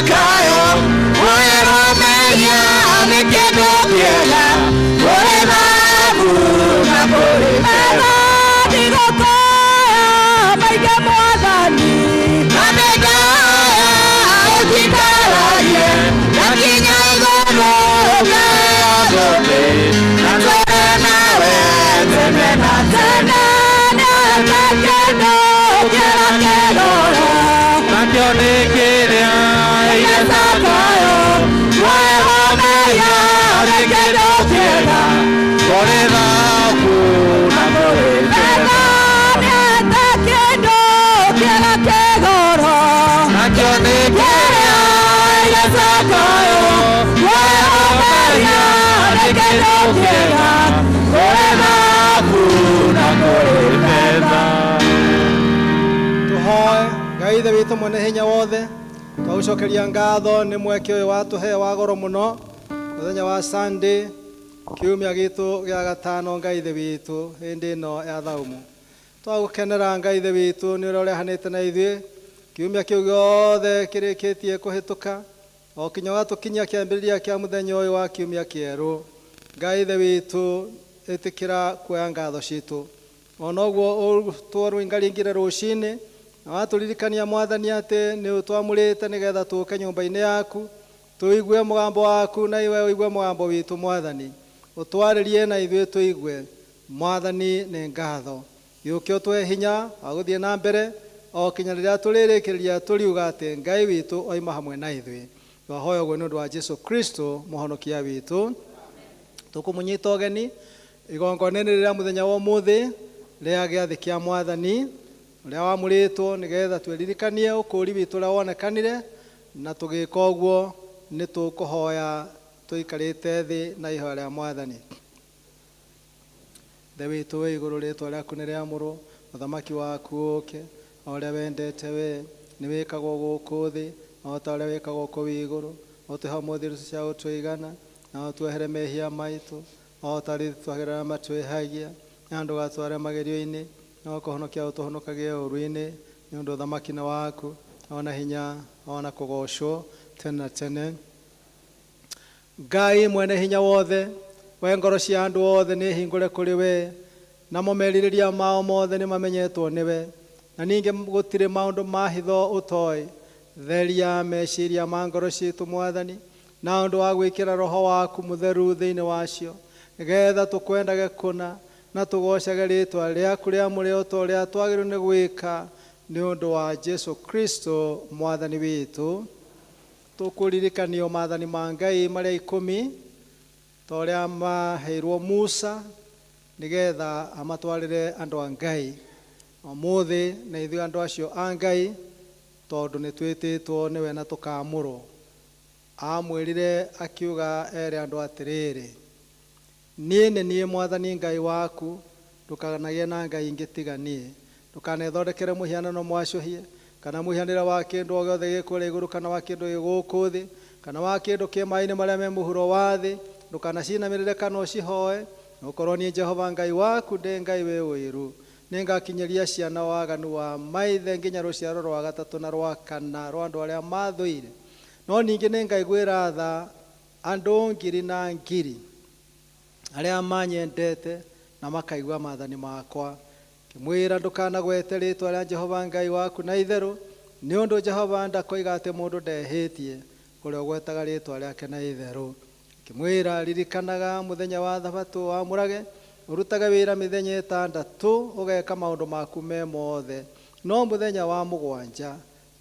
Zakayo, kuoherwo mehia nĩ kĩndũ kĩega, kũrĩ thahabu na kũrĩ betha. Ndigũkũhoya maingĩ Mwathani. Na nĩndahoya ũnjikaragie, ngakinya igũrũ ngaheo thũmbĩ, na ndũre nawe tene na tene. Tene nĩte kĩndũ kĩrĩa kĩgoro. Nakĩo nĩ kĩrĩa Ire Zakayo, kuoherwo mehia nĩ kĩndũ kĩega. Kũrĩ thahabu na kũrĩ betha. Nĩte kĩndũ kĩrĩa kĩgoro. Nakĩo nĩ Kĩrĩa ire Zakayo, kuoherwo mehia nĩ kĩndũ kĩega. Kũrĩ thahabu na kũrĩ betha. Tũhoe. Ngai Ithe witũ mwene hinya wothe, twagũcokeria ngatho nĩ mweke ũyũ watũhe wa goro mũno, mũthenya wa Sunday, kiumia gitũ gĩa gatano. Ngai Ithe witũ, hĩndĩ ĩno ya thaumu twagũkenera, Ngai Ithe witũ, nĩ ũrĩa ũrehanĩte na ithuĩ kiumia kĩu gĩothe kĩrĩkĩtie kũhĩtũka o kinya ũgatũkinyia kĩambĩrĩria kĩa mũthenya ũyũ wa kiumia kĩerũ. Ngai Ithe witũ, ĩtĩkĩra kuoya ngatho citũ. Ona ũguo twarũingaringire rũcinĩ na watũririkania, Mwathani, atĩ nĩ ũtwamũrĩte nĩgetha tũke nyũmba-inĩ yaku tũigue mũgambo waku na iwe ũigue mũgambo witũ. Mwathani, ũtwarĩrie na ithuĩ tũigue. Mwathani, nĩ ngatho. Gĩũke ũtũhe hinya wa gũthiĩ na mbere o kinya rĩrĩa tũrĩrĩkĩrĩria tũriuga atĩ Ngai witũ oima hamwe na ithuĩ. Twahoya ũguo nĩ ũndũ wa Jesu Kristo mũhonokia witũ. Tũkũmũnyita ũgeni igongona-inĩ rĩrĩa mũthenya wa ũmũthĩ rĩa gĩathĩ kĩa Mwathani ũrĩa wamũrĩtwo nĩgetha twĩririkanie ũkũũri witũ ũrĩa wonekanire, na tũgĩka ũguo nĩ tũkũhoya tũikarĩte thĩ na ihoya rĩa Mwathani. Ithe witũ wĩ igũrũ, rĩtwa rĩaku nĩ rĩamũrwo, ũthamaki waku ũke, o ũrĩa wendete we nĩ wĩkagwo gũkũ thĩ o ta ũrĩa wĩkagwo kũu igũrũ. Ũtũhe ũmũthĩ irio cia gũtũigana, na ũtuohere mehia maitũ o ta ũrĩa ithuĩ twagĩrĩra matwĩhagia, na ndũgatware magerio-inĩ, no kũhonokia ũtũhonokagie ũũru-inĩ, nĩ ũndũ ũthamaki nĩ waku, ona hinya, ona kũgocwo tene na tene. Ngai mwene hinya wothe, we ngoro cia andũ othe nĩ hingũre kũrĩ we, namo merirĩria mao mothe nĩ mamenyetwo nĩwe, na ningĩ gũtirĩ maũndũ ma hitho ũtoĩ. Theria meciria ma ngoro citũ, Mwathani, na ũndũ wa gwĩkĩra Roho waku Mũtheru thĩinĩ wacio, nĩgetha tũkwendage kũna na tũgocage rĩtwa rĩaku rĩamũre o ta ũrĩa twagĩrĩirwo nĩ gwĩka, nĩ ũndũ wa Jesu Kristo Mwathani witũ. Tũkũririkanio maathani ma Ngai marĩa 10 ta ũrĩa maheirwo Musa nĩgetha amatwarĩre andũ a Ngai. Ũmũthĩ na ithuĩ andũ acio a Ngai, tondũ nĩ twĩtĩtwo nĩwe na tũkaamũrwo. Amwĩrire akiuga ere andũ atĩrĩrĩ, "Niĩ nĩ niĩ Mwathani Ngai waku, ndũkanagĩe na ngai ingĩ tiga niĩ. Ndũkanethondekere mũhianano mwacũhie kana mũhianĩre wa kĩndũ o gĩothe gĩ kũrĩa igũrũ kana wa kĩndũ gĩ gũkũ thĩ kana wa kĩndũ kĩ maĩ-inĩ marĩa me mũhuro wa thĩ. Ndũkanacinamĩrĩre kana ũcihoe, nĩgũkorwo niĩ Jehova Ngai waku ndĩ Ngai wĩ ũiru. Nĩngakinyĩria ciana waganu wa maithe nginya rũciaro rwa gatatũ na rwa kana rwa andũ arĩa mathũire. No ningĩ nĩngaiguĩra tha andũ ngiri na ngiri arĩa manyendete na makaigua maathani makwa." Kĩmwĩra, "Ndũkanagwete rĩtwa rĩa Jehova Ngai waku na itherũ, nĩ ũndũ Jehova ndakoiga atĩ mũndũ ndehĩtie ũrĩa ũgwetaga rĩtwa rĩake na itherũ." Kĩmwĩra, "Ririkanaga mũthenya wa thabatũ wamũrage. Ũrutage wĩra mĩthenya 6, ũgeka maũndũ maku me mothe, no mũthenya wa mũgwanja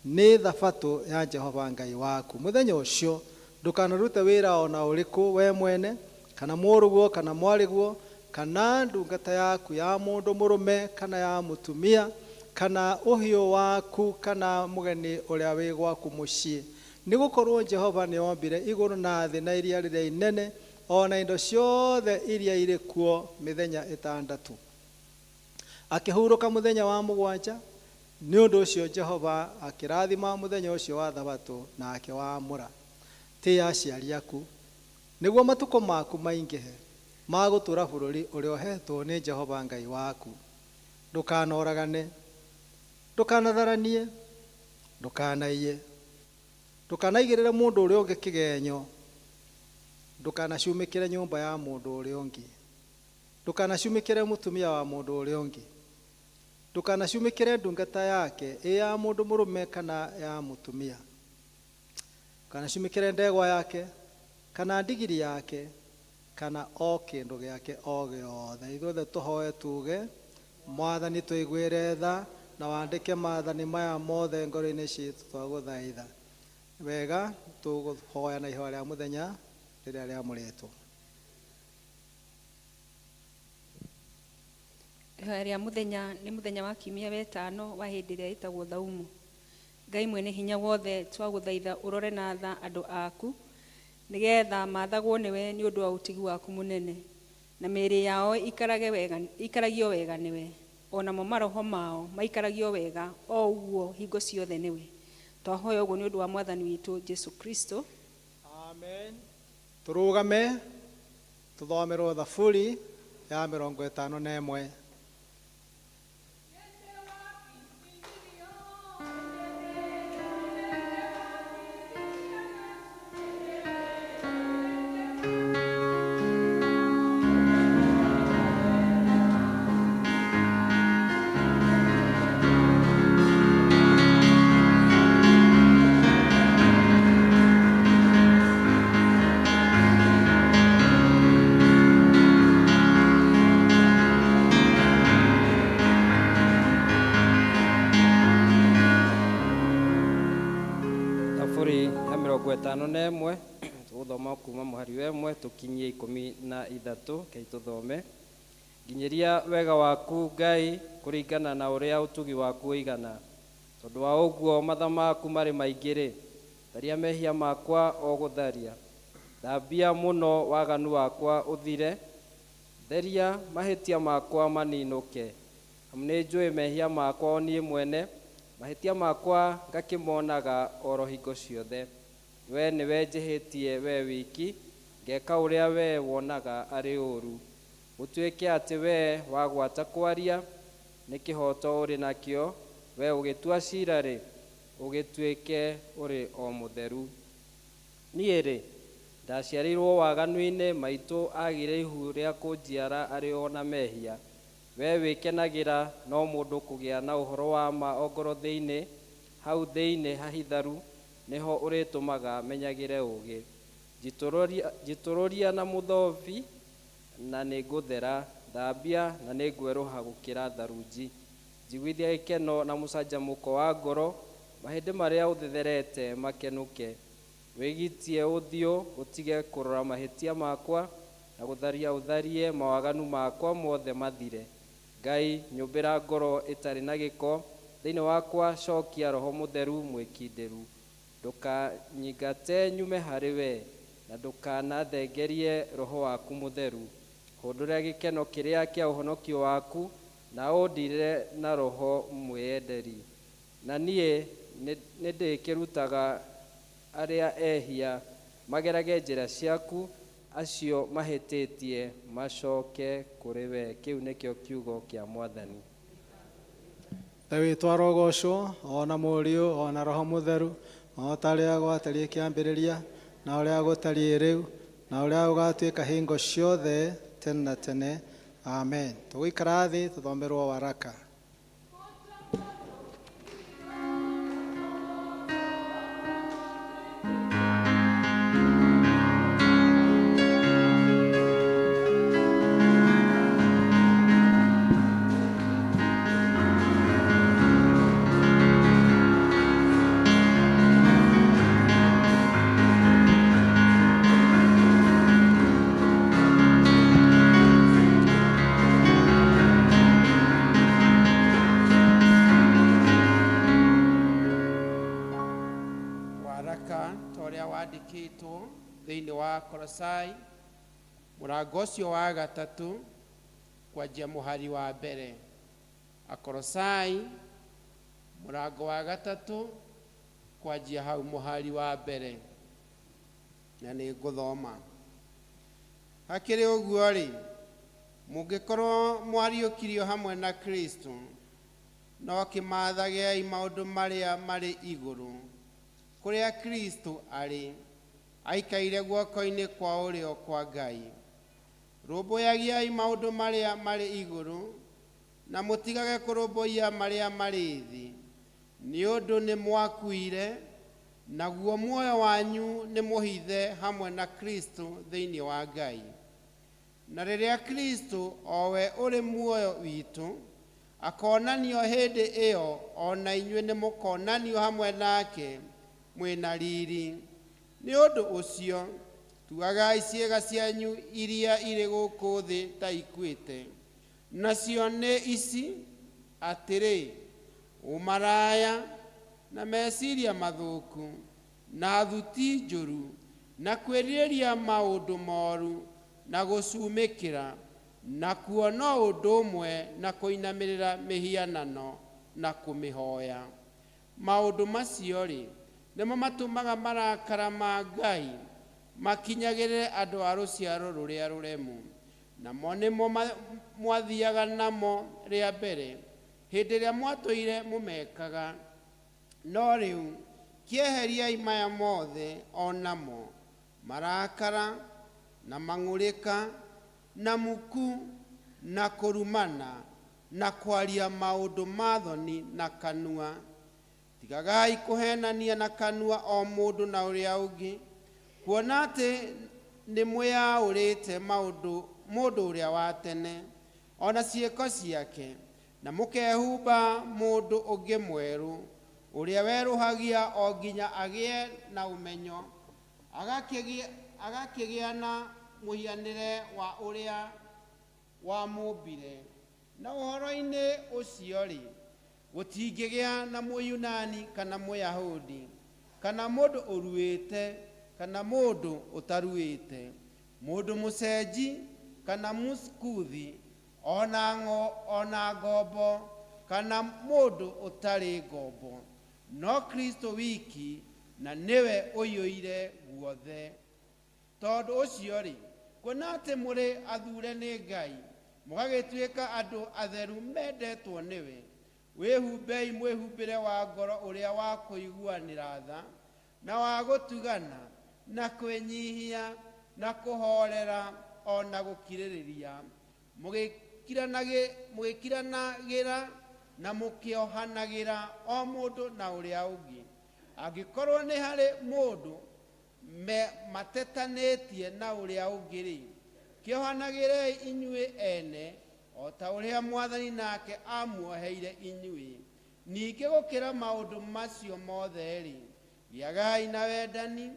nĩ thabatũ ya Jehova Ngai waku. Mũthenya ũcio ndũkanarute wĩra ona ũrĩkũ, we mwene kana mũrũguo kana mwarĩguo kana ndungata yaku ya mũndũ mũrũme kana ya mũtumia kana ũhiũ waku kana mũgeni ũrĩa wĩ gwaku mũciĩ, nĩ gũkorwo Jehova nĩ ombire igũrũ na thĩ na iria rĩrĩa inene o na indo ciothe iria irĩ kuo mĩthenya 6, akĩhurũka mũthenya wa mũgwanja. Nĩ ũndũ ũcio Jehova akĩrathima mũthenya ũcio wa thabatũ na akĩwamũra. Tĩa aciari aku, nĩguo matukũ maku maingĩhe ma gũtũũra bũrũri ũrĩa ũheetwo nĩ Jehova Ngai waku. Ndũkanoragane. Ndũkanatharanie. Ndũkanaiye. Ndũkanaigĩrĩre mũndũ ũrĩa ũngĩ kĩgenyo. Ndũkanacumĩkĩre nyũmba ya mũndũ ũrĩa ũngĩ. Ndũkanacumĩkĩre mũtumia wa mũndũ ũrĩa ũngĩ. Ndũkanacumĩkĩre ndungata yake, ĩ ya mũndũ mũrũme kana ya mũtumia. Ndũkanacumĩkĩre ndegwa yake kana ndigiri yake kana o kĩndũ gĩake o gĩothe. Ithuothe tũhoe tuge, Mwathani tũiguĩre tha na wandĩke maathani maya mothe ngoro-inĩ citũ, twagũthaitha. Wega, tũgũhoya na ihoya rĩa mũthenya rĩrĩa rĩamũrĩtwo. Ihoya rĩa mũthenya nĩ mũthenya wa kiumia wetano wa hĩndĩ ĩrĩa ĩtagwo thaumu. Ngai mwene hinya wothe, twagũthaitha ũrore na tha andũ aku nĩgetha mathagwo nĩwe nĩ ũndũ wa ũtigi waku mũnene, na mĩĩrĩ yao ikarage wega, ikaragio wega nĩwe, o namo maroho mao maikaragio wega o ũguo hingo ciothe nĩwe. Twahoya ũguo nĩ ũndũ wa Mwathani witũ Jesu Kristo. Amen. Tũrũgame tũthomerwo Thaburi ya 51. Thaburi ya 51, tũgũthoma kuma mũhari wa 1 tũkinyie 13. Kei tũthome. Nginyĩria wega waku Ngai kũringana na ũrĩa ũtugi waku ũigana, tondũ wa ũguo matha maku marĩ maingĩ-rĩ, tharia mehia makwa o gũtharia. Thambia mũno waganu wakwa ũthire, theria mahĩtia makwa maninũke. Amu nĩnjũĩ mehia makwa o niĩ mwene, mahĩtia makwa ngakĩmonaga oro hingo ciothe. We nĩwe njĩhĩtie we wiki, ngeka ũrĩa we wonaga arĩ ũũru. Gũtuĩke atĩ we wagwata kwaria, nĩ kĩhooto ũrĩ nakĩo, we ũgĩtua cira-rĩ, ũgĩtuĩke ũrĩ o mũtheru. Niĩ-rĩ, ndaciarĩirwo waganu-inĩ, maitũ agire ihu rĩa kũnjiara arĩ o na mehia. We wĩkenagĩra no mũndũ kũgĩa na ũhoro wa ma o ngoro thĩinĩ, hau thĩinĩ hahitharu nĩho ũrĩtũmaga menyagĩre ũũgĩ. Njitũrũria na mũthobi, na nĩngũthera, thambia, na nĩngwerũha gũkĩra tharunji. Njiguithia gĩkeno na mũcanjamũko wa ngoro, mahĩndĩ marĩa ũthetherete makenũke. Wĩgitie ũthiũ ũtige kũrora mahĩtia makwa, na gũtharia ũtharie mawaganu makwa mothe mathire. Ngai, nyũmbĩra ngoro ĩtarĩ na gĩko, thĩinĩ wakwa cokia roho mũtheru mwĩkindĩru. Ndũkanyingate nyume harĩ we, na ndũkanathengerie roho waku mũtheru. Hũndũra gĩkeno kĩrĩa kĩa ũhonokio waku, na ũndirĩre na roho mwĩenderi. Na niĩ nĩndĩkĩrutaga arĩa ehia magerage njĩra ciaku, acio mahĩtĩtie macoke kũrĩ we. Kĩu nĩkĩo kiugo kĩa Mwathani. Ithe witũ arogocwo, o na Mũriũ, o na Roho Mũtheru, o ta ũrĩa gwatariĩ kĩambĩrĩria, na ũrĩa gũtariĩ rĩu, na ũrĩa gũgatuĩka hingo ciothe tene na tene. Amen. Tũgũikara thĩ tũthomerwo waraka. Waraka ta ũrĩa wandĩkĩtwo thĩinĩ wa Kolosai mũrango ũcio wa 3 kwanjia mũhari wa 1. Akolosai mũrango wa 3 kwanjia hau mũhari wa 1, na nĩ ngũthoma. Hakĩrĩ ũguo-rĩ, mũngĩkorwo mwariũkirio hamwe na Kristo, no kĩmathagei maũndũ marĩa marĩ igũrũ, Kũrĩa Kristo arĩ aikaire guoko-inĩ kwa ũrĩo kwa Ngai. Rũmbũyagiai maũndũ marĩa marĩ igũrũ, na mũtigage kũrũmbũiya marĩa marĩ thĩ, nĩ ũndũ nĩ mwakuire, naguo muoyo wanyu nĩ mũhithe hamwe na Kristo thĩinĩ wa Ngai. Na rĩrĩa Kristo, o we ũrĩ muoyo witũ, akonanio hĩndĩ ĩyo, o na inyuĩ nĩ mũkonanio hamwe nake mwĩna riri. Nĩ ũndũ ũcio tuagai ciĩga cianyu iria irĩ gũkũ thĩ ta ikuĩte, nacio nĩ ici: atĩrĩ, ũmaraya, na meciria mathũku, na thuti njũru, na kwĩrirĩria maũndũ moru, na gũcumĩkĩra, nakuo no ũndũ ũmwe na kũinamĩrĩra mĩhianano na kũmĩhoya. Maũndũ macio-rĩ, nĩmo matũmaga marakara ma Ngai makinyagĩrĩre andũ a rũciaro rũrĩa rũremu. Namo nĩmo mwathiaga namo rĩa mbere hĩndĩ ĩrĩa mwatũire mũmekaga. No rĩu kĩeheriai maya mothe o namo: marakara, na mang'ũrĩka, na muku, na kũrumana, na kwaria maũndũ ma thoni na kanua. Tigagai kũhenania na kanua o mũndũ na ũrĩa ũngĩ, kuona atĩ nĩ mwĩyaũrĩte maũndũ mũndũ ũrĩa wa tene o na ciĩko ciake, na mũkehumba mũndũ ũngĩ mwerũ, ũrĩa werũhagia o nginya agĩe na ũmenyo, agakĩgĩa na mũhianĩre wa ũrĩa wamũmbire. Na ũhoro-inĩ ũcio-rĩ, gũtingĩgĩa na Mũyunani kana Mũyahudi, kana mũndũ ũruĩte kana mũndũ ũtaruĩte, mũndũ mũcenji kana Mũsikuthi, ona ngombo kana mũndũ ũtarĩ ngombo, no Kristo wiki, na nĩwe ũiyũire guothe. Tondũ ũcio-rĩ, kuona atĩ mũrĩ athure nĩ Ngai, mũgagĩtuĩka andũ atheru mendetwo nĩwe, wĩhumbei mwĩhumbĩre wa ngoro ũrĩa wa kũiguanĩra tha, na wa gũtugana, na kwĩnyihia, na kũhoorera, o na gũkirĩrĩria, mũgĩkiranagĩra na mũkĩohanagĩra o mũndũ na ũrĩa ũngĩ. Angĩkorwo nĩ harĩ mũndũ matetanĩtie na ũrĩa ũngĩ-rĩ, kĩohanagĩrei inyuĩ ene, o ta ũrĩa Mwathani nake amuoheire inyuĩ. Ningĩ gũkĩra maũndũ macio mothe-rĩ, gĩagai na wendani,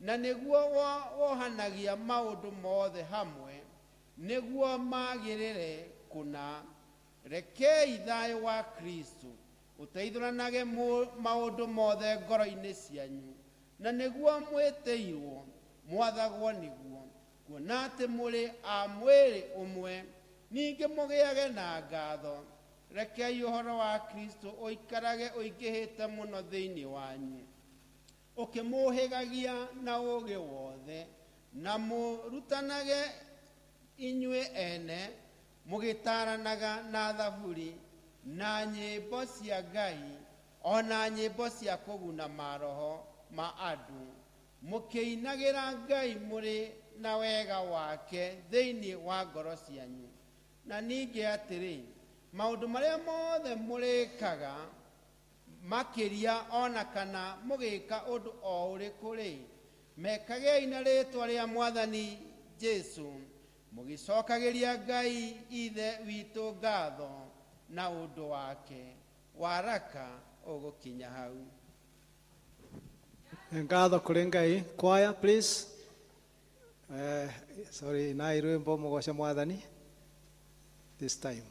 na nĩguo wohanagia maũndũ mothe hamwe, nĩguo magĩrĩre kũna. Rekei thayũ wa Kristo ũteithũranage maũndũ mothe ngoro-inĩ cianyu, na nĩguo mwĩtĩirwo mwathagwo nĩguo, kuona atĩ mũrĩ a mwĩrĩ ũmwe, ningĩ mũgĩage na ngatho. Rekei ũhoro wa Kristo ũikarage ũingĩhĩte mũno thĩinĩ wanyu, ũkĩmũhĩgagia na ũũgĩ wothe, na mũrutanage inyuĩ ene, mũgĩtaranaga na thaburi, na nyĩmbo cia Ngai, o na nyĩmbo cia kũguna maroho ma andũ, mũkĩinagĩra Ngai mũrĩ na wega wake thĩinĩ wa ngoro cianyu. Na ningĩ atĩrĩ, maũndũ marĩa mothe mũrĩkaga, makĩria ona kana mũgĩka ũndũ o ũrĩkũ-rĩ, mekagei na rĩĩtwa rĩa Mwathani Jesũ, mũgĩcokagĩria Ngai Ithe witũ ngatho na ũndũ wake. Waraka ũgũkinya hau. Ngatho kũrĩ Ngai. Choir, please. Sorry, na rwĩmbo mũgoce Mwathani this time.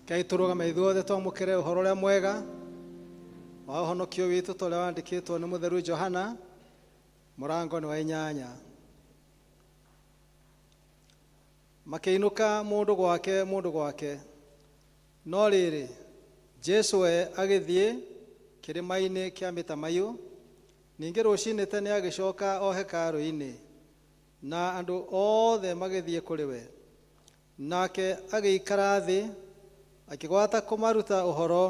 Ngai tũrũgame ithuothe twamũkĩre ũhoro ũrĩa mwega wa ũhonokio witũ ta ũrĩa wandĩkĩtwo nĩ mũtheru Johana mũrango nĩ wa inyanya. Makĩinũka mũndũ gwake mũndũ gwake. No rĩrĩ, Jesũ we agĩthiĩ kĩrĩma-inĩ kĩa mĩtamaiyũ, ningĩ rũcinĩ tene agĩcoka o hekarũ-inĩ, na andũ othe magĩthiĩ kũrĩ we. Nake agĩikara thĩ, akĩgwata kũmaruta ũhoro,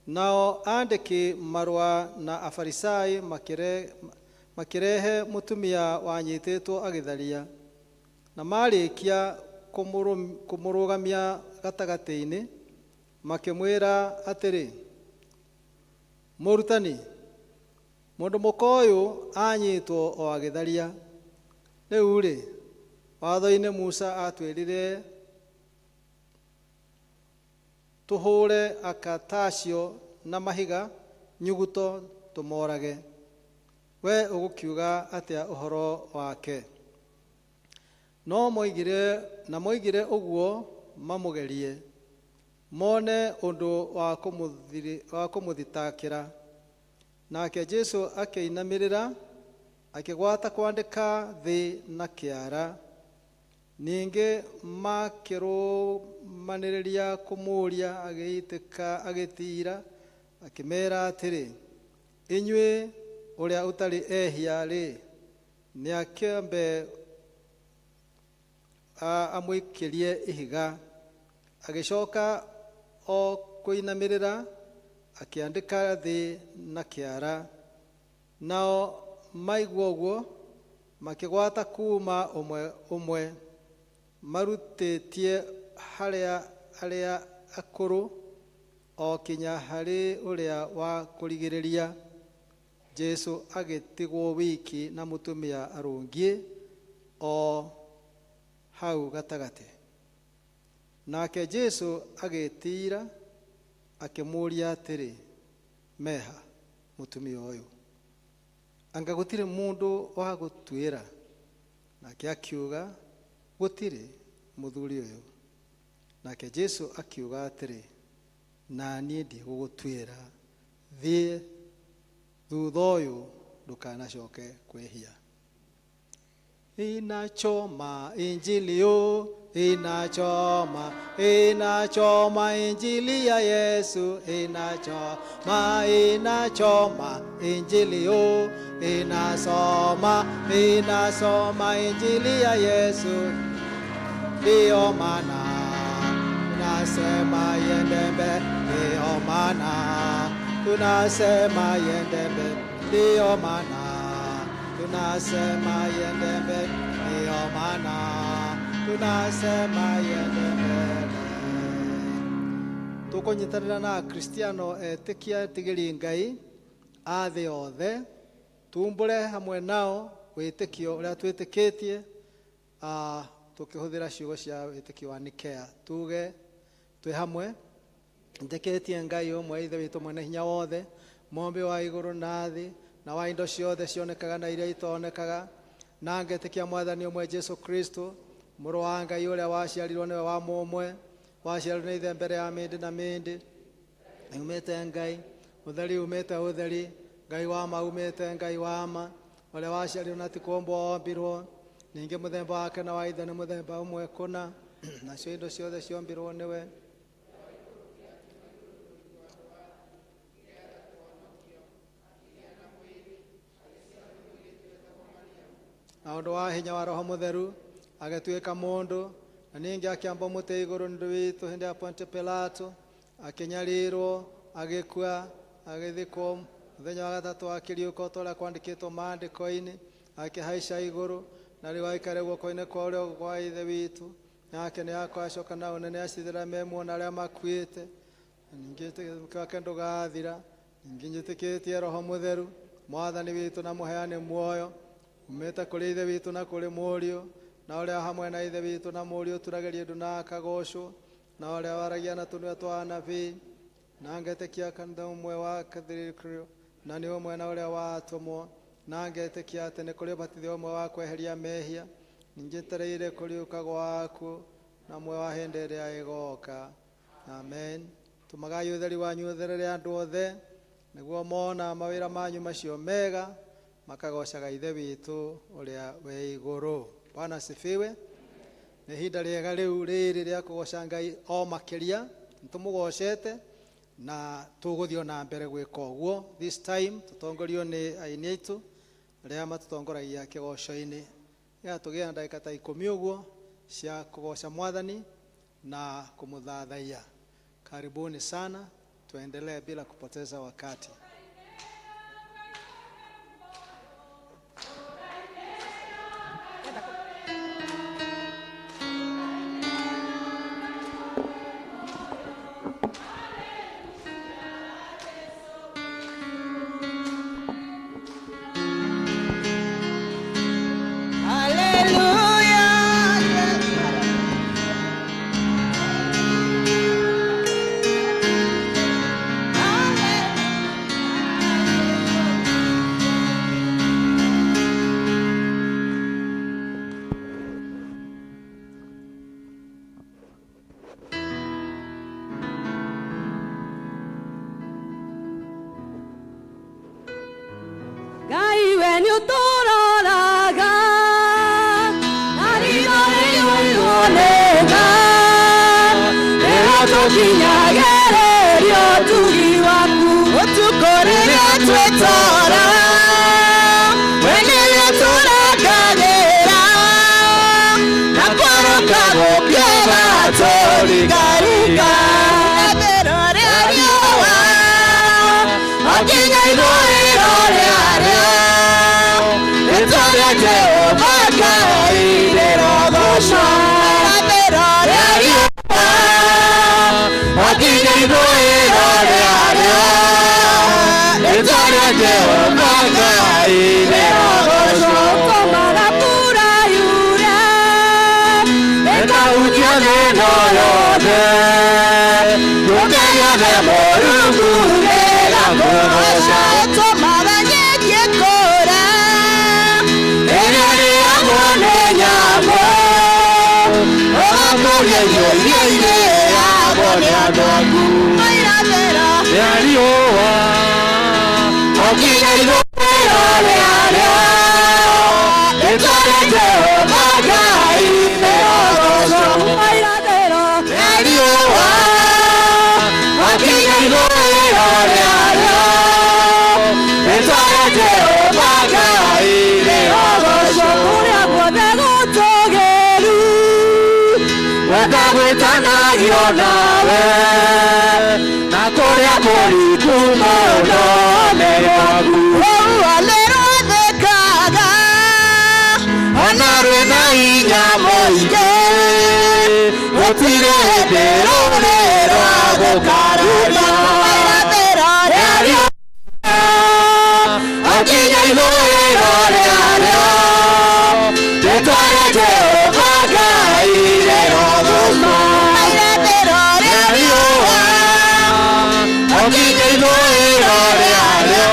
nao andĩki marũa na Afarisai makĩrehe mũtumia wanyitĩtwo agĩtharia, na marĩkia kũmũrũgamia gatagatĩ-inĩ, makĩmwĩra atĩrĩ, Mũrutani, mũndũ mũka ũyũ anyitwo o agĩtharia. Rĩu-rĩ, watho-inĩ Musa atwĩrire tũhũre aka ta acio na mahiga nyuguto tũmorage. We ũgũkiuga atĩa ũhoro wake? No moigire na moigire ũguo mamũgerie, mone ũndũ wa kũmũthitakĩra. Nake Jesũ akĩinamĩrĩra, akĩgwata kwandĩka thĩ na kĩara. Ningĩ makĩrũmanĩrĩria kũmũũria, agĩitĩka agĩtiira, akĩmeera atĩrĩ, inyuĩ ũrĩa ũtarĩ ehia-rĩ, nĩakĩambe amũikĩrie ihiga. Agĩcoka o kũinamĩrĩra, akĩandĩka thĩ na kĩara. Nao maigua ũguo, makĩgwata kuuma ũmwe ũmwe, marutĩtie harĩa arĩa akũrũ o kinya harĩ ũrĩa wa kũrigĩrĩria. Jesũ agĩtigwo wiki na mũtumia arũngiĩ o hau gatagatĩ. Nake Jesũ agĩtiira, akĩmũũria atĩrĩ, meha mũtumia ũyũ, anga gũtirĩ mũndũ wa gũtuĩra? Nake akiuga, gũtirĩ, mũthuri ũyũ. Nake Jesũ akiuga atĩrĩ, na niĩ ndigũgũtuĩra, thiĩ thutha ũyũ ndũkanacoke kwĩhia. Inachoma injili yo, inachoma, inachoma injili ya Yesu, inachoma, inachoma injili yo, inasoma, inasoma injili ya Yesu. Ndiyo maana tunasema iende mbele, ndiyo maana tunasema iende mbele, ndiyo maana tunasema iende mbele, ndiyo maana tunasema iende mbele. Tũkũnyitanĩra na Akristiano etĩkia etigĩri Ngai a thĩ yothe, tumbũre hamwe nao wĩtĩkio ũrĩa twĩtĩkĩtie, tũkĩhũthĩra ciugo cia wĩtĩkio wa Nikea. Tuge twĩ hamwe, njĩtĩkĩtie Ngai ũmwe, Ithe witũ mwene hinya wothe, mũmbi wa igũrũ na thĩ, na wa indo ciothe cionekaga na iria itonekaga, na ngetĩkia Mwathani ũmwe Jesũ Kristo, mũrũ wa Ngai ũrĩa waciarirwo nĩwe wa mũmwe, waciarirwo nĩ Ithe mbere ya mĩndĩ na mĩndĩ, umĩte Ngai, ũtheri umĩte ũtheri, Ngai wa ma umĩte Ngai wa ma, ũrĩa waciarirwo na ti kũũmbwo ombirwo, ningĩ mũthemba wake na wa Ithe nĩ mũthemba ũmwe kũna, nacio indo ciothe ciombirwo nĩwe. Na ũndũ wa hinya wa Roho Mũtheru agĩtuĩka mũndũ, na ningĩ akĩambwo mũtĩ igũrũ nĩ ũndũ witũ hĩndĩ ya Pontio Pilato, akĩnyarirwo, agĩkua, agĩthikwo, mũthenya wa gatatũ akĩriũka o ta ũrĩa kwandĩkĩtwo maandĩko-inĩ, akĩhaica igũrũ, na rĩu aikare guoko-inĩ kwa ũrĩo gwa Ithe witũ, nake nĩ akacoka na ũnene acirĩre me muoyo na arĩa makuĩte. Na ningĩ wĩtĩkio wake ndũgathira. Ningĩ njĩtĩkĩtie Roho Mũtheru, Mwathani witũ na mũheani muoyo, umĩte kũrĩ Ithe witũ na kũrĩ Mũriũ, na ũrĩa hamwe na Ithe witũ na Mũriũ ũturagĩrio ndu na akagocwo, na ũrĩa waragia na tũnua twa anabii, na ngetĩkia kanitha ũmwe wa Katholiki, na nĩ ũmwe na ũrĩa wa atũmwo, na ngetĩkia atĩ nĩ kũrĩ ũbatithio ũmwe wa kweheria mehia, ningĩ njetereire kũriũka gwaku na muoyo wa hĩndĩ ĩrĩa ĩgoka. Amen. Tũmagai ũtheri wanyu ũtherere andũ othe, nĩguo mona mawĩra manyu macio mega makagocaga Ithe witũ ũrĩa wĩ igũrũ. Bwana asifiwe. Nĩ ihinda rĩega rĩu rĩrĩ rĩa kũgoca Ngai o makĩria, nĩtũmũgocete na tũgũthiĩ o na mbere gwĩka ũguo. This time tũtongorio nĩ aini aitũ arĩa matũtongoragia kĩgoco-inĩ. Nĩgetha tũgĩe na ndagĩka ta 10 ũguo cia kũgoca Mwathani na kũmũthathaiya. Karibuni sana, tuendelee bila kupoteza wakati. Ngai we nĩ ũtũroraga na ritho rĩiyũirwo nĩ tha, rĩrĩa tũkinyagĩrĩrio ũtugi waku. Ũtukũ rĩrĩa twĩtora, we nĩwe tũrangagĩra, na kwarũka gũkĩra tũrigarika. Irathĩro rĩa riũa, o nginya ithũĩro rĩarĩo, rĩĩtwa rĩa Jehova Ngai rĩrogocwo. Irathĩro rĩa riũa, o nginya ithũĩro rĩarĩo, rĩĩtwa rĩa Jehova Ngai rĩrogocwo. Ũtũmaga mbura yure, Ĩkahunjia thĩ ĩno yothe, kĩũmbe gĩothe Mũrungu gĩgakũgooca. Ũtũmaga nyeki ĩkũre, ĩrĩa ĩrĩagwo nĩ nyamũ, ũgakũria irio iria irĩagwo nĩ andũ aku. Irathĩro rĩa riũa o nginya ithũĩro rĩarĩo, rĩĩtwa rĩa Jehova Ngai rĩrogocwo. Irathĩro rĩa riũa, o nginya ithũĩro rĩarĩo, rĩĩtwa rĩa Jehova Ngai rĩrogocwo. Kũrĩa guothe gũtũũgĩru, Gweka gwĩtanagio nawe, na kũrĩa kũriku mũno nĩ gwaku. Rũrua nĩ rwathĩkaga, ona rwĩna hinya mũingĩ, gũtirĩ hĩndĩ rũrĩ rwagũkararia. Irathĩro rĩa riũa, o nginya ithũĩro rĩarĩo, rĩĩtwa rĩa Jehova Ngai rĩrogocwo. Irathĩro rĩa riũa, o nginya ithũĩro rĩarĩo,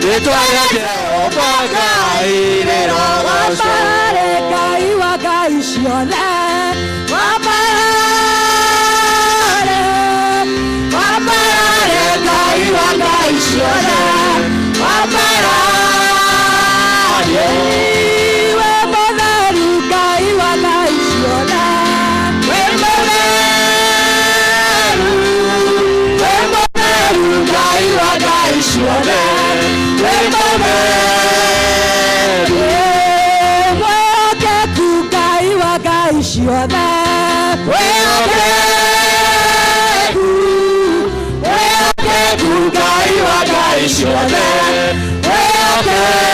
rĩĩtwa rĩa Jehova Ngai rĩrogocwo. Wambarare Ngai wa ngai ciothe, wambarare, Wambarare Ngai wa ngai ciothe, wambarare. We mũtheru Ngai wa ngai ciothe, Wĩ mũtheru, wĩ mũtheru Ngai wa ngai ciothe, wĩ mũtheru. Mwĩhokeku Ngai wa ngai ciothe, Wĩhokeku, wĩhokeku Ngai wa ngai ciothe, wĩhokeku.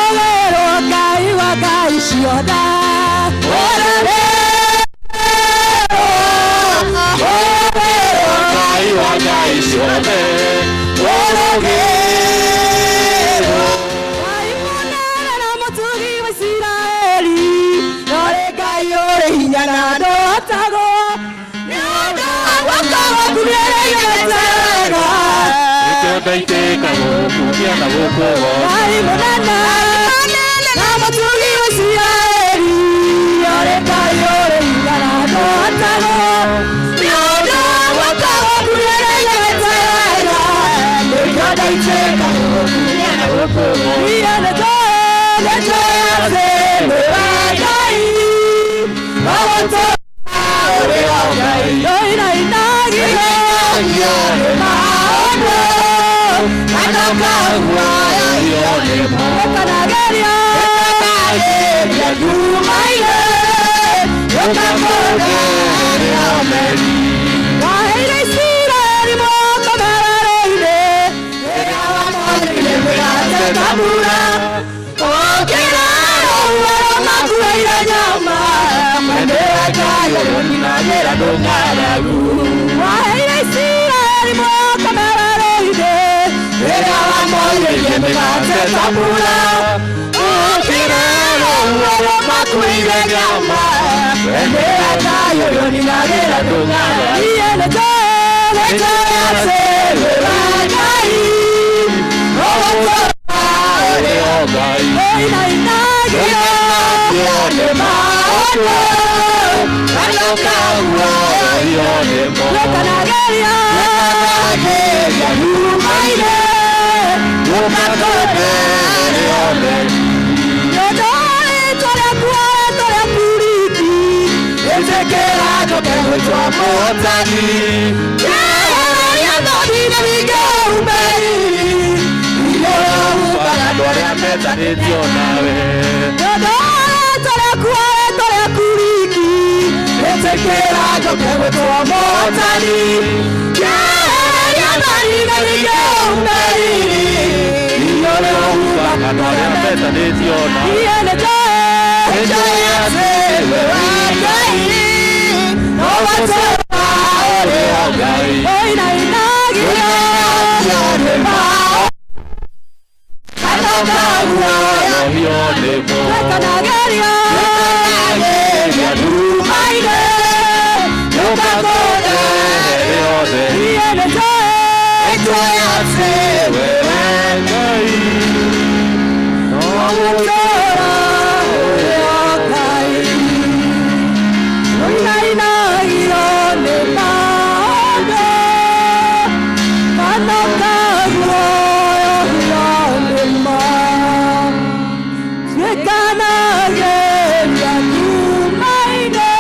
Ũrĩrwo Ngai wa ngai ciothe, Ũrĩrwo Ngai wa ngai ciothe, ũrũgĩrwo. Ngai mũnene na mũtugi wa Isiraeli, norĩ Ngai ũrĩ hinya na ndũhotagwo, nĩ ũndũ wa guoko gwaku nĩũrĩigĩte wega. Nĩkĩo ndaitĩka gũkumia na gũkũgoca. Ngai mũnene na mũtugi wa Isiraeli, norĩ Ngai ũrĩ hinya Nĩwe Ngai ũrĩa ũninagĩra ndũng'aragu. Waheire Isiraeli mwaka merarĩire Rĩrĩa wamoirĩirie mĩgate ta mbura, ũkĩrera ũrĩa makuire nyama. Nĩwe Ngai ũrĩa ũninagĩra ndũng'aragu. Iye nĩnjũĩ, Nĩnjũĩ atĩ nĩwe Ngai, ũgũtũũra ũrĩ o Ngai. ũinainagio Nĩ maũndũ, Ndũkanageria nyumaine, ũgakũnere Nĩũndũ rĩĩtwa rĩaku rĩĩtwa rĩaku riki Ĩtĩkĩra njũke gwĩtwo mũhotani. Kĩehereria thoni na wige umeri Irũgaga andũ arĩa metanĩtio nawe. Nĩũndũ rĩĩtwa rĩaku rĩĩtwa rĩaku riki Ĩtĩkĩra njũke gwĩtwo mũhotani. Kĩehereria thoni na wige umeri Irũgaga andũ arĩa metanĩtio nawe. Iye nĩnjũĩ, Nĩnjũĩ atĩ nĩwe Ngai, ũgũtũũra ũrĩ o Ngai. ũinainagio Ndũkanagerio Maire Iye nĩnjũĩ, ũgũtũũra ũrĩ o Ngai. Ũinainagio nĩ maũndũ, kana ũkaguoyohio nĩ mo. Tuĩkanageria nduma-inĩ,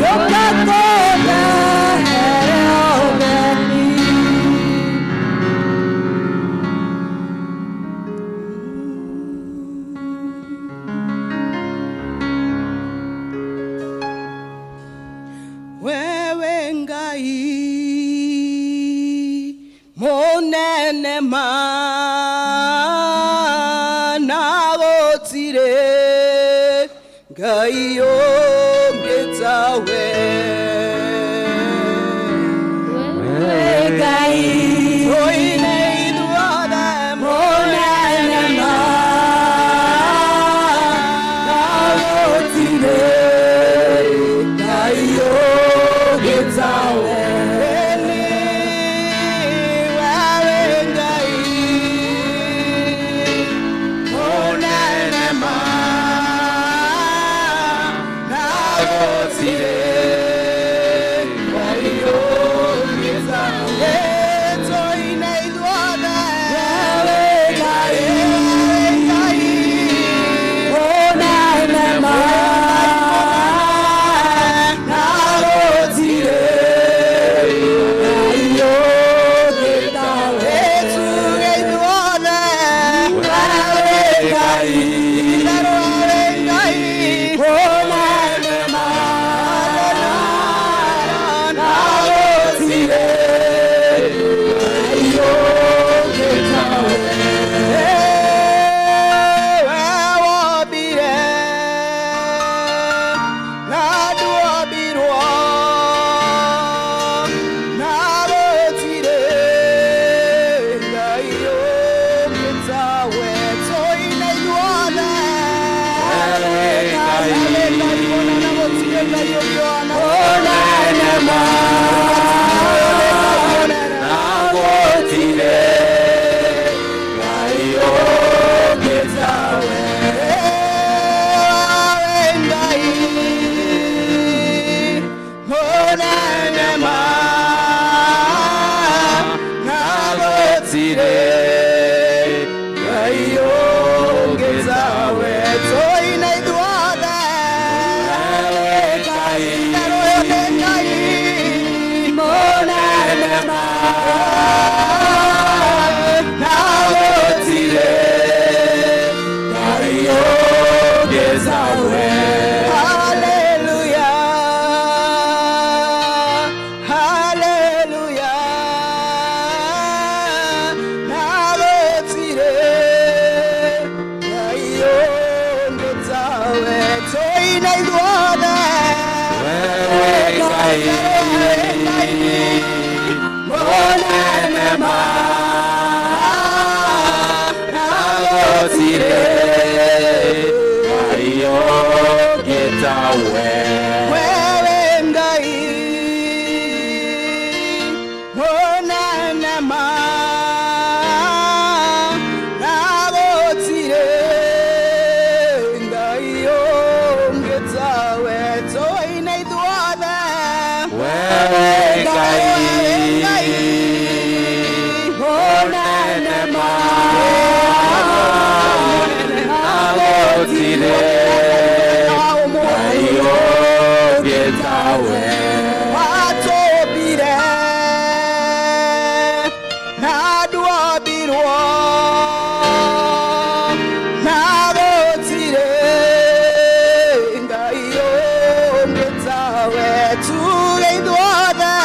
yũka kũndehere ũgeni. Wewe Ngai munene mana gũtirĩ Ngai ũngĩ tawe. Ngai Tũine ithuothe munene mana gũtirĩ Ngai ũngĩ tawe. Ĩni wewe Ngai munene mana gũtirĩ Ngai ũngĩ tawe. Tũine ithuothe Wewe Ngai Ngai munene mana gũtirĩ Ngai ũngĩ tawe. Tuge ithuothe Wewe Ngai Wewe Ngai munene mana gũtirĩ Ngai ũngĩ tawe. Munene mana gũtirĩ Ngai ũngĩ tawe. Munene mana gũtirĩ Ngai ũngĩ tawe. Hallelujah, hallelujah. Na gũtirĩ Ngai ũngĩ tawe. Tũine ithuothe. Ngai mũnene ma na gũtirĩ Ngai ũngĩ tawe. Wewe Ngai mũnene ma na gũtirĩ Ngai ũngĩ tawe. Tũine ithuothe. Wewe Ngai mũnene ma na gũtirĩ Ngai ũngĩ tawe. Watũmbire na ndwombirwo na gũtirĩ Ngai ũngĩ tawe. Tuge ithuothe.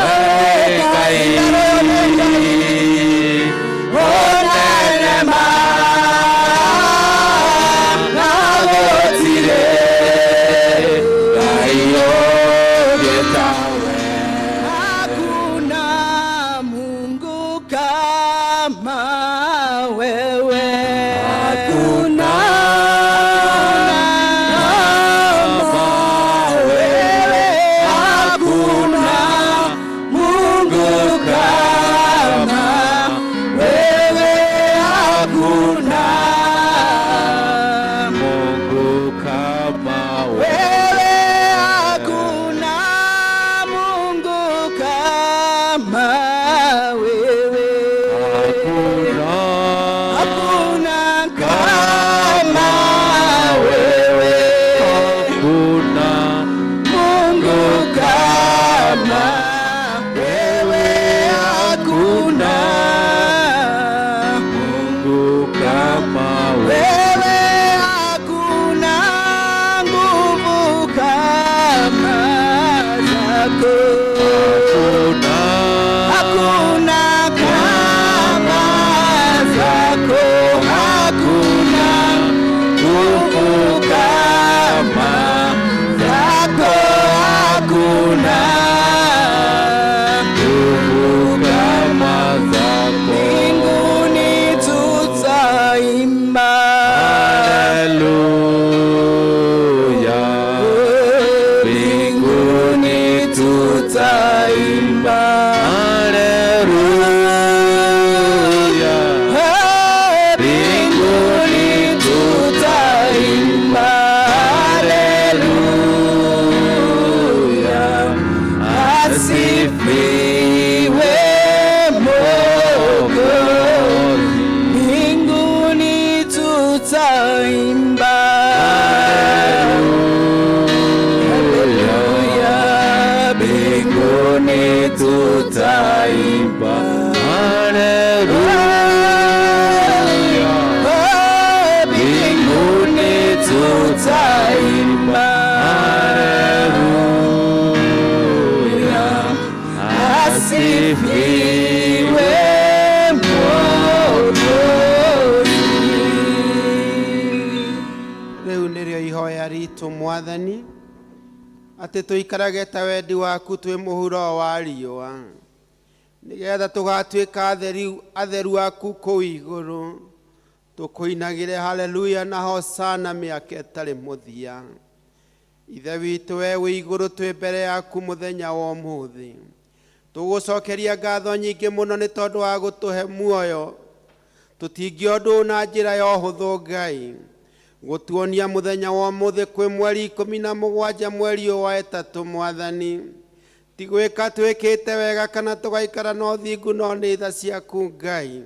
Wewe Ngai mũnene ma na gũtirĩ Ngai ũngĩ tawe. Hakuna Mungu kama wewe. Hakuna kama wewe. Hakuna Mungu kama wewe. Hakuna Mungu kama Wewe hakuna Mungu kama wewe. Hakuna Hakuna kama wewe. Hakuna Mungu kama wewe hakuna. Mungu kama wewe. Wewe hakuna nguvu kama zako. Hakuna Hakuna kama zako. Hakuna nguvu kama zako. Hakuna nguvu kama zako. Mbinguni tutaimba. Haleluya. Mbinguni tutaimba. Haleluya. Mbinguni tutaimba. Haleluya. Asifiwe Mwokozi. Mbinguni tutaimba. Haleluya. Mbinguni tutaimba. Haleluya. Mbinguni tutaimba. Haleluya. Asifiwe Mwokozi. Rĩu nĩrĩo ihoya ritũ, Mwathani, atĩ tũikarage ta wendi waku twĩ mũhuro wa riũa, nĩgetha tũgatuĩka atheru aku kũu igũrũ, tũkũinagĩre haleluya na hosana mĩaka ĩtarĩ mũthia. Ithe witũ we wĩ igũrũ, twĩ mbere yaku mũthenya wa ũmũthĩ, tũgũcokeria ngatho nyingĩ mũno nĩ tondũ wa gũtũhe muoyo. Tũtingĩondũ na njĩra ya ũhũthũ, Ngai, gũtuonia mũthenya wa ũmũthĩ kwĩ mweri 17 mweri ũyũ wa ĩtatũ. Mwathani, ti gwĩka twĩkĩte wega kana tũgaikara na ũthingu, no nĩ tha ciaku, Ngai,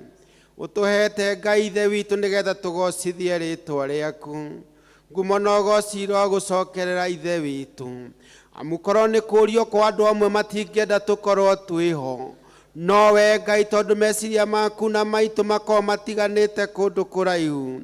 ũtũhete, Ngai Ithe witũ, nĩgetha tũgocithie rĩtwa rĩaku. Ngumo na ũgoci irogũcokerera, Ithe witũ, amu korwo nĩ kũũrio kwa andũ amwe matingĩenda tũkorwo twĩho, no we Ngai, tondũ meciria maku na maitũ makorwo matiganĩte kũndũ kũraihu,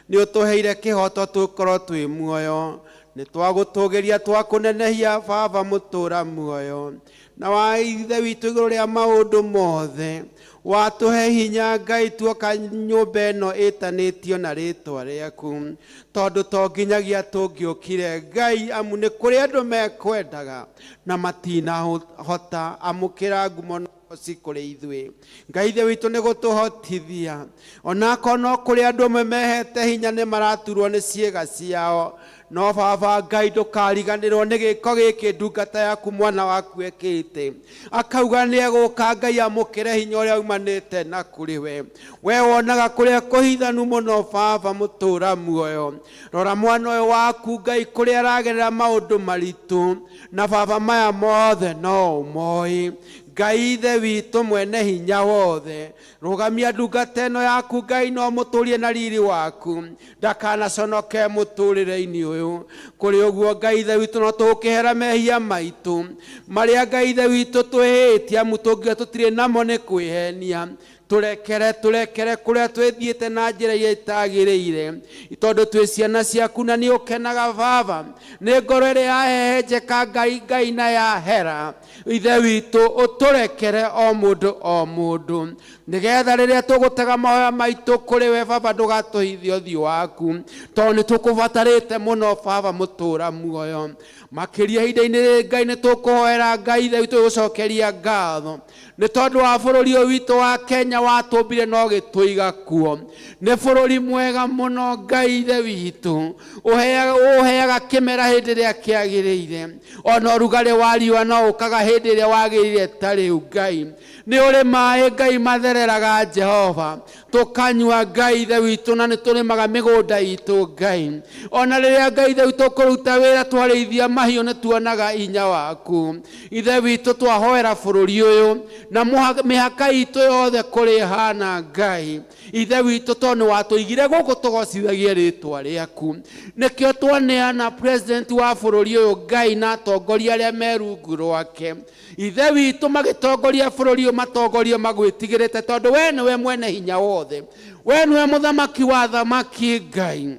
nĩ ũtũheire kĩhoto tũkorwo twĩ muoyo. Nĩ twagũtũgĩria, twakũnenehia, Baba mũtũra muoyo na wa Ithe witũ igũrũ rĩa maũndũ mothe. Watũhe hinya Ngai tuoka nyũmba ĩno ĩtanĩtio na rĩtwa rĩaku, tondũ to nginyagia tũngĩũkire Ngai, amu nĩ kũrĩ andũ mekwendaga na matinahota. Amũkĩra ngumo ci kũrĩ ithuĩ Ngai ithe witũ nĩ gũtũhotithia, onakorwo no kũrĩ andũ amwe mehete hinya nĩ maraturwo nĩ ciĩga ciao, no baba Ngai ndũkariganĩrwo nĩ gĩko gĩkĩ ndungata yaku mwana waku ekĩte, akauga nĩ egũka Ngai amũkĩre hinya ũrĩa umanĩte na kũrĩ we. We wonaga kũrĩa kũhithanu mũno baba mũtũra muoyo, rora mwana ũyũ waku Ngai kũrĩa aragerera maũndũ maritũ, na baba maya mothe no ũmoĩ. Ngai ithe witũ mwene hinya wothe, rũgamia ndungata ĩno yaku Ngai no mũtũrie na riri waku, ndakanaconoke mũtũrĩre-inĩ ũyũ. Kũrĩ ũguo Ngai ithe witũ no tũgũkĩhera mehia maitũ marĩa Ngai ithe witũ twĩhĩtie, amu tũngiuga tũtirĩ namo nĩ kwĩhenia. Tũrekere, tũrekere kũrĩa twĩthiĩte na njĩra iria itagĩrĩire, tondũ twĩ ciana ciaku na nĩ ũkenaga baba nĩ ngoro ĩrĩa yahehenjeka Ngai Ngai na yahera. Ithe witũ ũtũrekere o mũndũ o mũndũ, nĩgetha rĩrĩa tũgũtega mahoya maitũ kũrĩ we baba ndũgatũhithie ũthiũ waku, tondũ nĩ tũkũbatarĩte mũno baba mũtũra muoyo. Makĩria ihinda-inĩ rĩrĩ Ngai nĩ tũkũhoera Ngai ithe witũ gũcokeria ngatho nĩ tondũ wa bũrũri ũyũ witũ wa Kenya watũmbire no gĩtũiga kuo. Nĩ bũrũri mwega mũno Ngai ithe witũ, ũheaga kĩmera hĩndĩ ĩrĩa kĩagĩrĩire, ona ũrugarĩ wa riũa no ũkaga hĩndĩ ĩrĩa wagĩrĩire ta rĩu Ngai. Nĩ ũrĩ maĩ Ngai mathereraga Jehova, tũkanyua Ngai ithe witũ, na nĩ tũrĩmaga mĩgũnda itũ Ngai. Ona rĩrĩa Ngai ithe witũ kũruta wĩra twarĩithia mahiũ nĩ tuonaga hinya waku ithe witũ. Twahoera bũrũri ũyũ na mĩhaka itũ yothe kũrĩ hana Ngai ithe witũ, tondũ nĩ watũigire gũkũ tũgocithagie rĩtwa rĩaku. Nĩkĩo twaneana president wa bũrũri ũyũ Ngai na atongoria arĩa me rungu rwake ithe witũ, magĩtongoria bũrũri ũyũ matongorio magwĩtigĩrĩte, tondũ we nĩwe mwene hinya wothe, we nĩwe mũthamaki wa thamaki Ngai.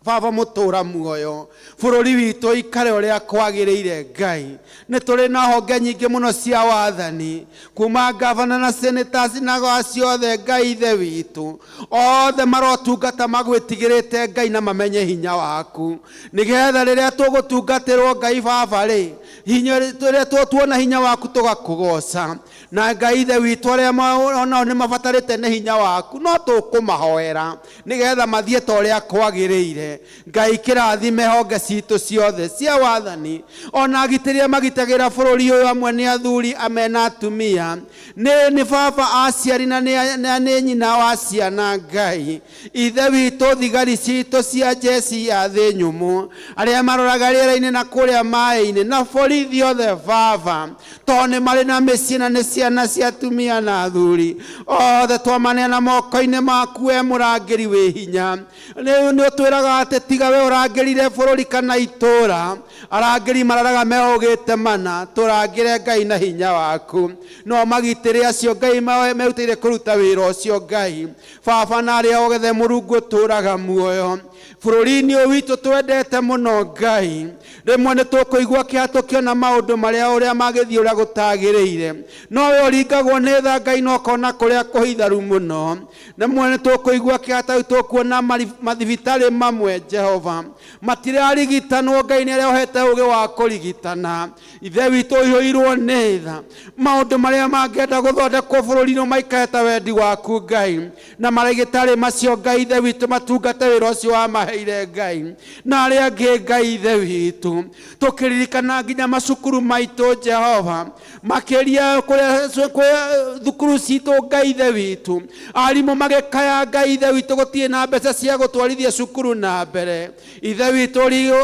Baba mũtũra muoyo, bũrũri witũ ikare ũrĩa kwagĩrĩire Ngai. Nĩ tũrĩ na honge nyingĩ mũno cia wathani, kuma gavana na senators na acio othe Ngai ithe witũ, othe marotungata magwĩtigĩrĩte Ngai na mamenye hinya waku, nĩgetha rĩrĩa tũgũtungatĩrwo Ngai baba rĩ, hinya rĩrĩa tuona hinya waku tũgakũgoca. Na Ngai ithe witũ arĩa onao nĩ mabatarĩte nĩ hinya waku no tũkũmahoera nĩgetha mathiĩ ta ũrĩa kwagĩrĩire. Ngai kĩrathime honge citũ ciothe cia wathani, ona agitĩri arĩa magitagĩra bũrũri ũyũ, amwe nĩ athuri amwe na atumia, nĩ baba aciari na nĩ nyina wa ciana Ngai ithe witũ, thigari citũ cia jeshi ya thĩ nyũmũ, arĩa maroraga rĩera-inĩ na kũrĩa maĩ-inĩ, na borithi othe baba, tondũ nĩ marĩ na mĩciĩ na nĩ ciana cia atumia na athuri, othe twamaneana moko-inĩ maku we mũrangĩri wĩ hinya. Rĩu nĩ ũtwĩraga atĩ tiga we ũrangĩrire bũrũri kana itũũra, arangĩri mararaga mehũgĩte mana. Tũrangĩre Ngai na hinya waku, no magitĩre acio Ngai merutĩire kũruta wĩra ũcio Ngai baba, na arĩa othe Mũrungu ũtũũraga muoyo bũrũri-inĩ ũyũ witũ twendete mũno Ngai. Rĩmwe nĩ tũkũigua kĩeha tũkĩona maũndũ marĩa ũrĩa magĩthiĩ ũrĩa gũtagĩrĩire, no we ũringagwo nĩ tha Ngai na ũkona kũrĩa kũhitharu mũno. Rĩmwe nĩ tũkũigua kĩeha ta rĩu tũkuona mathibitarĩ mamwe Jehova matirarigitanwo Ngai nĩ arĩa ũhete ũgĩ wa kũrigitana. Ithe witũ ũiyũirwo nĩ tha, maũndũ marĩa mangĩenda gũthondekwo bũrũri-inĩ maikare ta wendi waku Ngai, na marĩgĩtarĩ macio Ngai ithe witũ matungate wĩra ũcio wamaheire Ngai, na arĩa angĩ Ngai ithe witũ tũkĩririkana nginya macukuru maitũ Jehova, makĩria kũrĩa thukuru citũ Ngai ithe witũ, arimũ magĩkaya Ngai ithe witũ gũtirĩ na mbeca cia gũtwarithia cukuru na mbere. Ithe witũ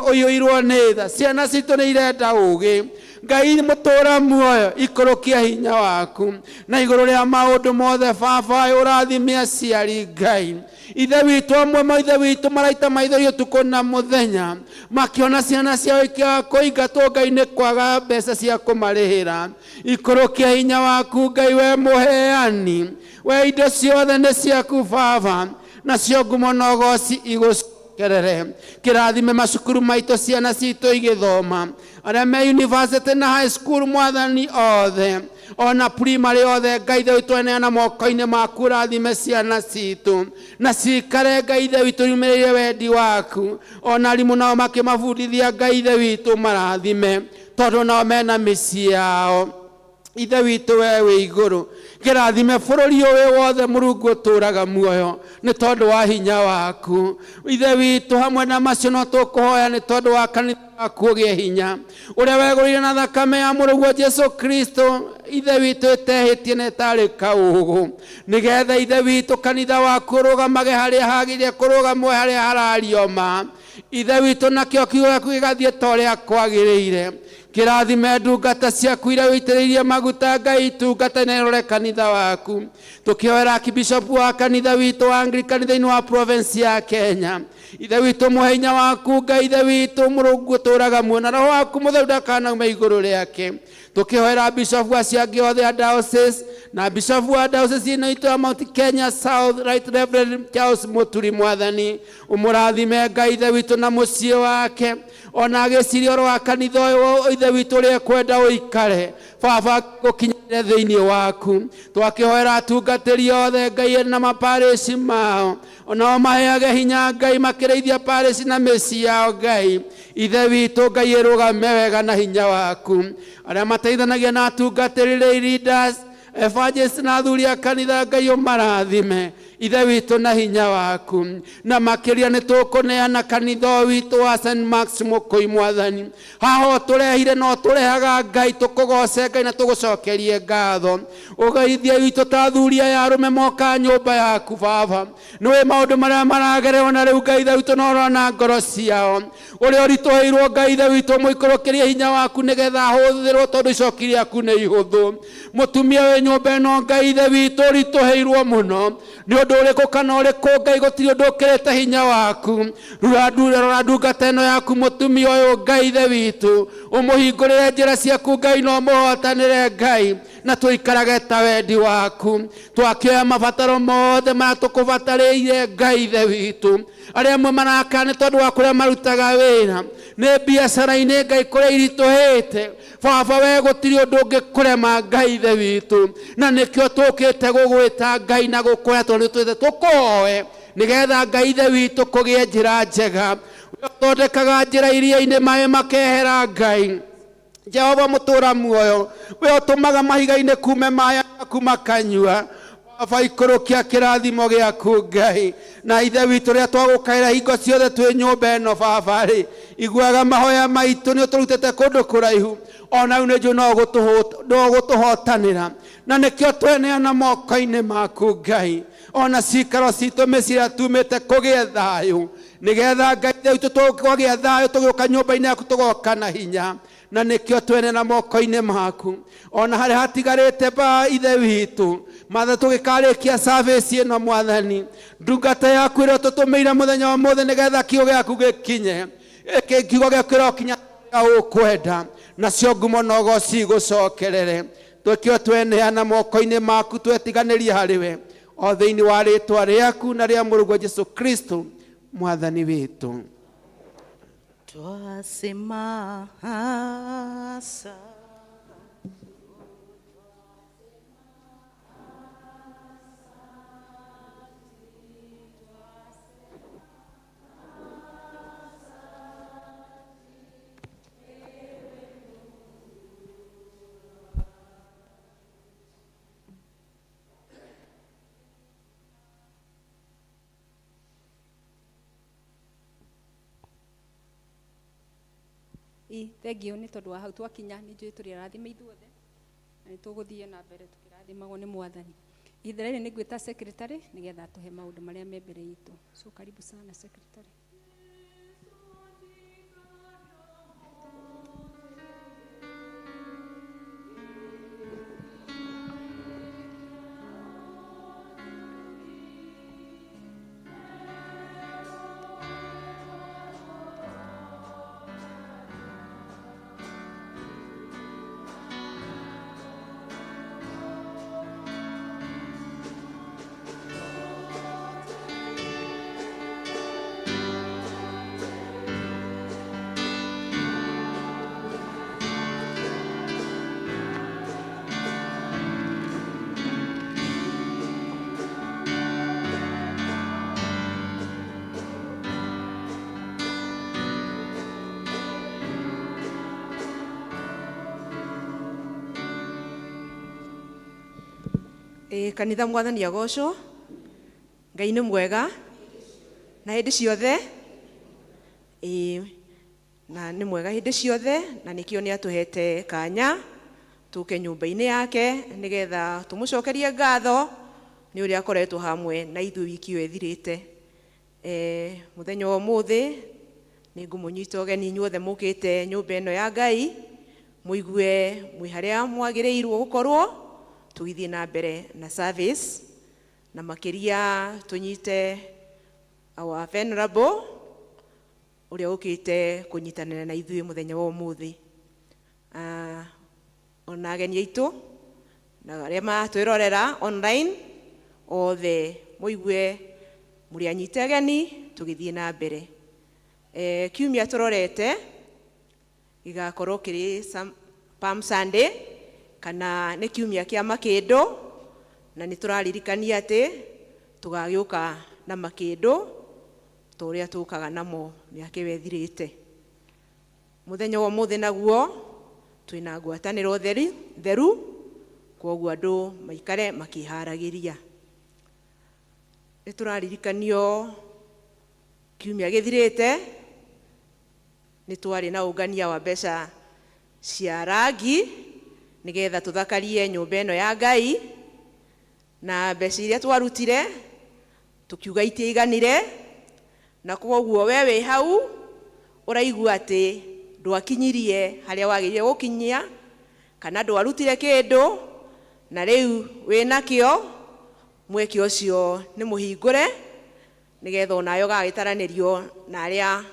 ũiyũirwo nĩ tha, ciana citũ nĩ irenda ũgĩ Ngai mũtũra muoyo, ikũrũkia hinya waku na igũrũ rĩa maũndũ mothe baba, ũrathime aciari Ngai ithe witũ, amwe ma ithe witũ maraita maithori ũtukũ na mũthenya makĩona ciana ciao ikĩaga kũingatwo Ngai nĩ kwaga mbeca cia kũmarĩhĩra. Ikũrũkia hinya waku Ngai, we mũheani, we indo ciothe nĩ ciaku baba, nacio ngumo na ũgoci igũcokerere. Kĩrathime macukuru maitũ, ciana citũ igĩthoma, arĩa me university na high school, mwathani othe. Ona primary othe Ngai ithe witũ, eneana moko-inĩ maku, ũrathime ciana citũ na cikare Ngai ithe witũ yumĩrĩire wendi waku. Ona arimũ nao makĩmabundithia Ngai ithe witũ marathime, tondũ nao mena mĩciĩ yao. Ithe witũ we wĩ igũrũ, kĩrathime bũrũri ũyũ wothe, Mũrungu ũtũũraga muoyo, nĩ tondũ wa hinya waku. Ithe witũ, hamwe na macio no tũkũhoya nĩ tondũ wa kanitha waku ũgĩe hinya, ũrĩa wegũrire na thakame ya mũrũguo Jesu Kristo, Ithe witũ, ĩtehĩtie na ĩtarĩ kaũgũ, nĩgetha Ithe witũ kanitha waku ũrũgamage harĩa hagĩrĩire kũrũgamwo, harĩa harario ma, Ithe witũ, nakĩo kiugo gĩaku gĩgathiĩ ta ũrĩa kwagĩrĩire. Kĩrathime ndungata ciaku iria wĩitĩrĩirie maguta, Ngai, itungata na ĩrore kanitha waku. Tũkĩhoera archbishop wa kanitha witũ wa Anglican thĩinĩ wa province ya Kenya, Ithe witũ, mũhe hinya waku, Ngai Ithe witũ, Mũrungu ũtũũraga muoyo, na roho waku mũtheru ndakanaume igũrũ rĩake. Tũkĩhoera bishop acio angĩ othe a diocese, na bishop wa diocese ĩno itũ ya Mount Kenya South, Right Reverend Charles Muturi, Mwathani ũmũrathime, Ngai Ithe witũ, na mũciĩ wake, ona agĩciria ũhoro wa kanitha ũyũ, Ithe witũ, ũrĩa ekwenda ũikare, Baba, gũkinyĩre thĩinĩ waku. Twakĩhoera atungatĩri othe, Ngai, na maparĩci mao, onao maheage hinya, Ngai, makĩrĩithia parĩci na mĩciĩ yao. Ngai Ithe witũ, Ngai, ĩrũgame wega na hinya waku. Arĩa mateithanagia na atungatĩri, lay leaders, evangelists na athuri a kanitha, Ngai, ũmarathime, Ithe witũ, na hinya waku. Na makĩria nĩ tũkũneana kanitha ũyũ witũ wa St Max Mũkũi, Mwathani, haha ũtũrehire no tũrehaga, Ngai, tũkũgoce, Ngai, na tũgũcokerie ngatho. Ũgeithie witũ ta athuri aya arũme moka nyũmba yaku, Baba. Nĩũĩ maũndũ marĩa maragererwo na rĩu, Ngai Ithe witũ, na ũrona ngoro ciao ũrĩa ũritũhĩirwo. Ngai Ithe witũ, mũikũrũkĩrie hinya waku nĩgetha ahũthĩrwo, tondũ icoki rĩaku nĩ ihũthũ. Mũtumia wĩ nyũmba ĩno, Ngai Ithe witũ, ũritũhĩirwo mũno nĩ ũndũ ũrĩkũ kana ũrĩkũ, Ngai, gũtirĩ ũndũ ũkĩrĩte hinya waku. Rura rora ndungata ĩno yaku, mũtumia ũyũ, Ngai Ithe witũ, ũmũhingũrĩre njĩra ciaku, Ngai, na ũmũhotanĩre, Ngai, na tũikarage ta wendi waku. Twakĩoya mabataro mothe marĩa tũkũbatarĩire, Ngai Ithe witũ. Arĩa amwe marakara nĩ tondũ wa kũrĩa marutaga wĩra, nĩ biacara-inĩ, Ngai, kũrĩa iritũhĩte, Baba, we gũtirĩ ũndũ ũngĩkũrema, Ngai Ithe witũ, na nĩkĩo tũkĩte gũgwĩta, Ngai, na gũkũhoya, tondũ nĩ twĩte tũkũhoe nĩgetha, Ngai Ithe witũ, kũgĩe njĩra njega. We ũthondekaga njĩra iria-inĩ, maĩ makehera, Ngai Jehova mũtũra muoyo, we ũtũmaga mahiga-inĩ kume maĩ aku makanyua, Baba, ikũrũkia kĩrathimo gĩaku, Ngai na Ithe witũ, rĩrĩa twagũkaĩra hingo ciothe twĩ nyũmba ĩno. Baba rĩ, iguaga mahoya maitũ. Nĩ ũtũrutĩte kũndũ kũraihu, ona rĩu nĩ njũĩ no ũgũtũhotanĩra, na nĩkĩo tweneana moko-inĩ maku, Ngai. Ona cikaro citũ mĩciĩ ĩrĩa tumĩte kũgĩe thayũ, nĩgetha, Ngai Ithe witũ, twagĩa thayũ tũgĩũka nyũmba-inĩ yaku, tũgoka na hinya, na nĩkĩo tweneana moko-inĩ maku. Ona harĩa hatigarĩte ba, Ithe witũ, matha tũgĩkarĩkia service ĩno, Mwathani, ndungata yaku ĩrĩa ũtũtũmĩire mũthenya wa mũthĩ nĩgetha kiugo gĩaku gĩkinye, kiugo gĩaku kĩrokinya ũrĩa ũkwenda, nacio ngumo na ũgoci igũcokerere. Twĩkĩo tweneana moko-inĩ maku, twetiganĩrie harĩ we, o thĩinĩ wa rĩtwa rĩaku na rĩa mũrũguo Jesu Kristo Mwathani witũ. Twasema asante. Ĩ, thengiũ nĩ tondũ wa hau twakinya. Nĩ njũĩ tũrĩ arathime ithuothe na nĩ tũgũthiĩ na mbere tũkĩrathimagwo nĩ Mwathani. Ihinda rĩrĩ nĩ ngwĩta secretary nĩgetha atũhe maũndũ marĩa me mbere itũ. So karibu sana, secretary. Ĩ kanitha mwathani agocwo. Ngai nĩ mwega na hĩndĩ ciothe. Ĩ na nĩ mwega hĩndĩ ciothe, na nĩkĩo nĩ atũhete kanya tũke nyũmba-inĩ yake nĩgetha tũmũcokerie ngatho nĩ ũrĩa akoretwo hamwe na ithuĩ wiki ĩyo ĩthirĩte. Mũthenya wa ũmũthĩ nĩ ngũmũnyita ũgeni inyuothe mũkĩte nyũmba ĩno ya Ngai, mũigue mwĩ harĩa mwagĩrĩirwo gũkorwo tũgĩthiĩ na mbere na service, na makĩria tũnyite our venerable ũrĩa ũkĩte kũnyitanĩra na ithuĩ mũthenya wa ũmũthĩ. Ona ageni aitũ na arĩa maratwĩrorera online othe mũigue mũrĩ anyite ageni tũgĩthiĩ na mbere. Kiumia tũrorete gĩgakorwo kĩrĩ Palm Sunday, kana nĩ kiumia kĩa makĩndũ, na nĩ tũraririkania atĩ tũgagĩũka na makĩndũ ta ũrĩa tũkaga namo mĩaka ĩyo ĩthirĩte. Mũthenya wa ũmũthĩ naguo twĩna ngwatanĩro theru, kwoguo andũ maikare makĩharagĩria. Nĩ tũraririkanio kiumia gĩthirĩte nĩ twarĩ na ũngania wa mbeca cia rangi nĩgetha tũthakarie nyũmba ĩno ya Ngai, na mbeca iria twarutire tũkiuga itiaiganire, na kwoguo we wĩ hau ũraigua atĩ ndwakinyirie harĩa wagĩrĩire gũkinyia kana ndwarutire kĩndũ, na rĩu wĩnakĩo, mweke ũcio nĩ mũhingũre nĩgetha onawe ũgagĩtaranĩrio na arĩa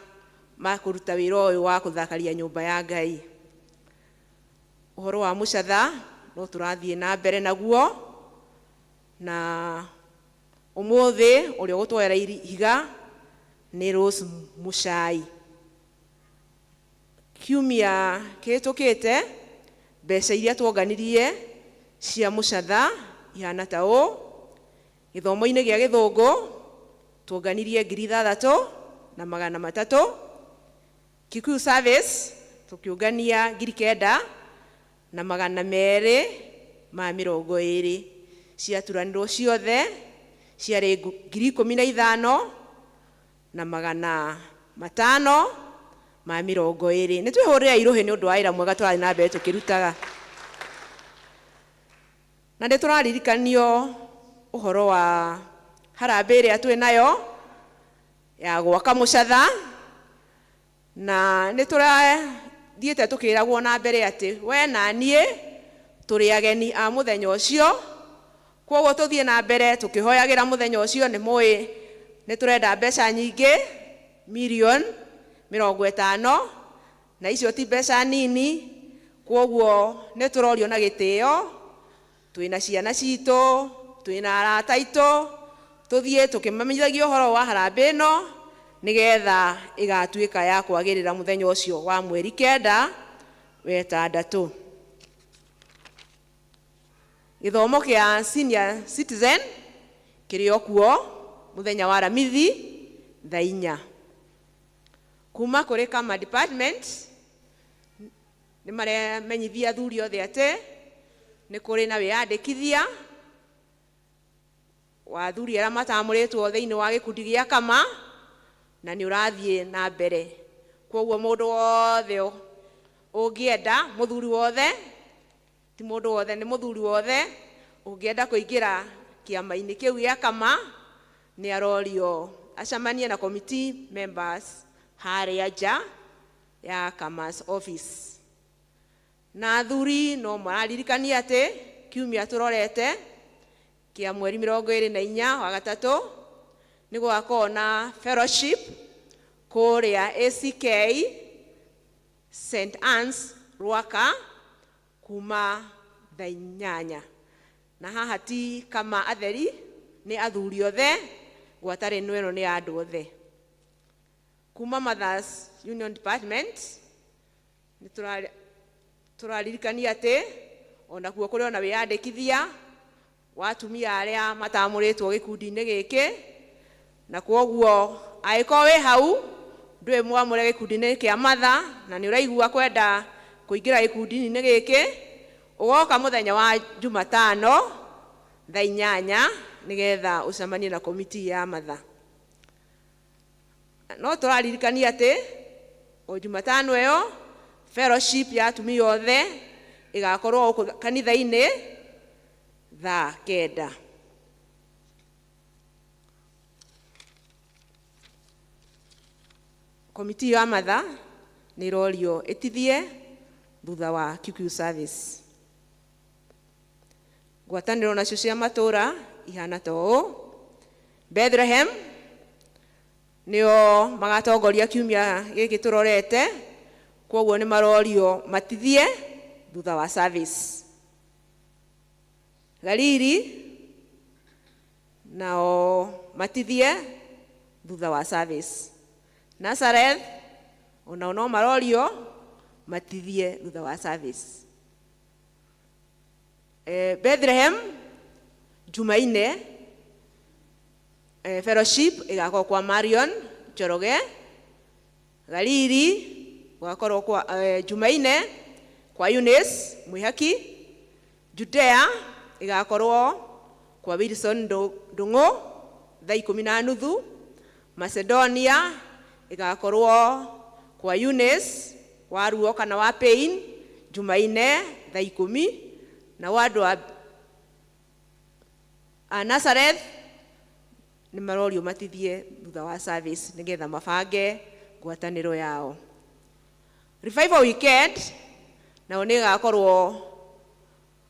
makũruta wĩra ũyũ wa kũthakaria nyũmba ya Ngai. Ũhoro wa mũcatha no tũrathiĩ na mbere naguo, na ũmũthĩ ũrĩa ũgũtwara ihiga nĩ Rose Muchai. Kiumia kĩhĩtũkĩte mbeca iria tuonganirie cia mũcatha ihana ta ũũ: gĩthomo-inĩ gĩa gĩthũngũ tuonganirie ngiri ithathatũ na magana matatũ, Kikuyu service tũkĩũngania ngiri kenda na magana merĩ ma mĩrongo ĩrĩ, ciaturanĩrwo ciothe ciarĩ ngiri ikũmi na ithano na magana matano ma mĩrongo ĩrĩ. Nĩ twĩhũrĩre irũhĩ nĩ ũndũ wa wĩra mwega tũrathiĩ na mbere tũkĩrutaga. Na nĩ tũraririkanio ũhoro wa harambee ĩrĩa twĩ nayo ya gwaka mũcatha, na nĩ tũrathiĩte tũkĩragwo na mbere atĩ we na niĩ tũrĩ ageni a mũthenya ũcio. Kwoguo tũthiĩ na mbere tũkĩhoyagĩra mũthenya ũcio. Nĩ mũĩ nĩ tũrenda mbeca nyingĩ, mirion mĩrongo ĩtano, na icio ti mbeca nini. Kwoguo nĩ tũrorio na gĩtĩo, twĩna ciana citũ, twĩna arata aitũ, tũthiĩ tũkĩmamenyithagia ũhoro wa harambee ĩno nĩgetha ĩgatuĩka ya kwagĩrĩra mũthenya ũcio wa mweri 9 wetandatũ. Gĩthomo kĩa senior citizen kĩrĩ o kuo mũthenya wa Aramithi thaa 4. Kuma kũrĩ Kama department nĩ maramenyithia athuri othe atĩ nĩ kũrĩ na wĩyandĩkithia wa athuri arĩa matamũrĩtwo thĩinĩ wa gĩkundi gĩa Kama, na nĩ ũrathiĩ na mbere. Kwoguo mũndũ wothe ũngĩenda, mũthuri wothe, ti mũndũ wothe, nĩ mũthuri wothe ũngĩenda kũingĩra kĩama-inĩ kĩu gĩa Kama, nĩ arorio acemanie na committee members harĩa nja ya Kama's office. Na athuri no mararirikania atĩ kiumia tũrorete kĩa mweri 24 wa gatatũ nĩ gũgakorwo na fellowship kũrĩa ACK St Anne's Rwaka kuma thaa 8. Na haha ti Kama atheri, nĩ athuri othe, ngwatanĩro ĩno nĩ ya andũ othe. Kuma Mothers Union Department nĩ tũraririkania atĩ onakuo kũrĩ ona wĩyandĩkithia wa atumia arĩa matamũrĩtwo gĩkundi-inĩ gĩkĩ, na kwoguo angĩkorwo wĩ hau ndũĩ mwamũre gĩkundi-inĩ kĩa Mother na nĩ ũraigua kwenda kũingĩra gĩkundi-inĩ gĩkĩ, ũgoka mũthenya wa Jumatano Thaa 8 nĩgetha ũcemanie na komiti ya matha. No tũraririkania atĩ o Jumatano ĩyo fellowship ya atumia othe ĩgakorwo gũkũ kanitha-inĩ thaa 9. Komiti ya matha nĩ ĩrorio ĩtithie thutha wa QQ service. Ngwatanĩro nacio cia matũra ihana ta ũũ: Bethlehem nĩo magatongoria kiumia gĩkĩ tũrorete, kwoguo nĩ marorio matithie thutha wa service. Galili nao matithie thutha wa service. Nazareth onao no marorio matithie thutha wa service. Bethlehem Jumaine fellowship ĩgakorwo kwa Marion Njoroge. Galili gũgakorwo kwa Jumaine kwa Eunice Mwihaki. Judea ĩgakorwo kwa Wilson Ndung'u thaa 10:30. Macedonia ĩgakorwo kwa Eunice wa ruo kana wa pain Jumaine thaa 10. Na andũ a Nazareth nĩ marorio matithie thutha wa service nĩgetha mabange ngwatanĩro yao. Revival weekend nao nĩ ĩgakorwo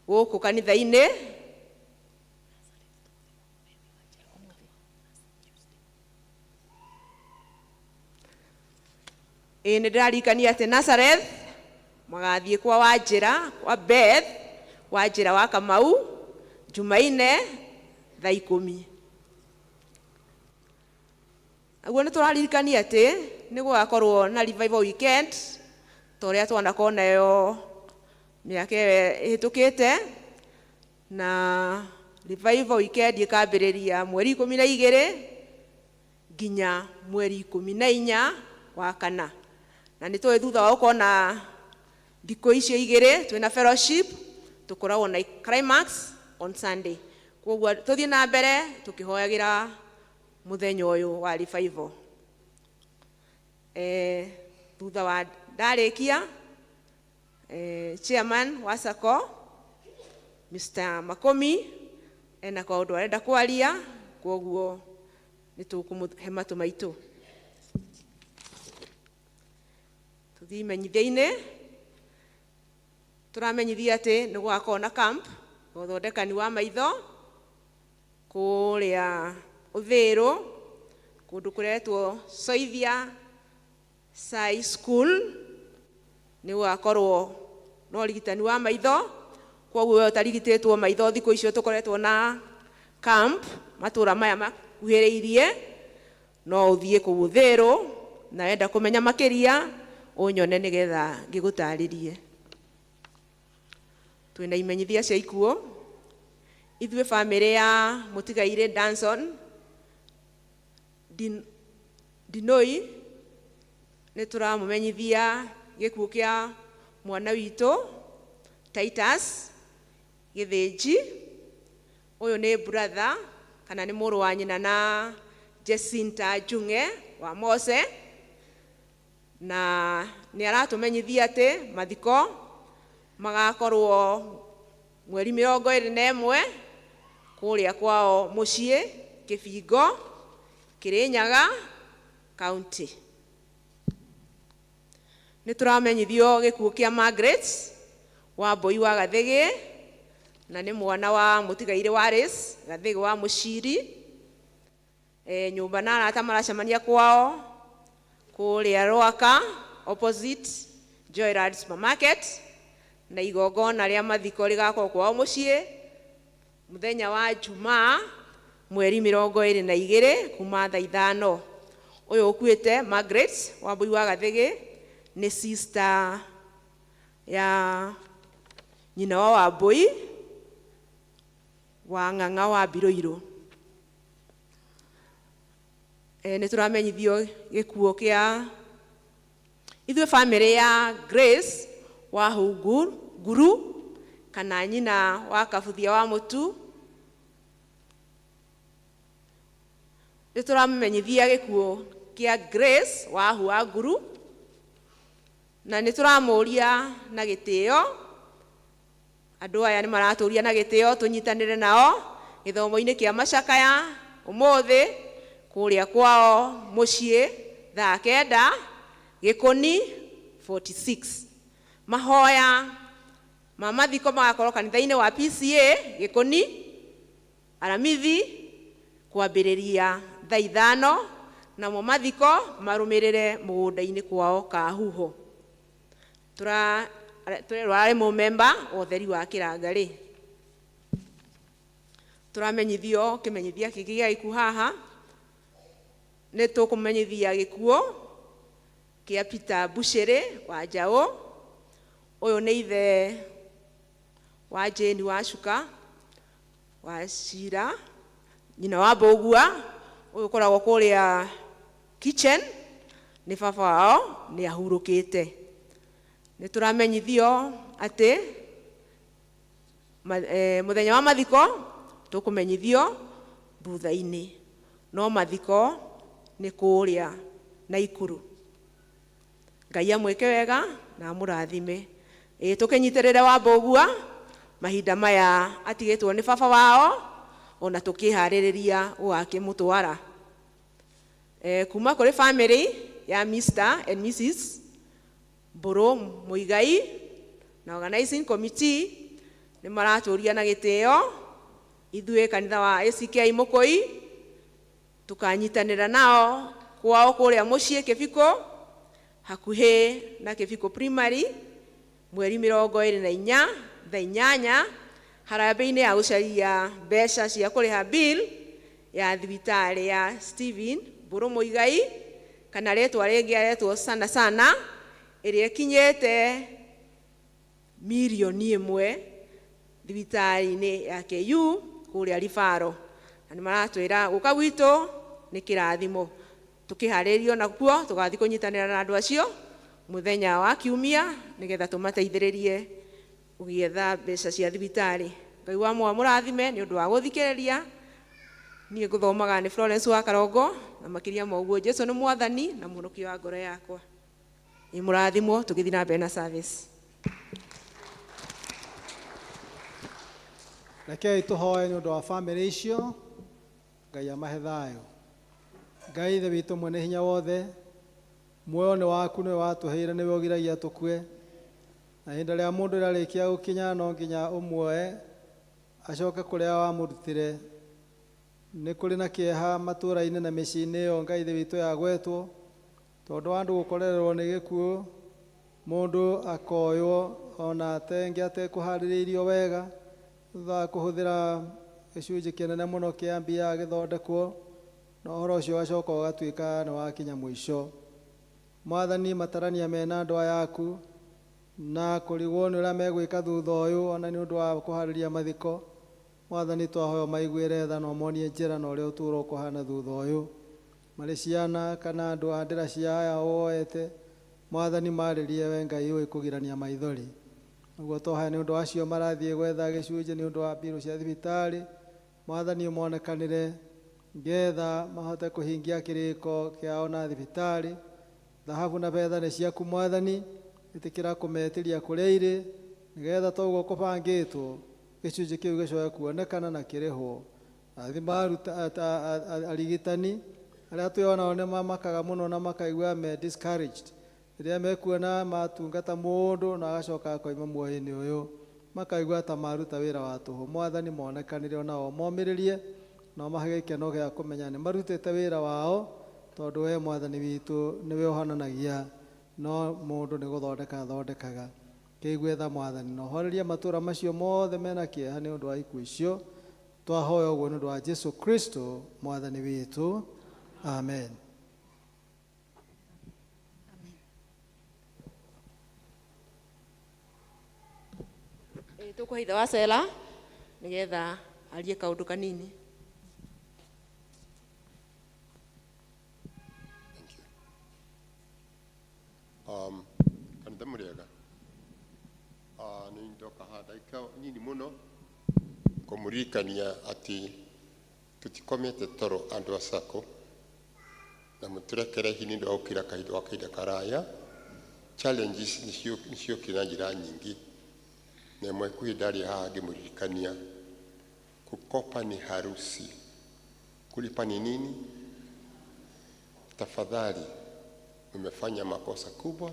gũkũ kanitha-inĩ. Ĩĩ nĩ ndĩraririkania atĩ Nazareth magathiĩ kwa Wanjĩra, kwa Beth Wanjĩra wa Kamau Jumaine thaa 10. Naguo nĩ tũraririkania atĩ nĩ gũgakorwo na revival weekend ta ũrĩa twanakorwo nayo mĩaka ĩyo ĩhĩtũkĩte, na revival weekend ĩkambĩrĩria mweri 12 nginya mweri 14 wa kana. Na nĩ tũĩ thutha wa gũkorwo na thikũ icio igĩrĩ twĩna fellowship tũkoragwo na climax on Sunday. Kwoguo tũthiĩ na mbere tũkĩhoyagĩra mũthenya ũyũ wa revival. Thutha wa ndarĩkia, chairman wa SACCO Mr. Makomi ena kaũndũ arenda kwaria, kwoguo nĩ tũkũmũhe matũ maitũ. Tũthiĩ imenyithia-inĩ. Tũramenyithia atĩ nĩ gũgakorwo na camp ya ũthondekani wa maitho kũrĩa Ũthĩrũ, kũndũ kũretwo Soithia Sai School. Nĩ gũgakorwo na ũrigitani wa maitho, kwoguo we ũtarigitĩtwo maitho thikũ icio tũkoretwo na camp matũra maya makuhĩrĩirie, no ũthiĩ kũu Ũthĩrũ, na wenda kũmenya makĩria ũnyone nĩgetha ngĩgũtarĩrie. Twĩna imenyithia cia ikuũ. Ithuĩ bamĩrĩ ya mũtigairĩ Danson Dinoi nĩ tũramũmenyithia gĩkuũ kĩa mwana witũ Titus Gĩthĩnji. Ũyũ nĩ brother kana nĩ mũrũ wa nyina na Jacinta Njung'e wa Mose, na nĩ aratũmenyithia atĩ mathiko magakorwo mweri 21 kũrĩa kwao mũciĩ Kĩbingo, Kĩrĩnyaga County. Nĩ tũramenyithio gĩkuũ kĩa Margaret wa Mbui wa Gathĩgĩ, na nĩ mwana wa mũtigairĩ Wallace Gathĩgĩ wa Mũciri. Nyũmba na arata maracemania kwao kũrĩa Rwaka opposite Joyland Supermarket, na igongona rĩa mathiko rĩgakorwo kwao mũciĩ mũthenya wa Jumaa mweri 22 kuma thaa 5. Ũyũ ũkuĩte Margaret wa Mbui wa Gathĩgĩ nĩ sister ya nyina wa Wambui wa Ng'ang'a wa Mbirũirũ. Nĩ tũramenyithio gĩkuũ kĩa ithuĩ bamĩrĩ ya Grace wa Hunguru kana nyina wa Kabuthia wa Mũtu. Nĩ tũramenyithia gĩkuũ kĩa Grace Wahu wa Nguru, na nĩ tũramũria na gĩtĩo. Andũ aya nĩ maratũria na gĩtĩo tũnyitanĩre nao gĩthomo-inĩ kĩa macakaya ũmũthĩ kũrĩa kwao mũciĩ thaa 9 Gĩkũni 46. Mahoya ma mathiko magakorwo kanitha-inĩ wa PCA Gĩkũni Aramithi kwambĩrĩria thaa 5, namo mathiko marũmĩrĩre mũgũnda-inĩ kwao Kahuho. Tũrerwo arĩ mũmemba wa ũtheri wa Kĩrangarĩ. Tũramenyithio kĩmenyithia kĩngĩ gĩa gĩkuũ haha, nĩ tũkũmenyithia gĩkuũ kĩa Peter Bushiri wa Njaũ. Ũyũ nĩ ithe wa Jane wa Cuka wa Cira, nyina wa Mbũgua, ũyũ ũkoragwo kũrĩa kitchen, nĩ baba wao, nĩ ahurũkĩte. Nĩ tũramenyithio atĩ mũthenya wa mathiko tũkũmenyithio thutha-inĩ, no mathiko nĩ kũrĩa Naikuru. Ngai amwĩke wega na amũrathime. Ĩ tũkĩnyitĩrĩre wa Mbũgua mahinda maya atigĩtwo nĩ baba wao, ona tũkĩharĩrĩria gũgakĩmũtwara. Kuma kũrĩ family ya Mr and Mrs Mbũrũ Mũigai na organizing committee nĩ maratũria na gĩtĩo ithuĩ kanitha wa ACK Mũkũi tukanyitanĩra nao kwao kũrĩa mũciĩ Kĩbiko, hakuhĩ na Kĩbiko Primary, mweri 24 thaa 8, harambĩ-inĩ ya gũcaria mbeca cia kũrĩha bill ya thibitarĩ ya Stephen Mbũrũ Mũigai, kana rĩtwa rĩngĩ aretwo sana sana, ĩrĩa ĩkinyĩte mirioni 1 thibitarĩ-inĩ ya KU kũrĩa Ribaro. Na nĩ maratwĩra gũka gwitũ nĩ kĩrathimo. Tũkĩharĩrio nakuo tũgathiĩ kũnyitanĩra na andũ acio mũthenya wa kiumia nĩgetha tũmateithĩrĩrie gũgĩetha mbeca cia thibitarĩ. Ngai wa mwa mũrathime nĩ ũndũ wa gũthikĩrĩria. Niĩ ngũthomaga nĩ Florence wa Karongo, na makĩria ma ũguo Jesu nĩ mwathani na mũhonokia wa ngoro yakwa. Ĩ mũrathimwo, tũgĩthiĩ na mbere na service. Rekei tũhoe nĩ ũndũ wa bamĩrĩ icio, Ngai amahe thayũ. Ngai Ithe witũ mwene hinya wothe, muoyo nĩ waku, nĩwe watũheire, nĩwe ũgiragia tũkue. Na ihinda rĩa mũndũ rĩarĩkia gũkinya no nginya ũmuoe acoke kũrĩa wamũrutire. Nĩ kũrĩ na kĩeha matũũra-inĩ na mĩciĩ-inĩ ĩyo Ngai Ithe witũ yagwetwo, tondũ wa andũ gũkorererwo nĩ gĩkuũ, mũndũ akoywo ona atenge atekũharĩrĩirio wega, thutha wa kũhũthĩra gĩcunjĩ kĩnene mũno kĩa mbia agĩthondekwo, na ũhoro ũcio ũgacoka ũgatuĩka nĩ wakinya mũico. Mwathani, matarania mena andũ aya aku na kũrigwo nĩ ũrĩa megwĩka thutha ũyũ, ona nĩ ũndũ wa kũharĩria mathiko. Mwathani, twahoya ũmaiguĩre tha na ũmonie njĩra na ũrĩa ũtũũro ũkũhana thutha ũyũ. Marĩ ciana kana andũ a ndĩra cia aya woete, Mwathani, marĩrie we Ngai ũĩ kũgirania maithori. Ũguo twahoya nĩ ũndũ wa acio marathiĩ gwetha gĩcunjĩ nĩ ũndũ wa mbirũ cia thibitarĩ, Mwathani ũmonekanĩre ngetha mahote kũhingia kĩrĩko kĩao na thibitarĩ. Thahabu na betha nĩ ciaku Mwathani, ĩtĩkĩra kũmetĩria kũrĩa irĩ, nĩgetha toguo kũbangĩtwo gĩcunjĩ kĩu gĩcoke kuonekana na kĩrĩhwo. Rathima arigitani arĩa twĩonao nĩ mamakaga mũno na makaigua me discouraged rĩrĩa mekuona matungata mũndũ na agacoka akoima muoyo-inĩ ũyũ, makaigua ta maruta wĩra wa tũhũ. Mwathani, monekanĩre onao momĩrĩrie na ũmahe gĩkeno gĩa kũmenya nĩ marutĩte wĩra wao, tondũ we Mwathani witũ nĩwe ũhonanagia, no mũndũ nĩ gũthondeka athondekaga. Kĩigue tha Mwathani, na ũhorerie matũũra macio mothe mena kĩeha nĩ ũndũ wa ikuũ icio. Twahoya ũguo nĩ ũndũ wa Jesu Kristo Mwathani witũ, amen. Tũkũhe ithe wa Sela nĩgetha arie kaũndũ kanini. Kanitha mũrĩega. Nĩ ndoka haha ndagĩka nini mũno kũmũririkania atĩ tũtikomete toro andũ a SACCO. Na mũtũrekere hihi nĩ ũndũ wa gũkira kahinda gwa kahinda karaya. Challenges nĩciokire na njĩra nyingĩ, na ĩmwe kwĩ ndarĩ haha ngĩmũririkania, kukopa ni harusi, kulipa ni nini? Tafadhali, mmefanya makosa kubwa,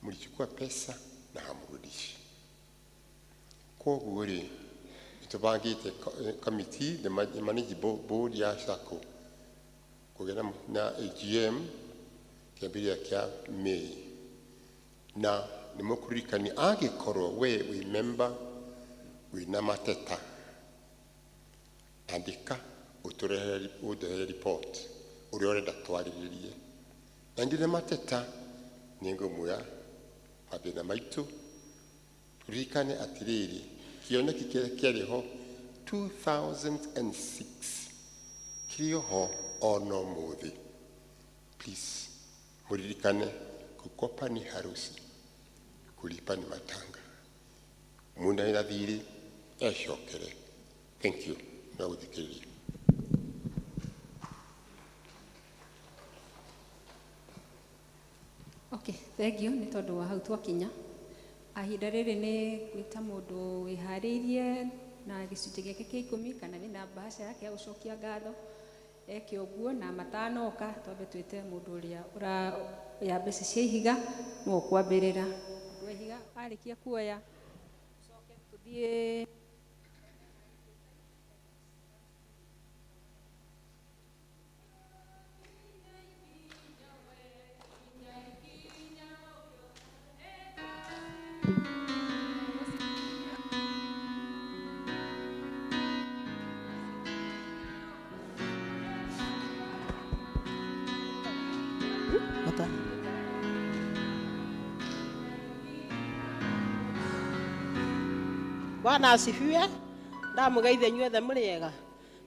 mlichukua pesa na hamrudishi. Koguo rĩ, nĩtũbangĩte committee, the managing board ya SACCO kũgĩa na AGM kĩambĩrĩria kĩa May, na nĩmũkũririkania angĩkorwo we wĩ member wĩna mateta, andĩka ũtũrehere, ũndehere report ũrĩa ũrenda twarĩrĩrie, na ndĩna mateta nĩngũmwĩra mathĩna maitũ. Turirikane atĩrĩrĩ, kĩoneki kĩrĩa kĩarĩ ho 2006 kĩrĩ ho ona ũmũthĩ. Please muririkane, kukopa ni harusi, kulipa ni matanga. Mũndũ arĩ na thirĩ ecokere. Thank you na gũthikĩrĩria. Okay, thank you nĩ tondũ wa hau twakinya. Ahinda rĩrĩ nĩ gwĩta mũndũ wĩharĩirie na gĩcunjĩ gĩake kĩa ikũmi kana wĩna mbahaca yake ya gũcokia ngatho eke ũguo, na matanoka twambe twĩte mũndũ ũrĩa ũroya mbeca cia ihiga nĩwe ũkwambĩrĩra. Mũndũ wa ihiga arĩkia kuoya tũcoke tũthiĩ. Bwana asifiwe. Ndamũgeithia inyuothe mũrĩ ega.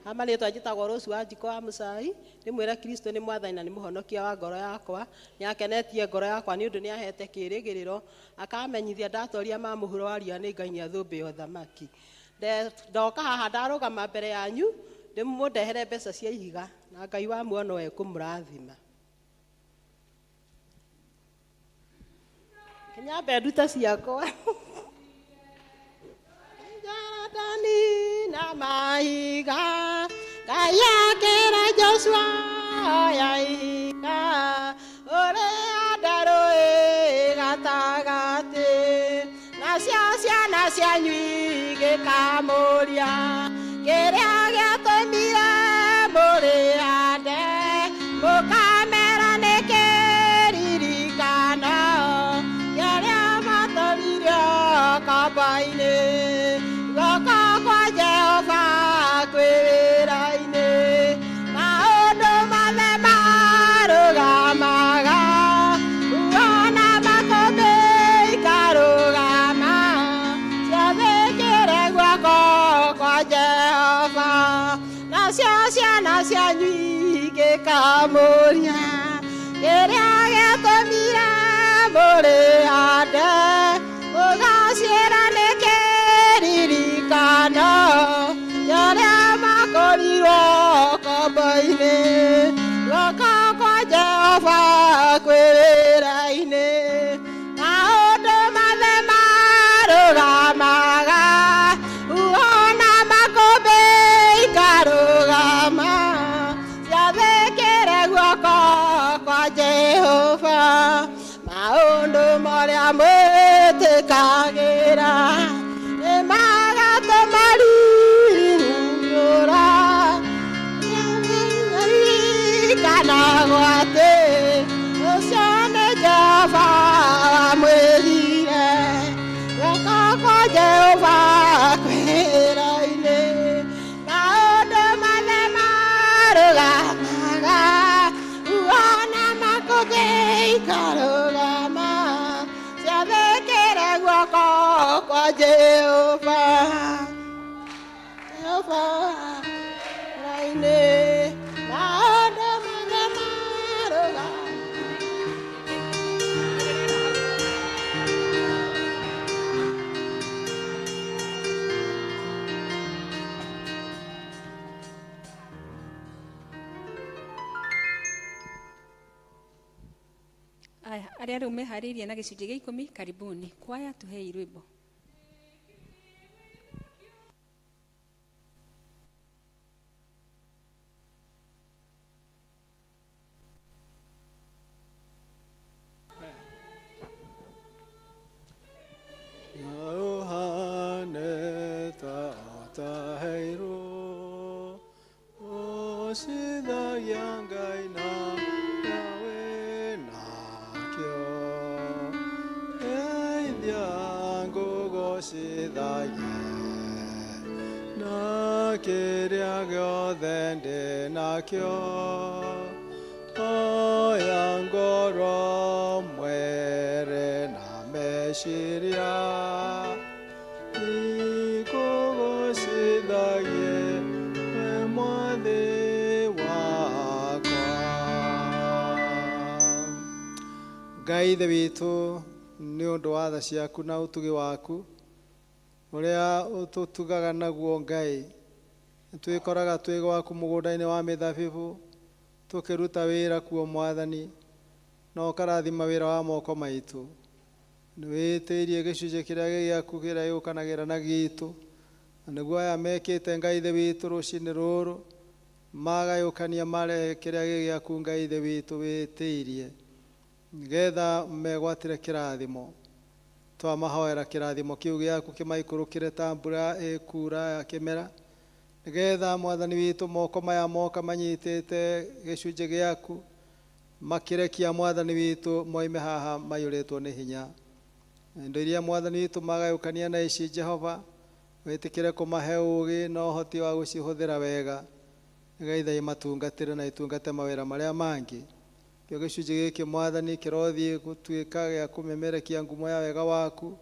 Ha marĩtwa njĩtagwo Rose wa Njiko wa Mũcai, ndĩmwĩre Kristo nĩ mwathani na nĩ mũhonokia wa ngoro yakwa. Nĩ akenetie ngoro yakwa nĩ ũndũ nĩ ahete kĩĩrĩgĩrĩro, akamenyithia ndatoria ma mũhuro wa riũa nĩ Ngai nĩ athũmbĩ ya ũthamaki. Ndoka haha ndarũgama mbere yanyu ndĩmũndehere mbeca cia ihiga, na Ngai wa muoyo no ekũmũrathima. Nyambe ndute ciakwa. Jorodani na mahiga, Ngai akĩra Joshua oya ihiga, ũrĩa ndarũĩ gatagatĩ, nacio ciana cianyu igĩkamũria kĩrĩa gĩatũmire mũrĩhande, mũkamera nĩ kĩririkano kĩrĩa matoririo kamba-inĩ. Guoko kwa Jehova kwĩ wĩra-inĩ, maũndũ mothe marũgamaga, ona makũmbĩ ikarũgama, ciathĩkĩre guoko kwa Jehova, nacio ciana cianyu igĩkamũria kĩrĩa gĩatũmire mũrĩhande, mũgaciĩra nĩ kĩririkano kĩrĩa makorirwo kombo-inĩ. Guoko kwa Jehova kwĩ wĩra-inĩ, maũndũ mothe marũgamaga, ona makũmbĩ ikarũgama, ciathĩkĩre guoko kwa Jehova, maũndũ marĩa mwĩtĩkagĩra nĩ magatũma riũra ririkanago atĩ ũcio nĩ Jehova wamwĩrire. Guoko kwa Jehova kwĩ wĩra-inĩ, maũndũ mothe marũgamaga, ona makũmbĩ ikarũgama, ciathĩkĩre guoko kwa Jehova. Jehova wĩra-inĩ, maũndũ mothe marũgamaga. Arĩa rĩu meharĩirie na gĩcunjĩ gĩa 10, karibuni. Kwaya, tuhei rwĩmbo. Ngai ithe witũ, nĩ ũndũ wa tha ciaku na ũtugi waku ũrĩa ũtũtugaga naguo Ngai, nĩtwĩkoraga twĩ gwaku mũgũnda-inĩ wa mĩthabibũ tũkĩruta wĩra kuo Mwathani, na ũkarathima wĩra wa moko maitũ. Nĩwĩtĩirie gĩcunjĩ kĩrĩa gĩ gĩaku kĩrĩa gĩũkanagĩra na gitũ, na nĩguo aya mekĩte Ngai ithe witũ rũcinĩ rũrũ magayũkania marehe kĩrĩa gĩ gĩaku Ngai ithe witũ wĩtĩirie, nĩgetha megwatĩre kĩrathimo. Twamahoera kĩrathimo kĩu gĩaku kĩmaikũrũkĩre ta mbura ĩkura ya kĩmera, nĩgetha Mwathani witũ moko maya moka manyitĩte gĩcunjĩ gĩaku makĩrekia Mwathani witũ moime haha maiyũrĩtwo nĩ hinya. Indo iria Mwathani witũ magayũkania na ici Jehova, wĩtĩkĩre kũmahe ũũgĩ na ũhoti wa gũcihũthĩra wega, nĩgetha imatungatĩre na itungate mawĩra marĩa mangĩ. Kĩo gĩcunjĩ gĩkĩ Mwathani kĩrothiĩ gũtuĩka gĩa kũmemerekia ngumo ya wega waku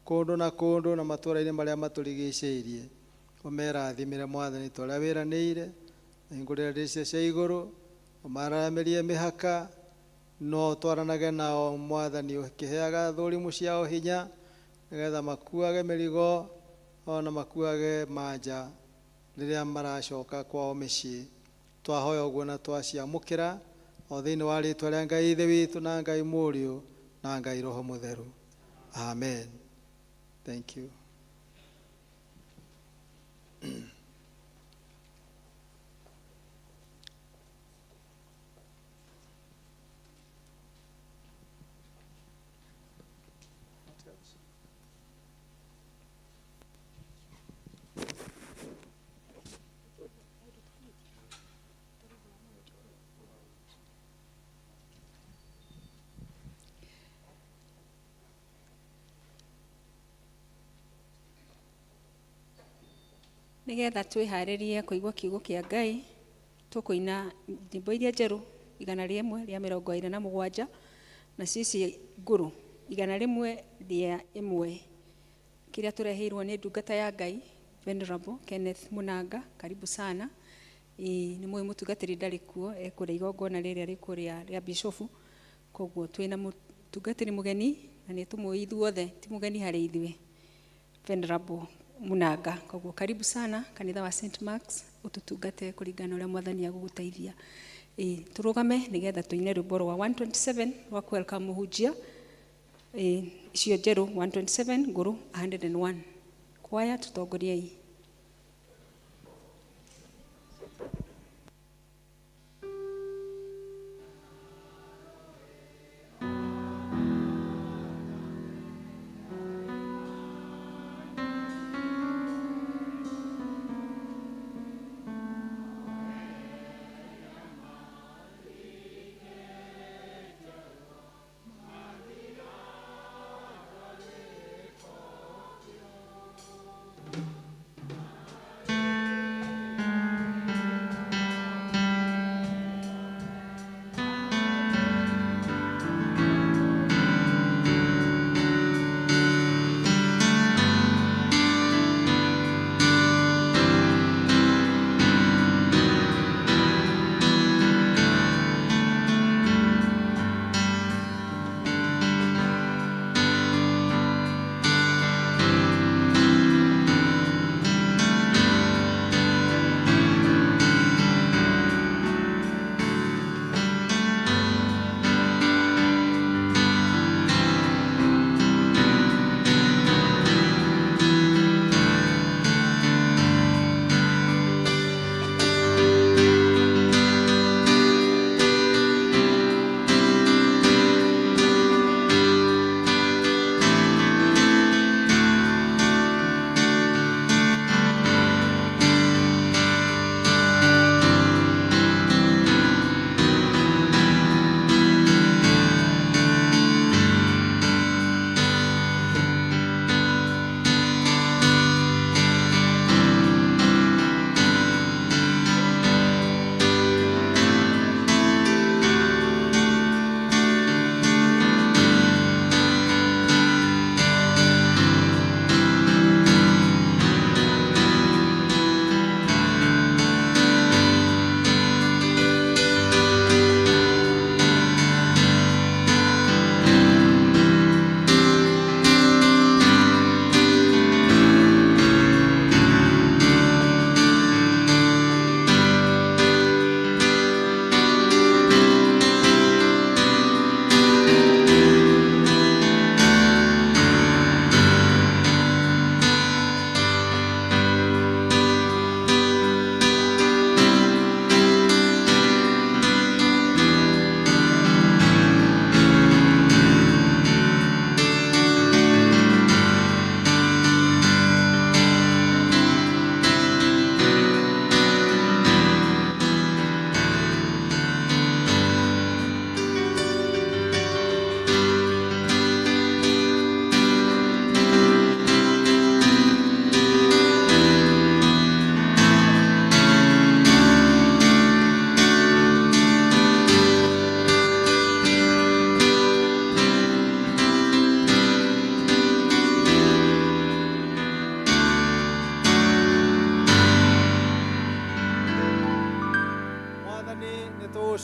kũndũ na kũndũ na matũũra-inĩ marĩa matũrigicĩirie. Ũmerathimĩre Mwathani ta ũrĩa wĩranĩire, hingũrĩra ndirica cia igũrũ, ũmararamĩrie mĩhaka, no twaranage nao Mwathani ũkĩheaga thũrimũ ciao hinya, nĩgetha makuage mĩrigo ona makuage manja rĩrĩa maracoka kwao mĩciĩ. Twahoya ũguo na twaciamũkĩra o thĩinĩ wa rĩtwa rĩa Ngai Ithe witũ na Ngai Mũriũ na Ngai Roho Mũtheru. Amen. Thank you. Nĩgetha twĩharĩrie kũigua kiugo kĩa Ngai, tũkũina nyĩmbo iria njerũ 127 na cici ngũrũ 101 kĩrĩa tũreheirwo nĩ ndungata ya Ngai Venerable Kenneth Munanga. Karibu sana. Nĩ mũĩ mũtungatĩri ndarĩ kuo, ekũrĩa igongona rĩrĩa rĩkũrĩa rĩa bishofu, koguo twĩna mũtungatĩri mũgeni na nĩ tũmũĩ ithuothe, ti mũgeni harĩ ithuĩ, Venerable Munanga. Koguo karibu sana kanitha wa St Mark's, ũtũtungate kũringana na ũrĩa Mwathani agũgũteithia. Tũrũgame nĩgetha tũine rwĩmbo rwa 127 rwa welcome mũhunjia. Icio njerũ 127 ngũrũ 101. Kwaya, tũtongoriei.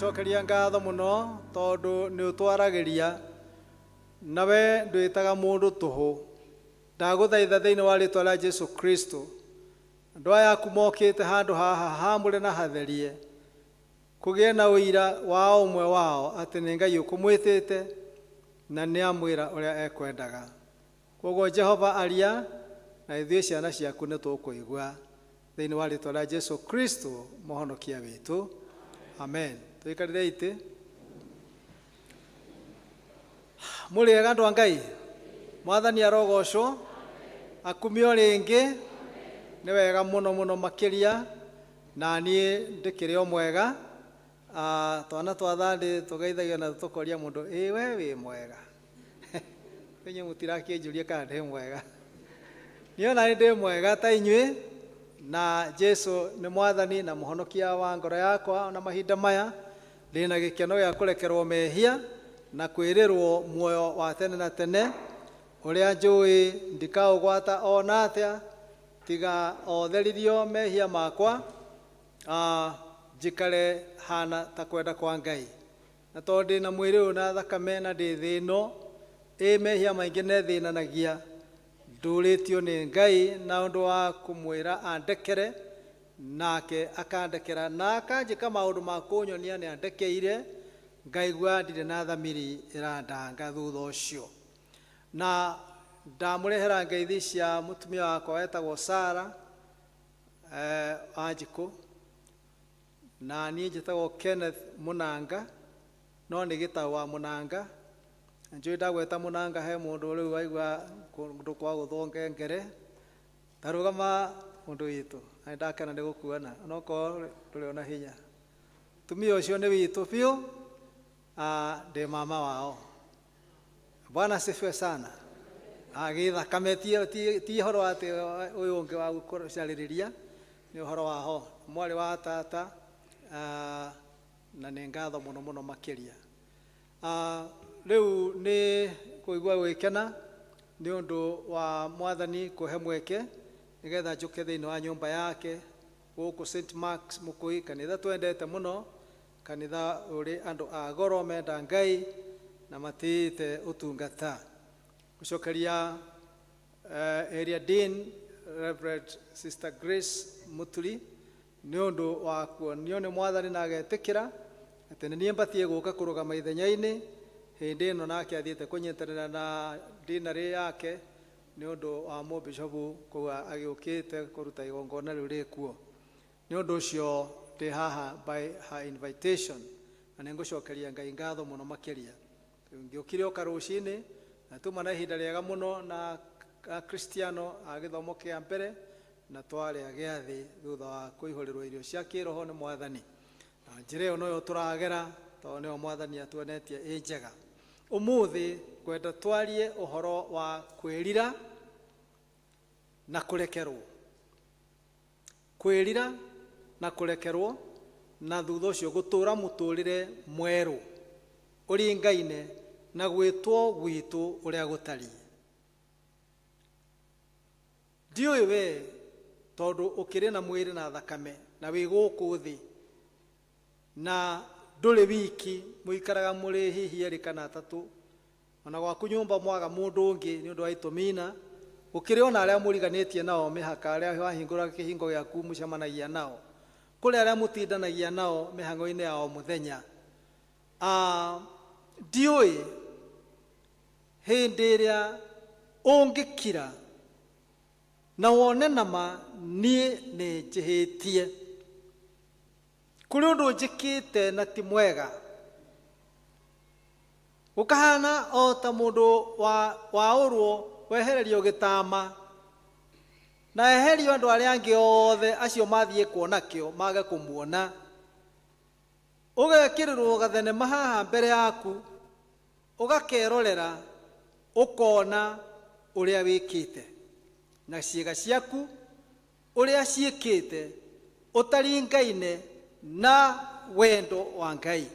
Ngũcokeria ngatho mũno tondũ nĩ ũtwaragĩria nawe ndwĩtaga mũndũ tũhũ. Ndagũthaitha thĩinĩ wa rĩtwa rĩa Jesu Kristo, andũ aya aku mokĩte handũ haha hamũre na hatherie, kũgĩe na ũira wa o ũmwe wao atĩ nĩ Ngai ũkũmwĩtĩte na nĩ amwĩra ũrĩa ekwendaga. Kwoguo Jehova aria na ithuĩ ciana ciaku nĩ tũkũigua thĩinĩ wa rĩtwa rĩa Jesu Kristo mũhonokia witũ, amen. Tũikarĩre itĩ. Mũrĩ ega andũ a Ngai? Mwathani arogocwo, akumio rĩngĩ. Nĩ wega mũno mũno makĩria, na niĩ ndĩkĩrĩ o mwega. Twana twa thandĩ tũgeithagio na tũkoria mũndũ, ĩ we wĩ mwega? Inyuĩ mũtirakĩnjũria kana ndĩ mwega. Niĩ ona nĩ ndĩ mwega ta inyuĩ, na Jesu nĩ mwathani na mũhonokia wa ngoro yakwa. Ona mahinda maya ndĩna gĩkeno gĩa kũrekerwo mehia na kwĩrĩrwo muoyo wa tene na tene, ũrĩa njũĩ ndikaũgwata ona atĩa tiga otheririo mehia makwa, njikare hana ta kwenda kwa Ngai. Na tondũ ndĩna mwĩrĩ ũyũ na thakame na ndĩ thĩ ĩno ĩ mehia maingĩ nethĩnanagia, ndũrĩtio nĩ Ngai na ũndũ wa kũmwĩra andekere, nake akandekera na akanjĩka maũndũ ma kũnyonia nĩ andekeire, ngaigua ndirĩ na thamiri ĩrandanga thutha ũcio. Na ndamũrehera ngeithi cia mũtumia wakwa wetagwo Sara Wanjikũ, na niĩ njĩtagwo Kenneth Mũnanga, no nĩ gĩtau wa Mũnanga. Njũĩ ndagweta Mũnanga he mũndũ rĩu waigua kũndũ kwa gũthwo ngengere. Tarũgama mũndũ witũ, na nĩndakena nĩ gũkuona onokorwo ndũrĩ ona hinya. Mũtumia ũcio nĩ witũ biũ, ndĩ mama wao. Bwana asifiwe sana. Gĩthakame ti ũhoro wa atĩ ũyũ ũngĩ wa gũcarĩrĩria, nĩ ũhoro wa ho mwarĩ wa tata, na nĩ ngatho mũno mũno makĩria. Rĩu nĩ kũigua gwĩkena nĩ ũndũ wa mwathani kũhe mweke nĩgetha njũke thĩinĩ wa nyũmba yake gũkũ St Mark's Mũkũi, kanitha twendete mũno, kanitha ũrĩ andũ a goro menda Ngai na matĩĩte ũtungata. Gũcokeria area dean Reverend Sister Grace Muturi nĩ ũndũ wa kuonio nĩ mwathani na agetĩkĩra atĩ nĩ niĩ mbatiĩ gũka kũrũgama ithenya-inĩ hĩndĩ ĩno, nake athiĩte kũnyitanĩra na dinarĩ yake nĩ ũndũ wa mũbishopu kũu agĩũkĩte kũruta igongona rĩu rĩkuo. Nĩ ũndũ ũcio ndĩ haha by her invitation, na nĩ ngũcokeria Ngai ngatho mũno makĩria. Ngĩũkire oka rũcinĩ na tuma na ihinda rĩega mũno na Akristiano a gĩthomo kĩa mbere, na twarĩa gĩathĩ thutha wa kũihũrĩrwo irio cia kĩroho nĩ mwathani. Na njĩra ĩyo noyo tũragera, tondũ nĩyo mwathani atuonetie ĩ njega. Ũmũthĩ ngwenda twarie ũhoro wa kwĩrira na kũrekerwo. Kwĩrira na kũrekerwo, na thutha ũcio gũtũra mũtũrĩre mwerũ ũringaine na gwĩtwo gwitũ ũrĩa gũtariĩ. Ndiũĩ we tondũ ũkĩrĩ na mwĩrĩ na thakame na wĩ gũkũ thĩ na ndũrĩ wiki, mũikaraga mũrĩ hihi erĩ kana atatũ, ona gwaku nyũmba mwaga mũndũ ũngĩ nĩ ũndũ wa itũmi na gũkĩrĩ ona arĩa mũriganĩtie nao mĩhaka, arĩa wahingũra kĩhingo gĩaku mũcemanagia nao, kũrĩ arĩa mũtindanagia nao mĩhang'o-inĩ ya o mũthenya. Ndiũĩ hĩndĩ ĩrĩa ũngĩkira na wone nama niĩ nĩ njĩhĩtie, kũrĩ ũndũ njĩkĩte na ti mwega, gũkahana o ta mũndũ waũrwo wehererio gĩtama na eherio andũ arĩa angĩ othe acio mathiĩ kuona kĩo mage kũmuona, ũgekĩrĩrwo gathenema haha mbere yaku, ũgakerorera, ũkona ũrĩa wĩkĩte na ciĩga ciaku ũrĩa ciĩkĩte ũtaringaine na wendo wa Ngai,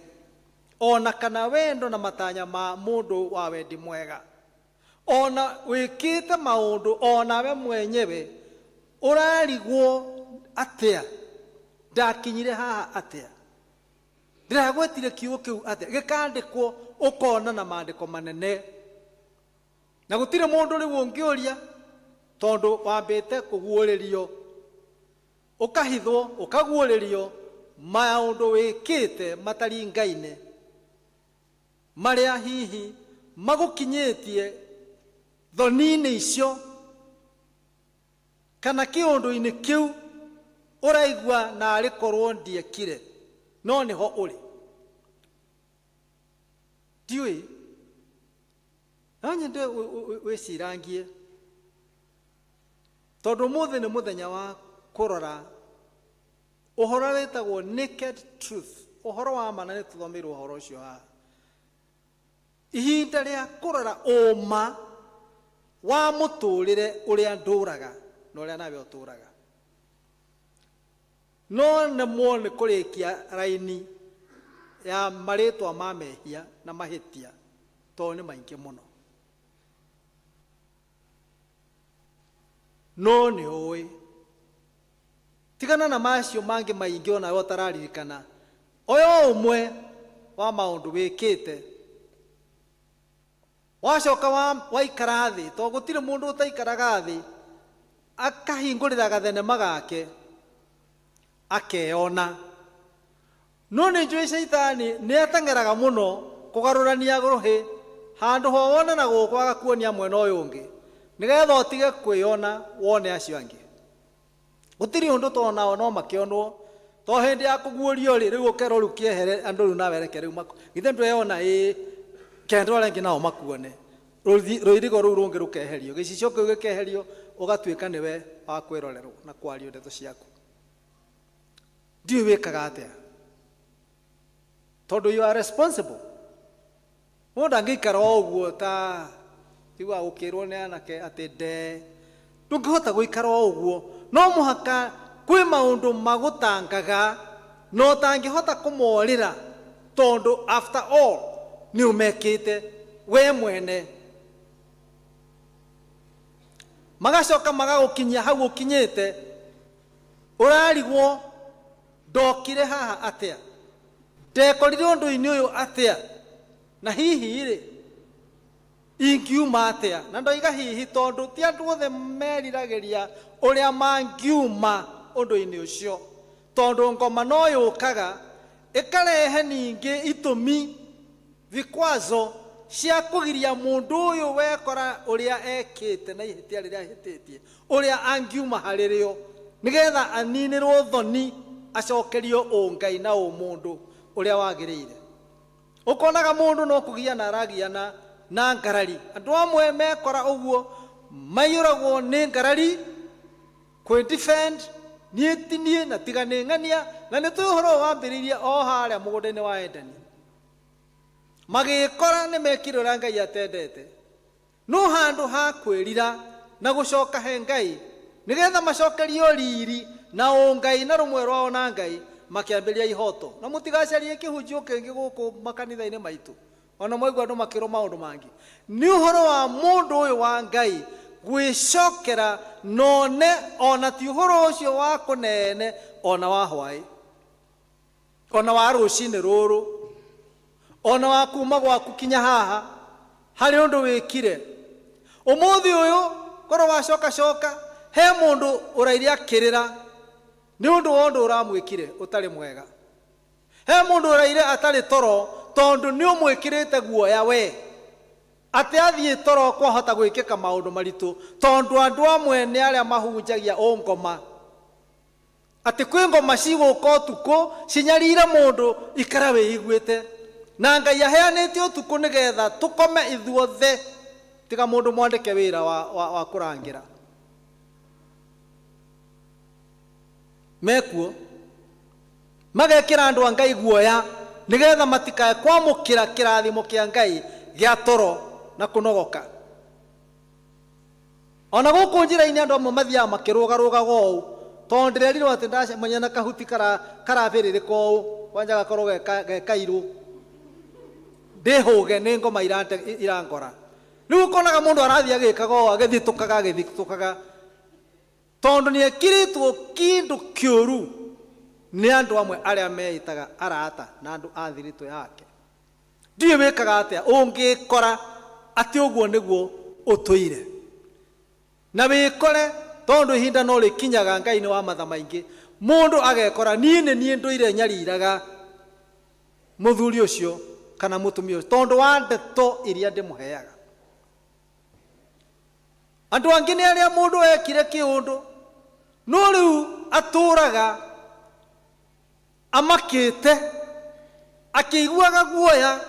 ona kana wendo na matanya ma mũndũ wa wendi mwega, ona wĩkĩte maũndũ onawe mwenyewe ũrarigwo atĩa ndakinyire haha atĩa. Ndĩragwetire kiugo kĩu atĩa? Gĩkandĩkwo ũkona na maandĩko manene, na gũtirĩ mũndũ rĩu ũngĩũria, tondũ wambĩte kũguũrĩrio, ũkahithwo, ũkaguũrĩrio maũndũ wĩkĩte mataringaine, marĩa hihi magũkinyĩtie thoni-inĩ icio kana kĩũndũ-inĩ kĩu ũraigua narĩ korwo ndiekire, no nĩho ũrĩ. Ndiũĩ, no nyende wĩcirangie, tondũ ũmũthĩ nĩ mũthenya wa kũrora ũhoro wĩtagwo naked truth, ũhoro wa ma, na nĩ tũthomeirwo ũhoro ũcio haha. Ihinda rĩa kũrora ũma wa mũtũrĩre ũrĩa ndũraga na ũrĩa nawe ũtũraga. No nemwo nĩ kũrĩkia raini ya marĩtwa ma mehia na mahĩtia, tondũ nĩ maingĩ mũno. No nĩ ũĩ, tigana na macio mangĩ maingĩ onawe ũtararirikana, ũyũ ũmwe wa maũndũ wĩkĩte, wacoka waikara thĩ, tondũ gũtirĩ mũndũ ũtaikaraga thĩ akahingũrĩra gathenema gake akeyona. No nĩ njũĩ caitani nĩ ateng'eraga mũno kũgarũrania rũhĩ handũ ho wone na gũkũ agakuonia mwena ũyũ ũngĩ, nĩgetha ũtige kwĩyona wone acio angĩ. Gũtirĩ ũndũ tonao no makĩonwo, to hĩndĩ ya kũguũrio rĩ, rĩu ũkerwo rĩu kĩehere andũ rĩu nawe reke rĩu githĩ ndweyona ĩĩ kenda arĩa angĩ nao makuone. Rũirigo rũu rũngĩ rũkeherio, gĩcicio kĩu gĩkeherio, ũgatuĩka nĩwe wa kwĩrorerwo na kwario ndeto ciaku. Ndiũĩ wĩkaga atĩa, tondũ you are responsible. Mũndũ angĩikara o ũguo ta iguaga gũkĩrwo nĩ anake atĩ ndee, ndũngĩhota gũikara o ũguo. No mũhaka kwĩ maũndũ magũtangaga na ũtangĩhota kũmorĩra, tondũ after all nĩ ũmekĩte we mwene. Magacoka magagũkinyia hau ũkinyĩte, ũrarigwo ndokire haha atĩa, ndekorire ũndũ-inĩ ũyũ atĩa, na hihi rĩ ingiuma atĩa. Na ndoiga hihi tondũ ti andũ othe meriragĩria ũrĩa mangiuma ũndũ-inĩ ũcio, tondũ ngoma no yũkaga ĩkarehe ningĩ itũmi, vikwazo cia kũgiria mũndũ ũyũ wekora ũrĩa ekĩte na ihĩtia rĩrĩa ahĩtĩtie, ũrĩa angiuma harĩ rĩo, nĩgetha aninĩrwo thoni, acokerio ũngai na ũmũndũ ũrĩa wagĩrĩire. Ũkonaga mũndũ no kũgiana aragiana na ngarari. Andũ amwe mekora ũguo maiyũragwo nĩ ngarari kwĩ defend, niĩ ti niĩ na tiga nĩ ng'ania. Na nĩ tũĩ ũhoro ũyũ wambĩrĩirie o harĩa mũgũnda-inĩ wa Edeni, magĩkora nĩ mekire ũrĩa Ngai atendete, no handũ ha kwĩrira na gũcoka he Ngai nĩgetha macokerio riri na ũngai na rũmwe rwao na Ngai, makĩambĩrĩria ihoto. Na mũtigacarie kĩhunjio kĩngĩ gũkũ makanitha-inĩ maitũ, ona mwaigua andũ makĩrwo maũndũ mangĩ. Nĩ ũhoro wa mũndũ ũyũ wa Ngai gwĩcokera none, ona ti ũhoro ũcio wa kũnene, ona wa hwaĩ, ona wa rũcinĩ rũrũ, ona wa kuma gwaku kinya haha, harĩ ũndũ wĩkire ũmũthĩ ũyũ. Korwo wacoka coka, he mũndũ ũraire akĩrĩra nĩ ũndũ wa ũndũ ũramwĩkire ũtarĩ mwega. He mũndũ ũraire atarĩ toro tondũ nĩ ũmwĩkĩrĩte guoya we atĩ athiĩ toro kwahota gwĩkĩka maũndũ maritũ, tondũ andũ amwe nĩ arĩa mahunjagia ũngoma, atĩ kwĩ ngoma cigũka ũtukũ cinyarire mũndũ, ikara wĩiguĩte. Na Ngai aheanĩte ũtukũ nĩgetha tũkome ithuothe, tiga mũndũ mwandĩke wĩra wa kũrangĩra. Mekuo magekĩra andũ a Ngai guoya nĩgetha matikae kwamũkĩra kĩrathimo kĩa Ngai gĩa toro na kũnogoka. Ona gũkũ njĩra-inĩ andũ amwe mathiaga makĩrũgarũgaga ũũ, tondũ ndĩrerirwo atĩ ndacemania na kahuti karabĩrĩrĩka ũũ, kwanja gakorwo ge kairũ, ndĩhũge nĩ ngoma irangora. Rĩu ũkonaga mũndũ arathiĩ agĩkaga ũũ, agĩthitũkaga agĩthitũkaga, tondũ nĩ ekĩrĩtwo kĩndũ kĩũru. Nĩ andũ amwe arĩa meĩtaga arata na andũ a thiritũ yake. Ndiũĩ wĩkaga atĩa ũngĩkora atĩ ũguo nĩguo ũtũire. Na wĩkore tondũ ihinda no rĩkinyaga Ngai nĩ wa matha maingĩ, mũndũ agekora niĩ nĩ niĩ ndũire nyariraga mũthuri ũcio kana mũtumia ũcio tondũ wa ndeto iria ndĩmũheaga. Andũ angĩ nĩ arĩa mũndũ ekire kĩũndũ no rĩu atũraga amakĩte akĩiguaga guoya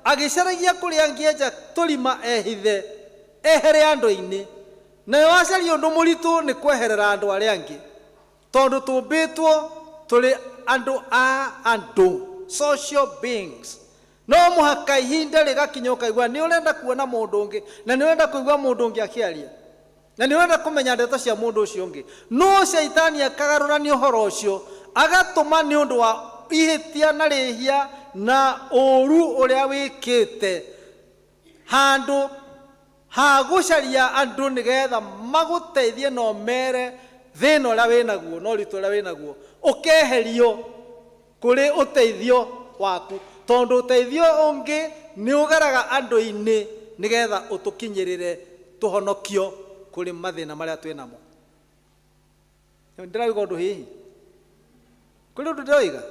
agĩcaragia kũrĩa angĩenja tũrima ehithe ehere andũ-inĩ. Nayo acaria ũndũ mũritũ nĩ kweherera andũ arĩa angĩ tondũ tũmbĩtwo tũrĩ andũ a andũ, social beings. No mũhaka ihinda rĩgakinya ũkaigua nĩ ũrenda kuona mũndũ ũngĩ na nĩ ũrenda kũigua mũndũ ũngĩ akĩaria na nĩ ũrenda kũmenya ndeto cia mũndũ ũcio ũngĩ. No caitani akagarũrania ũhoro ũcio agatũma nĩ ũndũ wa ihĩtia na rĩhia na ũũru ũrĩa wĩkĩte handũ ha gũcaria andũ nĩgetha magũteithie na ũmere thĩna ũrĩa wĩnaguo na ũritũ ũrĩa wĩnaguo, ũkeherio kũrĩ ũteithio waku tondũ ũteithio ũngĩ nĩ ũgeraga andũ-inĩ nĩgetha ũtũkinyĩrĩre tũhonokio kũrĩ mathĩna marĩa twĩnamo. Ndĩrauga ũndũ hihi? Kũrĩ ũndũ ndĩroiga?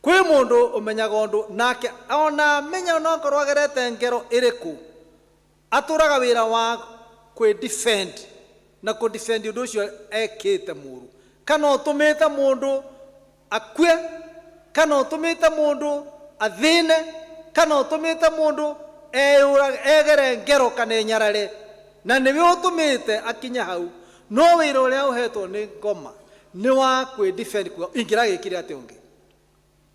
Kwĩ mũndũ ũmenyaga ũndũ nake ona amenya onakorwo agerete ngero ĩrĩkũ atũraga wĩra wa kwĩ defend na kũ defend ũndũ ũcio ekĩte mũru, kana ũtũmĩte mũndũ akue, kana ũtũmĩte mũndũ athĩne, kana ũtũmĩte mũndũ egere ngero kana enyarare, na nĩwe ũtũmĩte akinye hau. No wĩra ũrĩa ũhetwo nĩ ngoma nĩ wa kwĩ defend kuga ingĩragĩkire atĩa ũngĩ.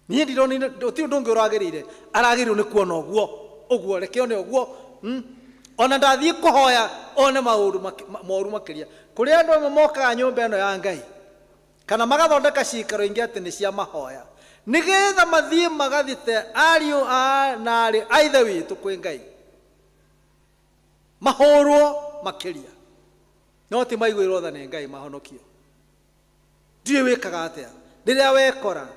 Niĩ ndironire gũtirĩ ũndũ ũngĩ ũragĩrĩire, aragĩrĩirwo nĩ kuona ũguo ũguo, reke one ũguo. Ona ndathiĩ kũhoya one maũndũ moru makĩria. Kũrĩ andũ amwe mokaga nyũmba ĩno ya Ngai kana magathondeka ciikaro ingĩ atĩ nĩ cia mahoya nĩgetha mathiĩ magathite ariũ a na aarĩ a Ithe witũ kwĩ Ngai mahũrwo makĩria, no ti maiguĩrwo tha nĩ Ngai mahonokio. Ndiũĩ wĩkaga atĩa rĩrĩa wekora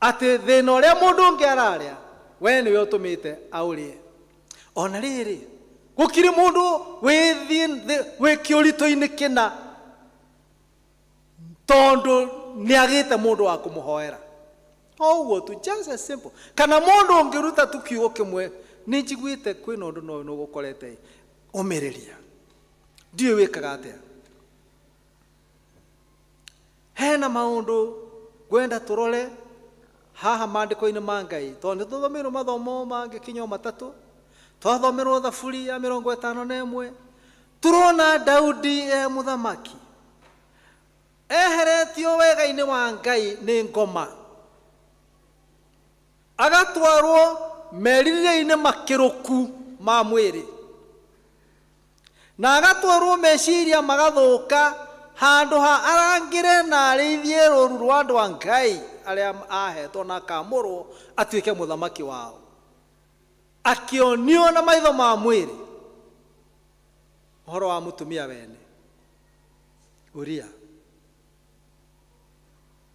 atĩ thĩna ũrĩa mũndũ ũngĩ ararĩa we nĩwe ũtũmĩte aũrĩe. Ona rĩrĩ gũkirĩ mũndũ wĩ kĩũritũ-inĩ kĩna tondũ nĩ agĩte mũndũ wa kũmũhoera. O ũguo tu, just as simple. Kana mũndũ ũngĩruta tu kiugo kĩmwe, nĩ njiguĩte kwĩna ũndũ na ũyũ nĩũgũkorete, ũmĩrĩria. Ndiũĩ wĩkaga atĩa. Hena maũndũ ngwenda tũrore haha maandĩko-inĩ ma Ngai tondũ nĩ tũthomeirwo mathomo mangĩ kinya o matatũ. Twathomerwo Thaburi ya 51, tũrona Daudi e mũthamaki eheretio wega-inĩ wa Ngai nĩ ngoma, agatwarwo merirĩria-inĩ makĩrũku ma mwĩrĩ, na agatwarwo meciria magathũka handũ ha arangĩre na arĩithie rũũru rwa andũ a Ngai arĩa ahetwo na akamũrwo atuĩke mũthamaki wao. Akĩonio na maitho ma mwĩrĩ ũhoro wa mũtumia wene Uria,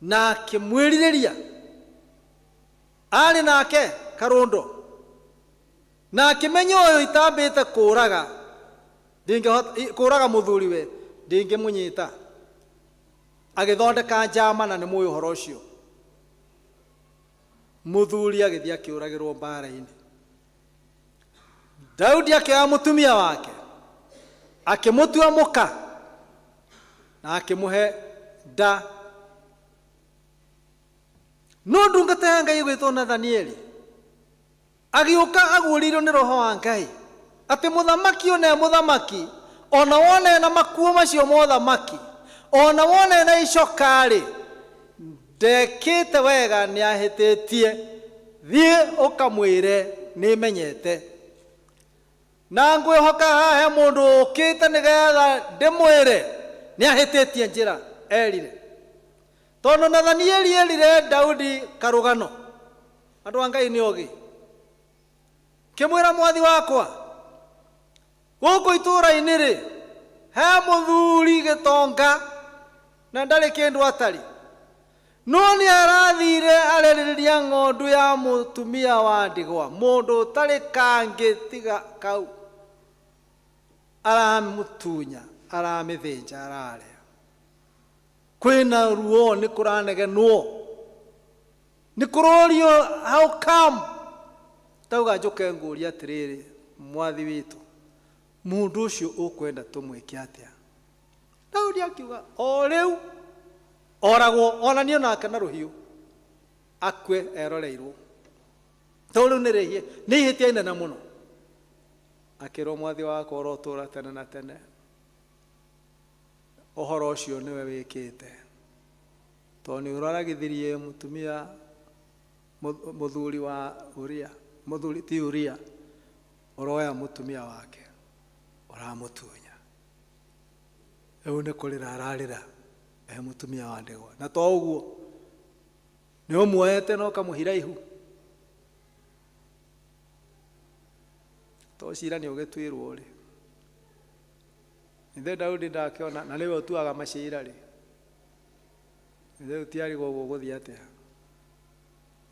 na akĩmwĩrirĩria arĩ nake karũndo, na akĩmenya ũyũ itambĩte kũraga ndingĩhota kũraga mũthuriwe ndingĩmũnyita. Agĩthondeka njama na nĩ mũĩ ũhoro ũcio. Mũthuri agĩthiĩ akĩũragĩrwo mbara-inĩ. Daudi akĩoya mũtumia wake akĩmũtua mũka na akĩmũhe nda. No ndungata ya Ngai ĩgwĩtwo Nathanieli agĩũka aguũrĩirio nĩ roho wa Ngai atĩ mũthamaki ũyũ nĩ mũthamaki, ona wone na makuo macio ma ũthamaki, ona wone na icoka-rĩ, ndekĩte wega, nĩ ahĩtĩtie. Thiĩ ũkamwĩre nĩmenyete. Na ngwĩhoka haha he mũndũ ũkĩte nĩgetha ndĩmwĩre nĩ ahĩtĩtie njĩra erire. Tondũ Nathanieli erire Daudi karũgano. Andũ a Ngai nĩ ogĩ. Kĩmwĩra mwathi wakwa, gũkũ itũũra-inĩ rĩ, He mũthuri gĩtonga na ndarĩ kĩndũ atarĩ, no nĩ arathire arerĩrĩria ng'ondu ya mũtumia wa ndigwa, mũndũ ũtarĩ kangĩ tiga kau, aramũtunya, aramĩthĩnja, ararĩa. Kwĩna ruo, nĩ kũranegenwo, nĩ kũrorio, how come? Tauga njũke ngũria atĩrĩrĩ, mwathi witũ, mũndũ ũcio ũkwenda tũmwĩke atĩa? Daudi akiuga o rĩu oragwo, onanio nake na rũhiũ, akue eroreirwo, tondũ rĩu nĩ rĩhia, nĩ ihĩtia inene mũno. Akĩrwo, mwathi wakwa ũrotũra tene na tene, ũhoro ũcio nĩwe wĩkĩte, tondũ nĩ ũraragithirie mũtumia mũthuri wa Uria, mũthuri ti Uria, ũroya mũtumia wake ũramũtunya. Rĩu nĩ kũrĩra ararĩra e mũtumia wa ndigwa, na to ũguo, nĩ ũmuoete na ũkamũhira ihu. To cira nĩ ũgĩtuĩrwo rĩ, ithe Daudi ndakĩona na nĩwe ũtuaga macira rĩ, ithe ũtiarigwo ũguo gũthiĩ atĩa.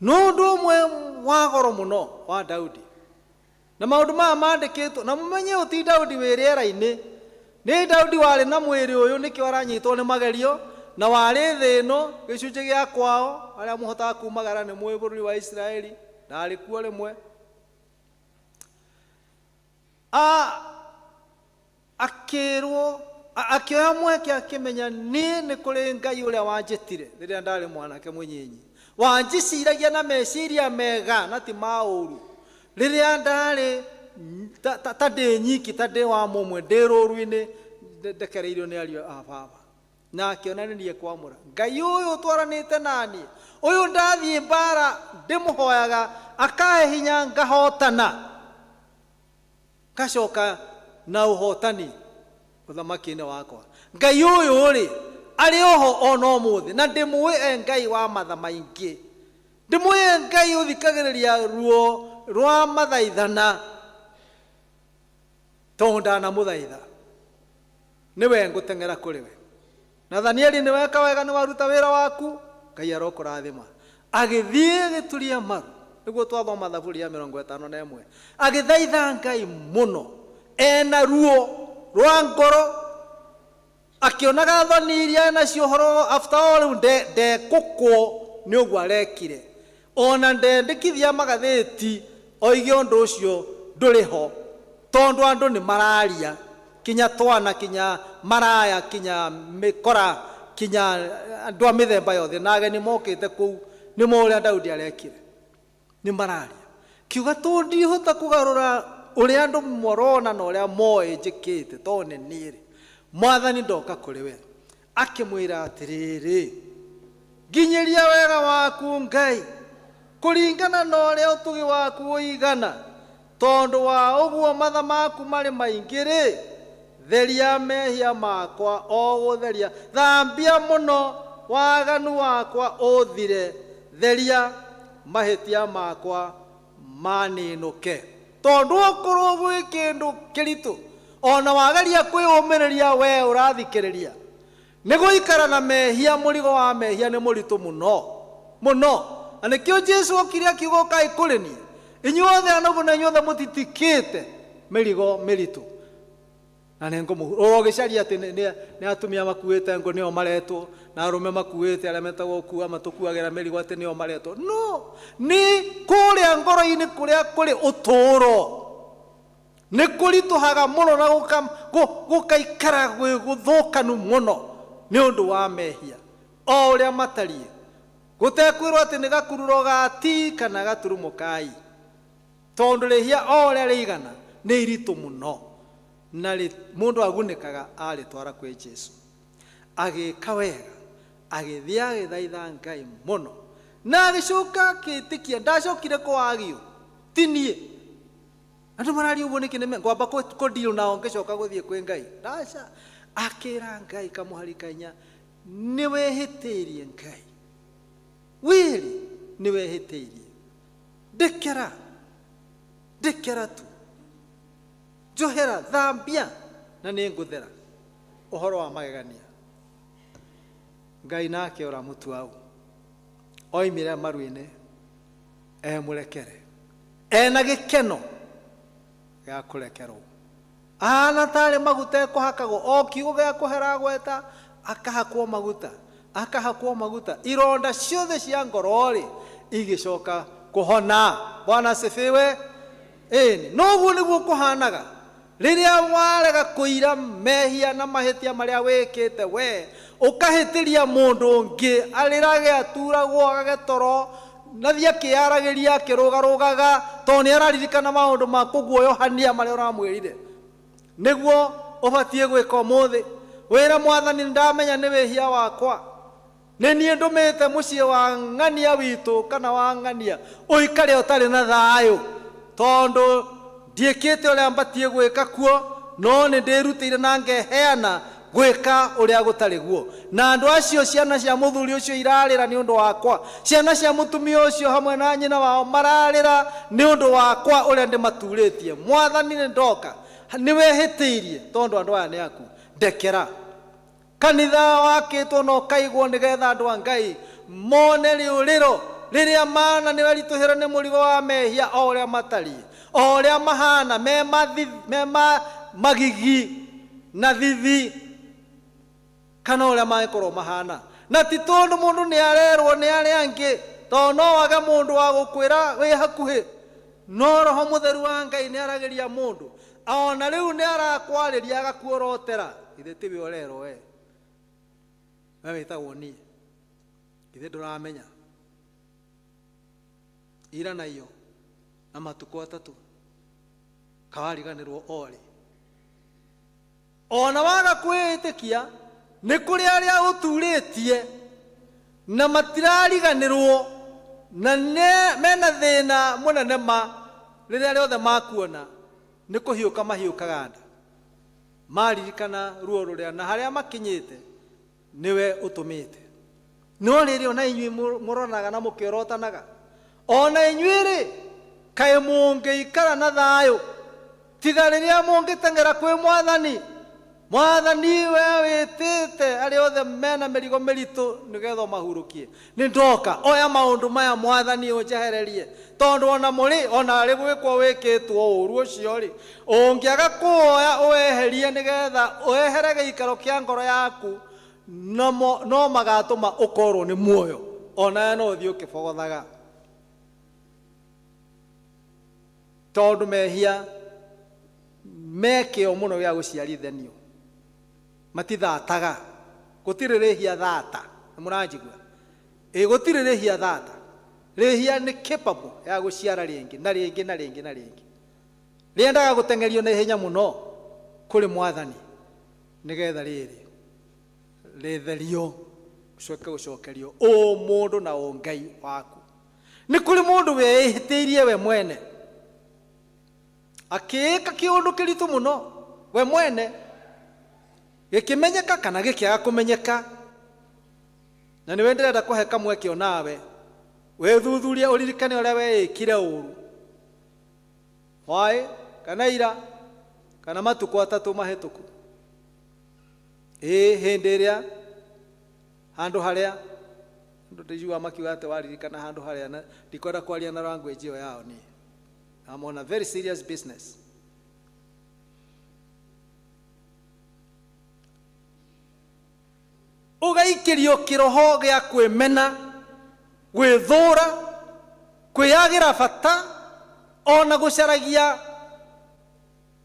No ũndũ ũmwe wa goro mũno wa Daudi na maũndũ maya mandĩkĩtwo, na mũmenye ũti Daudi wĩ rĩera-inĩ, nĩ Daudi warĩ na mwĩrĩ ũyũ, nĩkĩo aranyitwo nĩ magerio, na warĩ thĩ ĩno gĩcunjĩ gĩa kwao, arĩa mũhotaga kumagara nĩ mũĩ bũrũri wa Isiraeli, ndarĩ kuo rĩmwe. Akĩrwo, akĩoya mweke, akĩmenya niĩ nĩ kũrĩ Ngai ũrĩa wanjĩtire rĩrĩa ndarĩ mwanake mũnyinyi, wanjiciragia na meciria mega na ti ma ũru, rĩrĩa ndarĩ ta ndĩ nyiki, ta ndĩ wa mũmwe, ndĩ rũru-inĩ ndekereirio nĩ ariũ a baba. Na akĩona nĩ niĩ kwamũra Ngai ũyũ ũtwaranĩte naniĩ, ũyũ ndathiĩ mbara ndĩmũhoyaga akahe hinya ngahotana, ngacoka na ũhotani ũthamaki-inĩ wakwa. Ngai ũyũ rĩ, arĩ oho ona ũmũthĩ, na ndĩmũĩ e Ngai wa matha maingĩ, ndĩmũĩ e Ngai ũthikagĩrĩria ruo rwa mathaithana, tondũ ndanamũthaitha nĩwe ngũteng'era kũrĩ we. Nathanieli, nĩ weka wega, nĩ waruta wĩra waku, Ngai arokũrathima. Agĩthiĩ agĩturia maru, nĩguo twathoma Thaburi ya 51, agĩthaitha Ngai mũno ena ruo rwa ngoro, akĩonaga thoni iria enacio ũhoro. After all, rĩu ndekũkwo nĩ ũguo arekire, ona ndendĩkithia magathĩti oige ũndũ ũcio ndũrĩ ho, tondũ andũ nĩ mararia, kinya twana, kinya maraya, kinya mĩkora, kinya andũ a mĩthemba yothe na ageni mokĩte kũu, nĩ mo ũrĩa Daudi arekire, nĩ mararia. Kiuga tũndihota kũgarũra ũrĩa andũ morona na ũrĩa moĩ njĩkĩte, tondũ nĩ niĩ rĩ, mwathani ndoka kũrĩ we. Akĩmwĩra atĩrĩrĩ, nginyĩria wega waku Ngai, kũringana na ũrĩa ũtugi waku ũigana, tondũ wa ũguo matha maku marĩ maingĩ rĩ, theria mehia makwa o gũtheria, thambia mũno waganu wakwa ũthire, theria mahĩtia makwa maninũke. Tondũ okorwo gwĩ kĩndũ kĩritũ ona wageria kwĩyũmĩrĩria, we ũrathikĩrĩria, nĩ gũikara na mehia. Mũrigo wa mehia nĩ mũritũ mũno mũno, na nĩkĩo Jesu okire akiuga, ũkai kũrĩ niĩ inyuothe anogu na inyuothe mũtitikĩte mĩrigo mĩritũ, na nĩ ngũmũhu. Ũrogĩcaria atĩ nĩ atumia makuĩte ngũ nĩo maretwo, na arũme makuĩte arĩa metagwo kua matũkuagĩra mĩrigo atĩ nĩo maretwo. No nĩ kũrĩa ngoro-inĩ kũrĩa kũrĩ ũtũũro nĩ kũritũhaga mũno na gũkaikara gwĩ gũthũkanu mũno nĩ ũndũ wa mehia o ũrĩa matariĩ, gũtekwĩrwo atĩ nĩ gakururo ga ti kana gaturumo kai, tondũ rĩhia o ũrĩa rĩigana nĩ iritũ mũno, na mũndũ agunĩkaga arĩtwara kwĩ Jesu. Agĩka wega, agĩthiĩ agĩthaitha Ngai mũno, na agĩcoka akĩĩtĩkia. Ndacokire kũwagio ti niĩ. Andũ mararia ũguo nĩkĩ? Nĩ ngwamba kũ deal nao ngĩcoka gũthiĩ kwĩ Ngai? Ndaca akĩra Ngai kamũhari kainya, nĩ wehĩtĩirie Ngai wĩrĩ, nĩ wehĩtĩirie, ndekera, ndekera tu, njohera, thambia na nĩ ngũthera. Ũhoro wa magegania. Ngai nake ũramutua au. Oimire maru-inĩ emũrekere. Ena gĩkeno gĩa kũrekerwo. Ahana tarĩ maguta ekũhakagwo, o kiugo gĩa kũhera agweta akahakwo maguta, akahakwo maguta. Ironda ciothe cia ngoro-rĩ igĩcoka kũhona. Bwana asifiwe. Ĩni, noguo nĩguo kũhanaga rĩrĩa warega kũira mehia na mahĩtia marĩa wĩkĩte we, ũkahĩtĩria mũndũ ũngĩ, arĩrage aturagwo agage toro, nathiĩ akĩyaragĩria akĩrũgarũgaga tondũ nĩ araririkana maũndũ ma kũguoyohania marĩa ũramwĩrire. Nĩguo ũbatiĩ gwĩka ũmũthĩ. Wĩre Mwathani, nĩndamenya nĩ wĩhia wakwa. Nĩ niĩ ndũmĩte mũciĩ wa ng'ania witũ kana wa ng'ania ũikare ũtarĩ na thayũ, tondũ ndiĩkĩte ũrĩa mbatiĩ gwĩka kuo, no nĩ ndĩrutĩire na ngeheana gwĩka ũrĩa gũtarĩ guo. Na andũ acio, ciana cia mũthuri ũcio irarĩra nĩ ũndũ wakwa, ciana cia mũtumia ũcio hamwe na nyina wao mararĩra nĩ ũndũ wakwa ũrĩa ndĩmaturĩtie. Mwathani, nĩ ndoka, nĩ wehĩtĩirie tondũ andũ aya nĩ aku, ndekera. Kanitha wakĩtwo na ũkaigwo nĩgetha andũ a Ngai mone rĩũrĩro rĩrĩa mana nĩ maritũhĩrwo nĩ mũrigo wa mehia o ũrĩa matariĩ, o ũrĩa mahana, me magigi na thithi, kana ũrĩa mangĩkorwo mahana. Na ti tondũ mũndũ nĩ arerwo nĩ arĩa angĩ, tondũ no wage mũndũ wa gũkwĩra wĩ hakuhĩ, no Roho Mũtheru wa Ngai nĩ aragĩria mũndũ. Ona rĩu nĩ arakwarĩria agakuorotera. Ithe tiwe ũrerwo we, we wĩtagwo niĩ, ithe ndũramenya. Ira na iyo na matukũ atatũ kawariganĩrwo orĩ. Ona waga kwĩĩtĩkia nĩ kũrĩ arĩa ũturĩtie na matirariganĩrwo, na mena thĩna mũnene ma rĩrĩa rĩothe makuona nĩ kũhiũka mahiũkaga nda, maririkana ruo rũrĩa na harĩa makinyĩte nĩwe ũtũmĩte. No rĩrĩ, ona inyuĩ mũronaga na mũkĩorotanaga, ona inyuĩ rĩ, kaĩ mũngĩikara na thayũ tiga rĩrĩa mũngĩteng'era kwĩ Mwathani. Mwathani, we wĩtĩte arĩa othe mena mĩrigo mĩritũ nĩgetha ũmahurũkie. Nĩ ndoka, oya maũndũ maya Mwathani ũnjehererie, tondũ ona mũrĩ ona arĩ gwĩkwo wĩkĩtwo ũũru ũcio rĩ, ũngĩaga kũwoya ũweherie nĩgetha ũehere gĩikaro kĩa ngoro yaku, no magatũma ũkorwo nĩ muoyo, onawe no ũthiĩ ũkĩbogothaga, tondũ mehia me kĩo mũno gĩa gũciarithanio, matithataga. Gũtirĩ rĩhia thata, nĩ mũranjigua? Ĩ, gũtirĩ rĩhia thata. Rĩhia nĩ capable ya gũciara rĩngĩ na rĩngĩ na rĩngĩ na rĩngĩ. Rĩendaga gũteng'erio na ihenya mũno kũrĩ Mwathani nĩgetha rĩrĩ rĩtherio, ũcoke gũcokerio ũmũndũ na ũngai waku. Nĩ kũrĩ mũndũ wĩĩhĩtĩirie we mwene, akĩĩka kĩũndũ kĩritũ mũno we mwene, gĩkĩmenyeka kana gĩkĩaga kũmenyeka, na nĩwe ndĩrenda kũhe kamweke onawe wĩthuthurie, ũririkane ũrĩa weĩkire ũru hwaĩ kana ira kana matukũ atatũ mahĩtũku. Ĩ hĩndĩ ĩrĩa handũ harĩa andũ ndĩiguaga makiuga atĩ waririkana handũ harĩa, na ndikwenda kwaria na language ĩyo yao niĩ. I'm on a very serious business. Ũgaikĩrio kĩroho gĩa kwĩmena, gwĩthũra, kwĩyagĩra bata, ona gũcaragia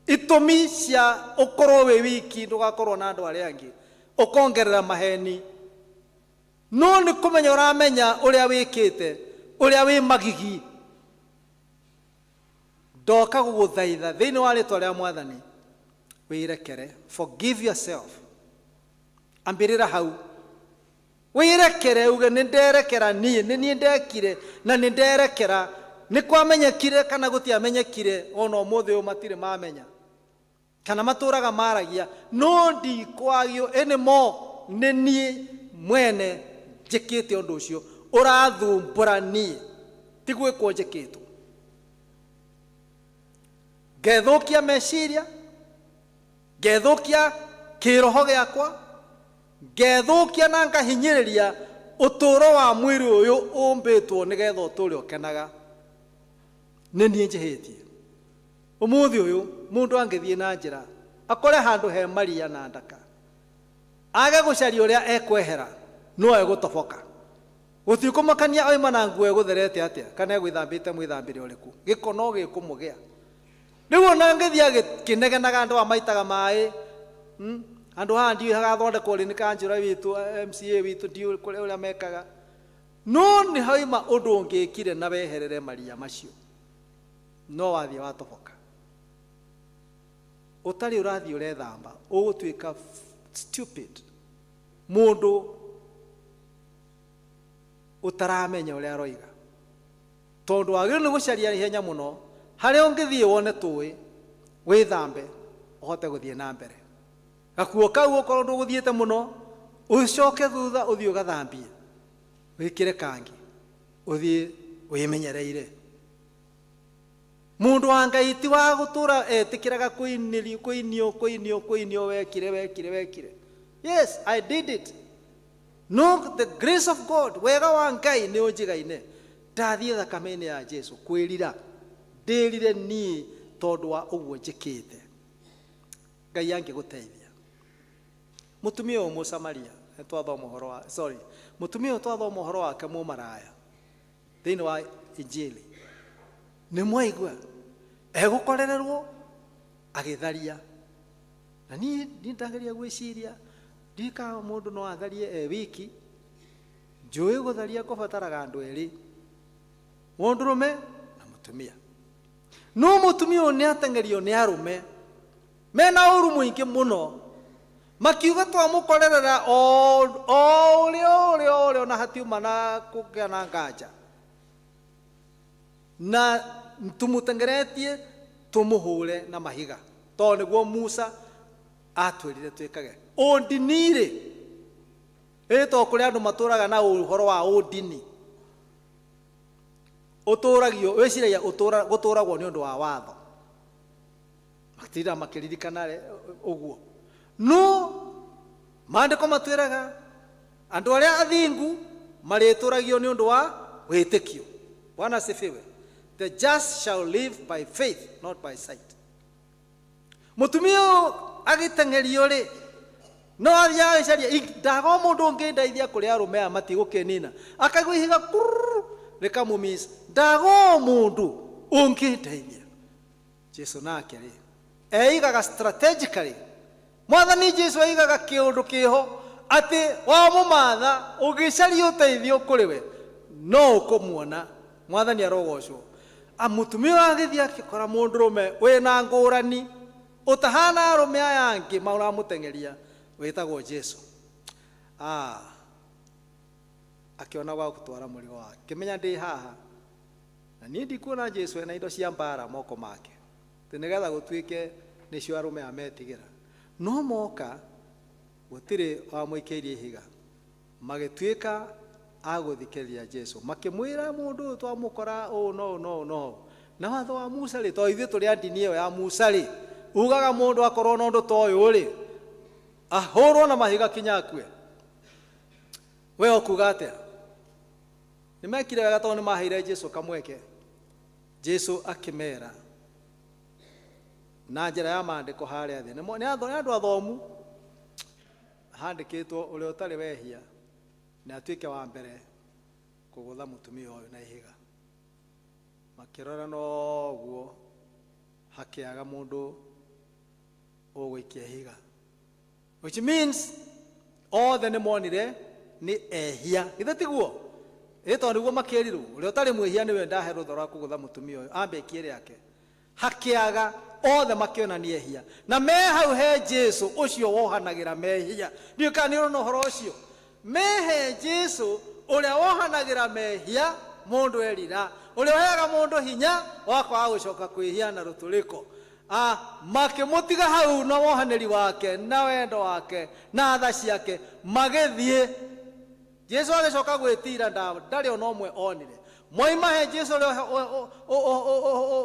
itũmi cia ũkorwo wĩ wiki, ndũgakorwo na andũ arĩa angĩ, ũkongerera maheni. No nĩ kũmenya ũramenya ũrĩa wĩkĩte, ũrĩa wĩ magigi. Ndoka gũgũthaitha thĩinĩ wa rĩtwa rĩa Mwathani, wĩrekere, forgive yourself. Ambĩrĩra hau, wĩrekere, uge nĩ nderekera niĩ, nĩ niĩ ndekire na nĩ nderekera. Nĩ kwamenyekire kana gũtiamenyekire, ona ũmũthĩ ũyũ matirĩ mamenya kana matũraga maragia, no ndikwagio anymore, nĩ niĩ mwene njĩkĩte ũndũ ũcio ũrathumbũra niĩ, ti gwĩkwo njĩkĩtwo. Ngethũkia meciria, ngethũkia Kĩroho gĩakwa ngethũkia na ngahinyĩrĩria ũtũũro wa mwĩrĩ ũyũ ũmbĩtwo nĩgetha ũtũũre ũkenaga. Nĩ niĩ njĩhĩtie. Ũmũthĩ ũyũ mũndũ angĩthiĩ na njĩra akore handũ he maria na ndaka, age gũcaria ũrĩa ekwehera, no egũtoboka. Gũtikũmakania oima na nguo ĩgũtherete atĩa kana egwĩthambĩte mwĩthambĩre ũrĩkũ, gĩko no gĩkũmũgĩa. Rĩu ona angĩthiĩ agĩkĩnegenaga andũ aya maitaga maĩ, Andũ haha ndiũĩ hagathondekwo rĩ nĩ kanjũra witũ, MCA witũ, ndiũĩ kũrĩa ũrĩa mekaga. No nĩ haima ũndũ ũngĩkire na weherere maria macio, no wathiĩ watoboka. Ũtarĩ ũrathiĩ ũrethamba, ũgũtuĩka stupid, mũndũ ũtaramenya ũrĩa aroiga. Tondũ wagĩrĩirwo nĩ gũcaria ihenya mũno harĩa ũngĩthiĩ wone tũĩ, wĩthambe, ũhote gũthiĩ na mbere. Gakuo kau okorwo ndũgũthiĩte mũno, ũcoke thutha ũthiĩ ũgathambie, wĩkĩre kangĩ, ũthiĩ wĩmenyereire. Mũndũ wa Ngai ti wa gũtũra etĩkĩraga kũinĩrio, kũinio, kũinio, kũinio, wekire, wekire, wekire. Yes, I did it. No the grace of God, wega wa Ngai nĩ ũnjigaine. Ndathiĩ thakame-inĩ ya Jesu kwĩrira, ndĩrire niĩ tondũ wa ũguo njĩkĩte. Ngai angĩgũteithia. Mũtumia ũyũ Mũsamaria, nĩ twathoma ũhoro wa, sorry, mũtumia ũyũ twathoma ũhoro wake mũmaraya thĩinĩ wa Injili. Nĩ mwaigua egũkorererwo agĩtharia. Na niĩ ndageria gwĩciria, ndiũĩ kana mũndũ no atharie e wiki. Njũĩ gũtharia kũbataraga andũ erĩ, mũndũrũme na mũtumia. No mũtumia ũyũ nĩ ateng'erio nĩ arũme mena ũru mũingĩ mũno, makiuga twamũkorerera o ũrĩa ũrĩa ũrĩa ona hatiuma na kũgĩa na nganja, na tũmũteng'eretie tũmũhũre na mahiga, tondũ nĩguo Musa atwĩrire twĩkage. Ũndini-rĩ, ĩ to kũrĩ andũ matũraga na ũhoro wa ũndini, ũtũragio, wĩciragia gũtũragwo nĩ ũndũ wa watho, matinda makĩririkana ũguo. No maandĩko matwĩraga andũ arĩa athingu marĩtũragio nĩ ũndũ wa wĩtĩkio. Bwana asifiwe. The just shall live by faith, not by sight. Mũtumia ũyũ agĩteng'erio rĩ, no athiaga agĩcaria, ndaga o mũndũ ũngĩndeithia kũrĩ arũme aya matigũkĩnina. Akaigua ihiga kururu, rĩkamũmiss. Ndaga o mũndũ ũngĩndeithia. Jesu nake rĩ, eigaga strategically. Mwathani Jesu eigaga kĩũndũ kĩho atĩ wamũmatha ũgĩcaria ũteithio kũrĩ we no ũkũmuona. Mwathani arogocwo. Mũtumia ũyũ agĩthiĩ akĩkora mũndũrũme wĩna ngũrani ũtahana arũme aya angĩ maramũteng'eria, wĩtagwo Jesu. Akĩona gwa gũtwara mũrigo wake, kĩmenya ndĩ haha na niĩ ndikuona Jesu ena indo cia mbara moko make, atĩ nĩgetha gũtuĩke nĩcio arũme aya metigĩra. No moka gũtirĩ wamũikĩirie ihiga, magĩtuĩka a gũthikĩrĩria Jesu, makĩmwĩra mũndũ ũyũ twamũkora ũũ no ũũ no ũũ no ũũ. Na watho wa Musa rĩ, tondũ ithuĩ tũrĩ a ndini ĩyo ya Musa rĩ, ugaga mũndũ akorwo na ũndũ ta ũyũ rĩ, ahũrwo na mahiga kinya akue. We ũkuga atĩa? Nĩ mekire wega tondũ nĩ maheire Jesu kamweke. Jesu akĩmera na njĩra ya maandĩko harĩa thĩ. Nĩ andũ athomu, handĩkĩtwo ũrĩa ũtarĩ wehia nĩ atuĩke wa mbere kũgũtha mũtumia ũyũ na ihiga. Makĩrora noguo hakĩaga mũndũ ũgũikia ihiga, which means othe nĩ monire nĩ ehia. Githĩ tiguo? Ĩ tondũ nĩguo makĩrirwo ũrĩa ũtarĩ mwĩhia nĩwe ndahe rũtha rwa kũgũtha mũtumia ũyũ ambe rĩake. Hakĩaga othe makĩona nĩ ehia, na me hau he Jesu ũcio wohanagĩra mehia. Ndiũĩ kana nĩ ũrona ũhoro ũcio. Me he Jesu ũrĩa wohanagĩra mehia mũndũ erira, ũrĩa ũheaga mũndũ hinya wa kwaga gũcoka kwĩhia na rũtũrĩko. Makĩmũtiga hau na wohanĩri wake na wendo wake na tha ciake, magĩthiĩ. Jesu agĩcoka gwĩtira, ndarĩ ona ũmwe onire. Moima he Jesu ũrĩa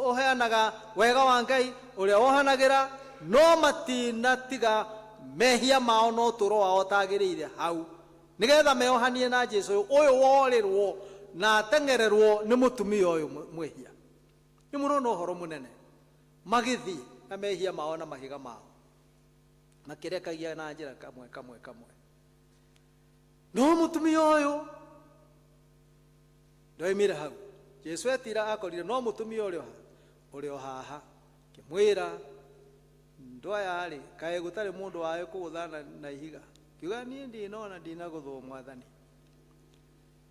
ũheanaga wega wa Ngai, ũrĩa wohanagĩra, no matinatiga Mehia mao na ũtũũro wao ũtagĩrĩire hau nĩgetha meohanie na Jesu ũyũ ũyũ worĩrwo na ateng'ererwo nĩ mũtumia ũyũ mwĩhia. Nĩ mũrona ũhoro mũnene, magĩthiĩ na mehia mao na mahiga mao makĩrekagia na njĩra kamwe kamwe kamwe. No mũtumia ũyũ ndoimire hau. Jesu etira akorire no mũtumia ũrĩ o haha, kĩmwĩra ndũ aya rĩ, kaĩ gũtarĩ mũndũ waĩ kũgũthana na ihiga? Kiuga niĩ ndinona ndinagũthwo mwathani.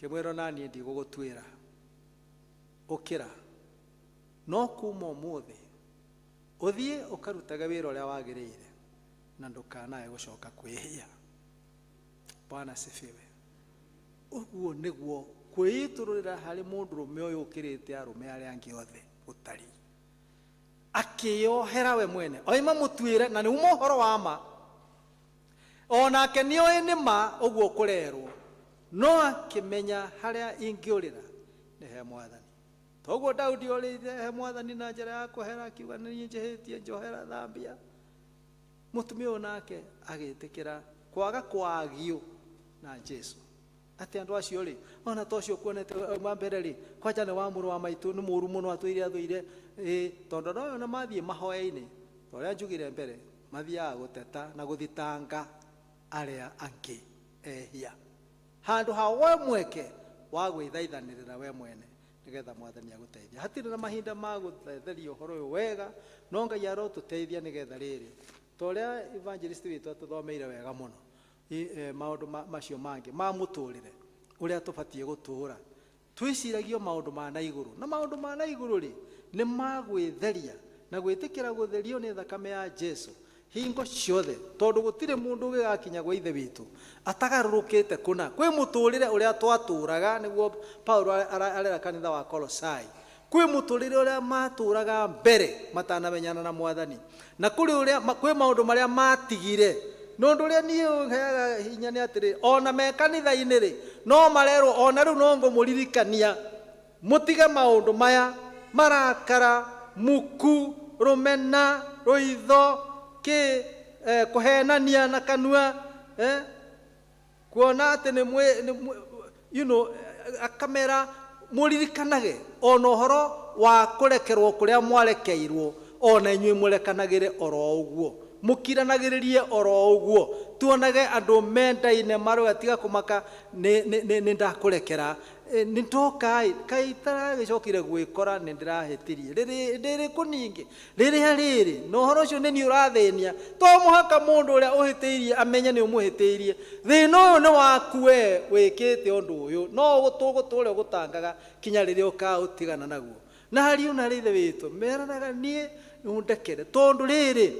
Kĩmwĩra na niĩ ndigũgũtuĩra, ũkĩra no kuma ũmũthĩ ũthiĩ ũkarutage wĩra ũrĩa wagĩrĩire na ndũkanae gũcoka kwĩhia. Bwana asifiwe. Ũguo nĩguo kwĩitũrũrĩra harĩ mũndũrũme ũyũ ũkĩrĩte arũme arĩa angĩ othe gũtariĩ. Akĩyohera we mwene oima mũtuĩre, na nĩ uma ũhoro wa ma, onake nĩoĩ nĩ ma ũguo kũrerwo, no akĩmenya harĩa ingĩũrĩra nĩ he mwathani. Toguo Daudi orĩire he mwathani na njĩra ya kũhera, akiuga nĩ niĩ njĩhĩtie, njohera, thambia. Mũtumia ũyũ nake agĩtĩkĩra kwaga kwagio na Jesu atĩ andũ acio rĩ, ona to ũcio kuonete wa mbere rĩ, kwanja nĩ wa mũrũ wa maitũ, nĩ mũũru mũno, atũire athũire, tondũ andũ aya ona mathiĩ mahoya-inĩ, ta ũrĩa njugire mbere, mathiaga gũteta na gũthitanga arĩa angĩ ehia handũ ha we mweke wa gwĩthaithanĩrĩra we mwene nĩgetha mwathani agũteithia. Hatirĩ na mahinda ma gũthetheria ũhoro ũyũ wega, no Ngai arotũteithia nĩgetha rĩrĩ, ta ũrĩa evangelist witũ atũthomeire wega mũno maũndũ macio mangĩ ma mũtũrĩre ũrĩa tũbatiĩ gũtũũra, twĩciragio maũndũ ma na igũrũ, na maũndũ ma na igũrũ rĩ nĩ ma gwĩtheria na gwĩtĩkĩra gũtherio nĩ thakame ya Jesu hingo ciothe, tondũ gũtirĩ mũndũ ũgĩgakinya gwa ithe witũ atagarũrũkĩte kũna. Kwĩ mũtũrĩre ũrĩa twatũraga, nĩguo Paulo arera kanitha wa Kolosai, kwĩ mũtũrĩre ũrĩa matũraga mbere matanamenyana na mwathani, na kũrĩ ũrĩa kwĩ maũndũ marĩa matigire. No ũndũ ũrĩa niĩ ũheaga hinya nĩ atĩrĩ, ona me kanitha-inĩ rĩ, no marerwo ona rĩu no ngũmũririkania mũtige maũndũ maya, marakara, muku, rũmena, rũitho, kĩ, kũhenania na kanua, kuona atĩ nĩ mwĩ, you know, akamera mũririkanage ona ũhoro wa kũrekerwo kũrĩa mwarekeirwo, ona inyuĩ mũrekanagĩre oro ũguo, mũkiranagĩrĩrie oro ũguo, tuonage andũ mendaine marũa, tiga kũmaka nĩ ndakũrekera, nĩ ndoka kaĩ itaragĩcokire gwĩkora nĩ ndĩrahĩtirie rĩrĩ kũningĩ rĩrĩa rĩrĩ, na ũhoro ũcio nĩ niĩ ũrathĩnia. To mũhaka mũndũ ũrĩa ũhĩtĩirie amenye nĩ ũmũhĩtĩirie, thĩna ũyũ nĩ waku we wĩkĩte ũndũ ũyũ, no tũgũtũre ũgũtangaga kinya rĩrĩa ũkaũtigana naguo. Na hariũ na rĩithe witũ meranaga niĩ ũndekere, tondũ rĩrĩ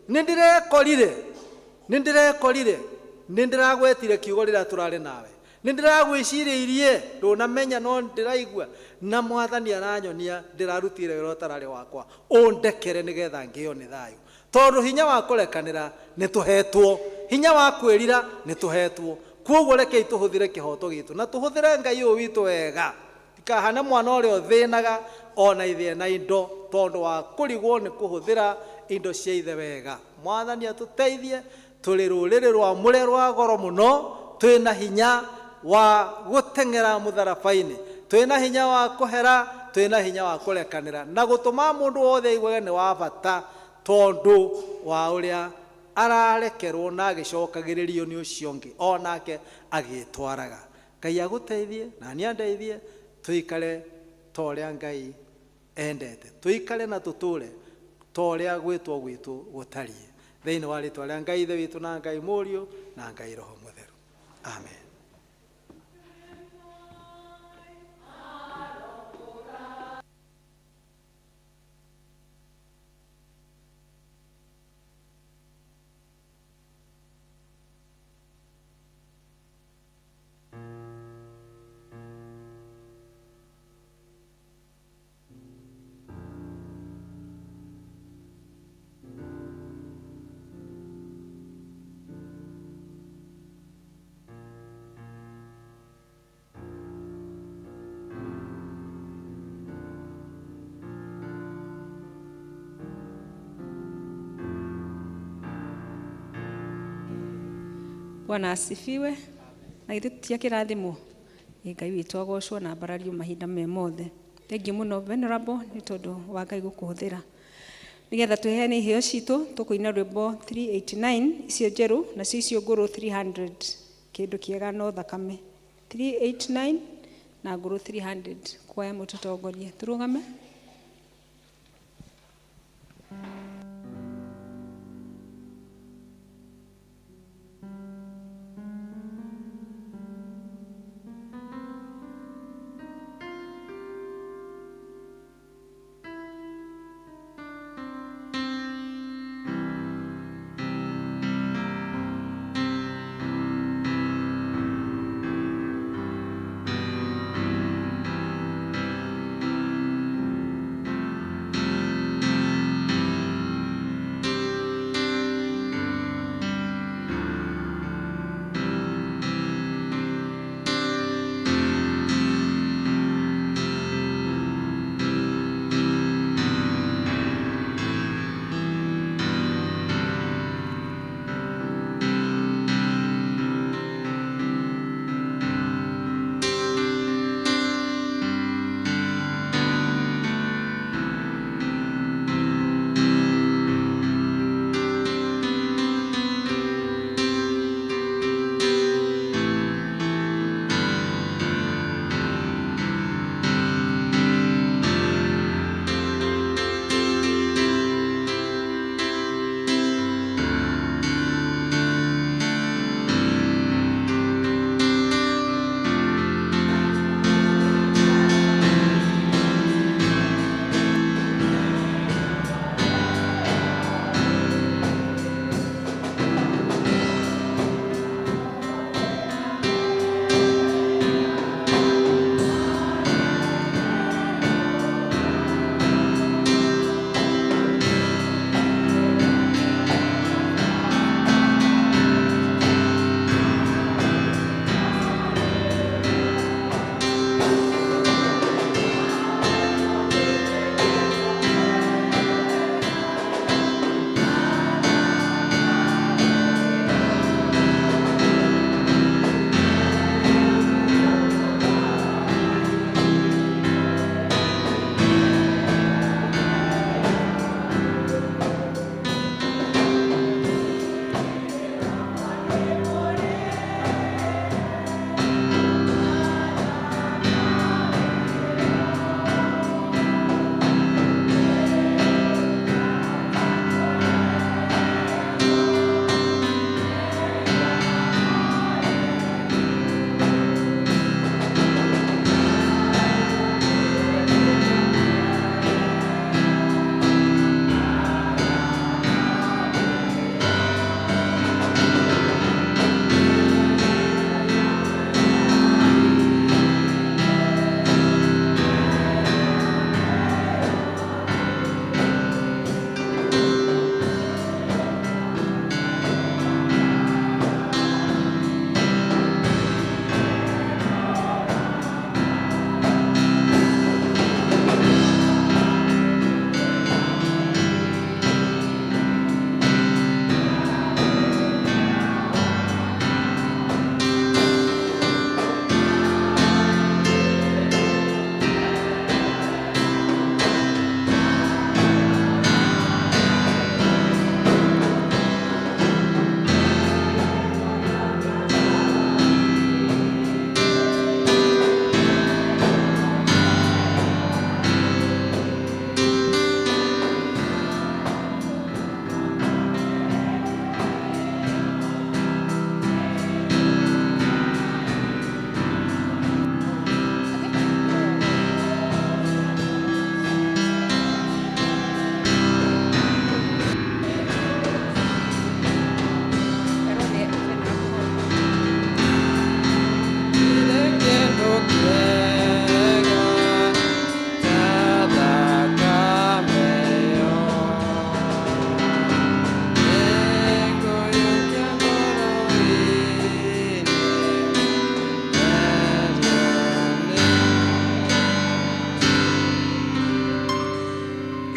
nĩ ndĩrekorire, nĩ ndĩrekorire, nĩ ndĩragwetire kiugo rĩrĩa tũrarĩ nawe, nĩ ndĩragwĩcirĩirie ndũnamenya no ndĩraigua, na mwathani aranyonia ndĩrarutire wĩra ũtararĩ wakwa, ũndekere nĩgetha ngĩo nĩ thayũ. Tondũ hinya wa kũrekanĩra nĩ tũhetwo, hinya wa kwĩrira nĩ tũhetwo, kwoguo rekei tũhũthĩre kĩhoto gitũ na tũhũthĩre Ngai ũyũ witũ wega, tikahane mwana ũrĩa ũthĩnaga ona ithe na indo tondũ wa kũrigwo nĩ kũhũthĩra indo cia ithe wega. Mwathani atũteithie, tũrĩ rũrĩrĩ rwamũre rwa goro mũno, twĩna hinya wa gũteng'era mũtharaba-inĩ, twĩna hinya wa kũhera, twĩna hinya wa kũrekanĩra na gũtũma mũndũ wothe aiguage nĩ wa bata tondũ wa ũrĩa ararekerwo na agĩcokagĩrĩrio nĩ ũcio ũngĩ onake agĩtwaraga. Ngai agũteithie na niĩ andeithie tũikare ta ũrĩa Ngai endete, tũikare na tũtũre ta ũrĩa gwĩtwo gwitũ gũtariĩ, thĩinĩ wa rĩtwa rĩa Ngai Ithe witũ na Ngai Mũriũ na Ngai Roho Mũtheru. Amen. Bwana asifiwe. Na githĩ tũtiakĩrathimwo? Ĩ Ngai witũ agocwo na ambarario mahinda me mothe. Thengiũ mũno Venerable nĩ tondũ wa Ngai gũkũhũthĩra. Nĩgetha tũheane iheo citũ tũkũina rwĩmbo 389 icio njerũ nacio icio ngũrũ 300 kĩndũ kĩega no thakame 389 na ngũrũ 300 kwaya mũtũtongorie tũrũgame.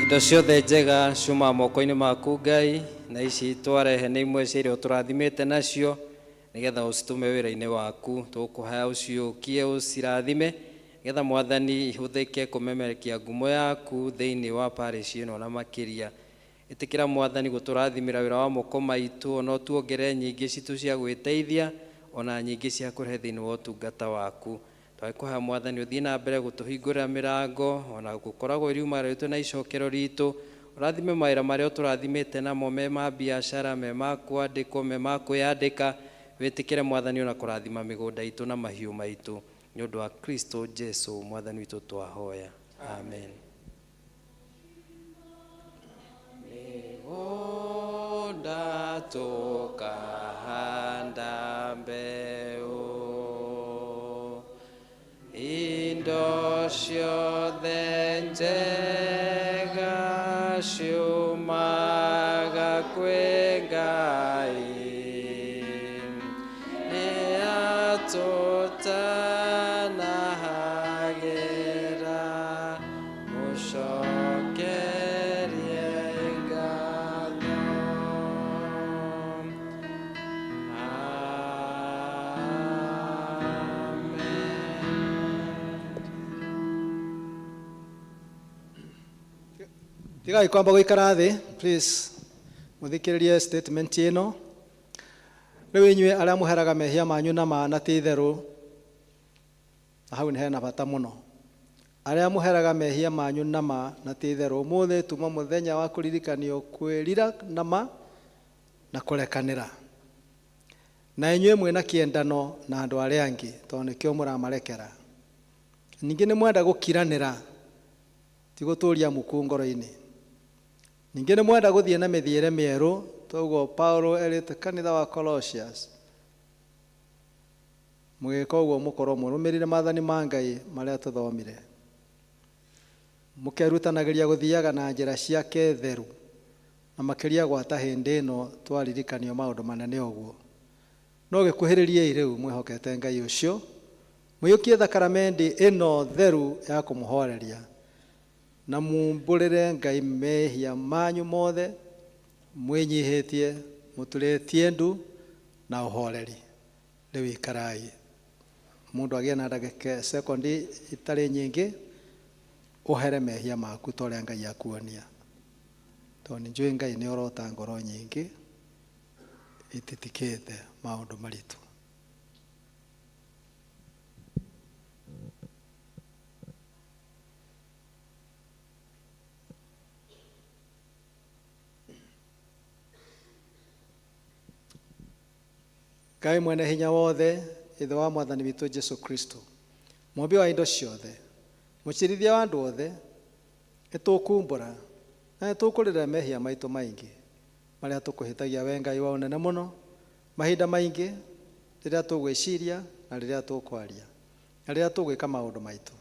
Indo ciothe njega ciumaga moko-inĩ maku Ngai, na ici twarehe nĩ imwe cia iria ũtũrathimĩte nacio. Nĩgetha ũcitũme wĩra-inĩ waku. Tũkũhoya ũciũkie ũcirathime, nĩgetha Mwathani ihũthĩke kũmemerekia ngumo yaku thĩinĩ wa parish ĩno na makĩria. Ĩtĩkĩra Mwathani gũtũrathimĩra wĩra wa moko maitũ, ona ũtuongerere nyingĩ citũ cia gwĩteithia, ona nyingĩ cia kũrehe thĩinĩ wa ũtungata waku. Twagĩkũhoya Mwathani ũthiĩ na mbere gũtũhingũrĩra mĩrango, ona gũkoragwo riuma rĩtũ na icokero ritũ. Ũrathime mawĩra marĩa ũtũrathimĩte namo, me ma biacara, me ma kwandĩkwo, me ma kwĩyandĩka. Wĩtĩkĩre Mwathani ona kũrathima mĩgũnda itũ na mahiũ maitũ, nĩ ũndũ wa Kristo Jesu Mwathani witũ twahoya, amen. Mĩgũnda tũkahanda mbeũ, indo ciothe njega ciumaga kwĩ Ngai, nĩ atũtanahagĩra, mũcokerie ngatho. Amen. Tigai kwamba gũikara thĩ, please, mũthikĩrĩrie statement ĩno. Rĩu inyuĩ arĩa mũheraga mehia manyu na ma na ti itherũ, na hau nĩ hena bata mũno, arĩa mũheraga mehia manyu na ma na ti itherũ, ũmũthĩ tuma mũthenya wa kũririkanio kwĩrira na ma na kũrekanĩra, na inyuĩ mwĩna kĩendano na andũ arĩa angĩ, tondũ nĩkĩo mũramarekera. Ningĩ nĩ mwenda gũkiranĩra, ti gũtũria muku ngoro-inĩ. Ningĩ nĩ mwenda gũthiĩ na mĩthiĩre mĩerũ, toguo Paulo erĩte kanitha wa Colossians, mũgĩka ũguo mũkorwo mũrũmĩrĩire maathani ma Ngai marĩa tũthomire, mũkerutanagĩria gũthiaga na njĩra ciake theru, na makĩria gwata hĩndĩ ĩno twaririkanio maũndũ manene ũguo. No gĩkuhĩrĩriei rĩu mwĩhokete Ngai ũcio, mũiyũkie thakaramendi ĩno theru ya kũmũhoreria, na mumbũrĩre Ngai mehia manyu mothe, mwĩnyihĩtie, mũturĩtie ndu na ũhoreri. Rĩu ikarai, mũndũ agĩe na ndagĩka sekondi itarĩ nyingĩ, ũhere mehia maku ta ũrĩa Ngai akuonia, tondũ nĩ njũĩ Ngai nĩ orota ngoro nyingĩ ititikĩte maũndũ maritũ. Ngai mwene hinya wothe, ithe wa Mwathani witũ Jesu Kristo, mũmbi wa indo ciothe, mũcirithia wa andũ othe, nĩtũkumbũra na nĩtũkũrĩra mehia maitũ maingĩ marĩa tũkũhĩtagia we Ngai wa ũnene mũno, mahinda maingĩ rĩrĩa tũgwĩciria na rĩrĩa tũkwaria na rĩrĩa tũgwĩka maũndũ maitũ.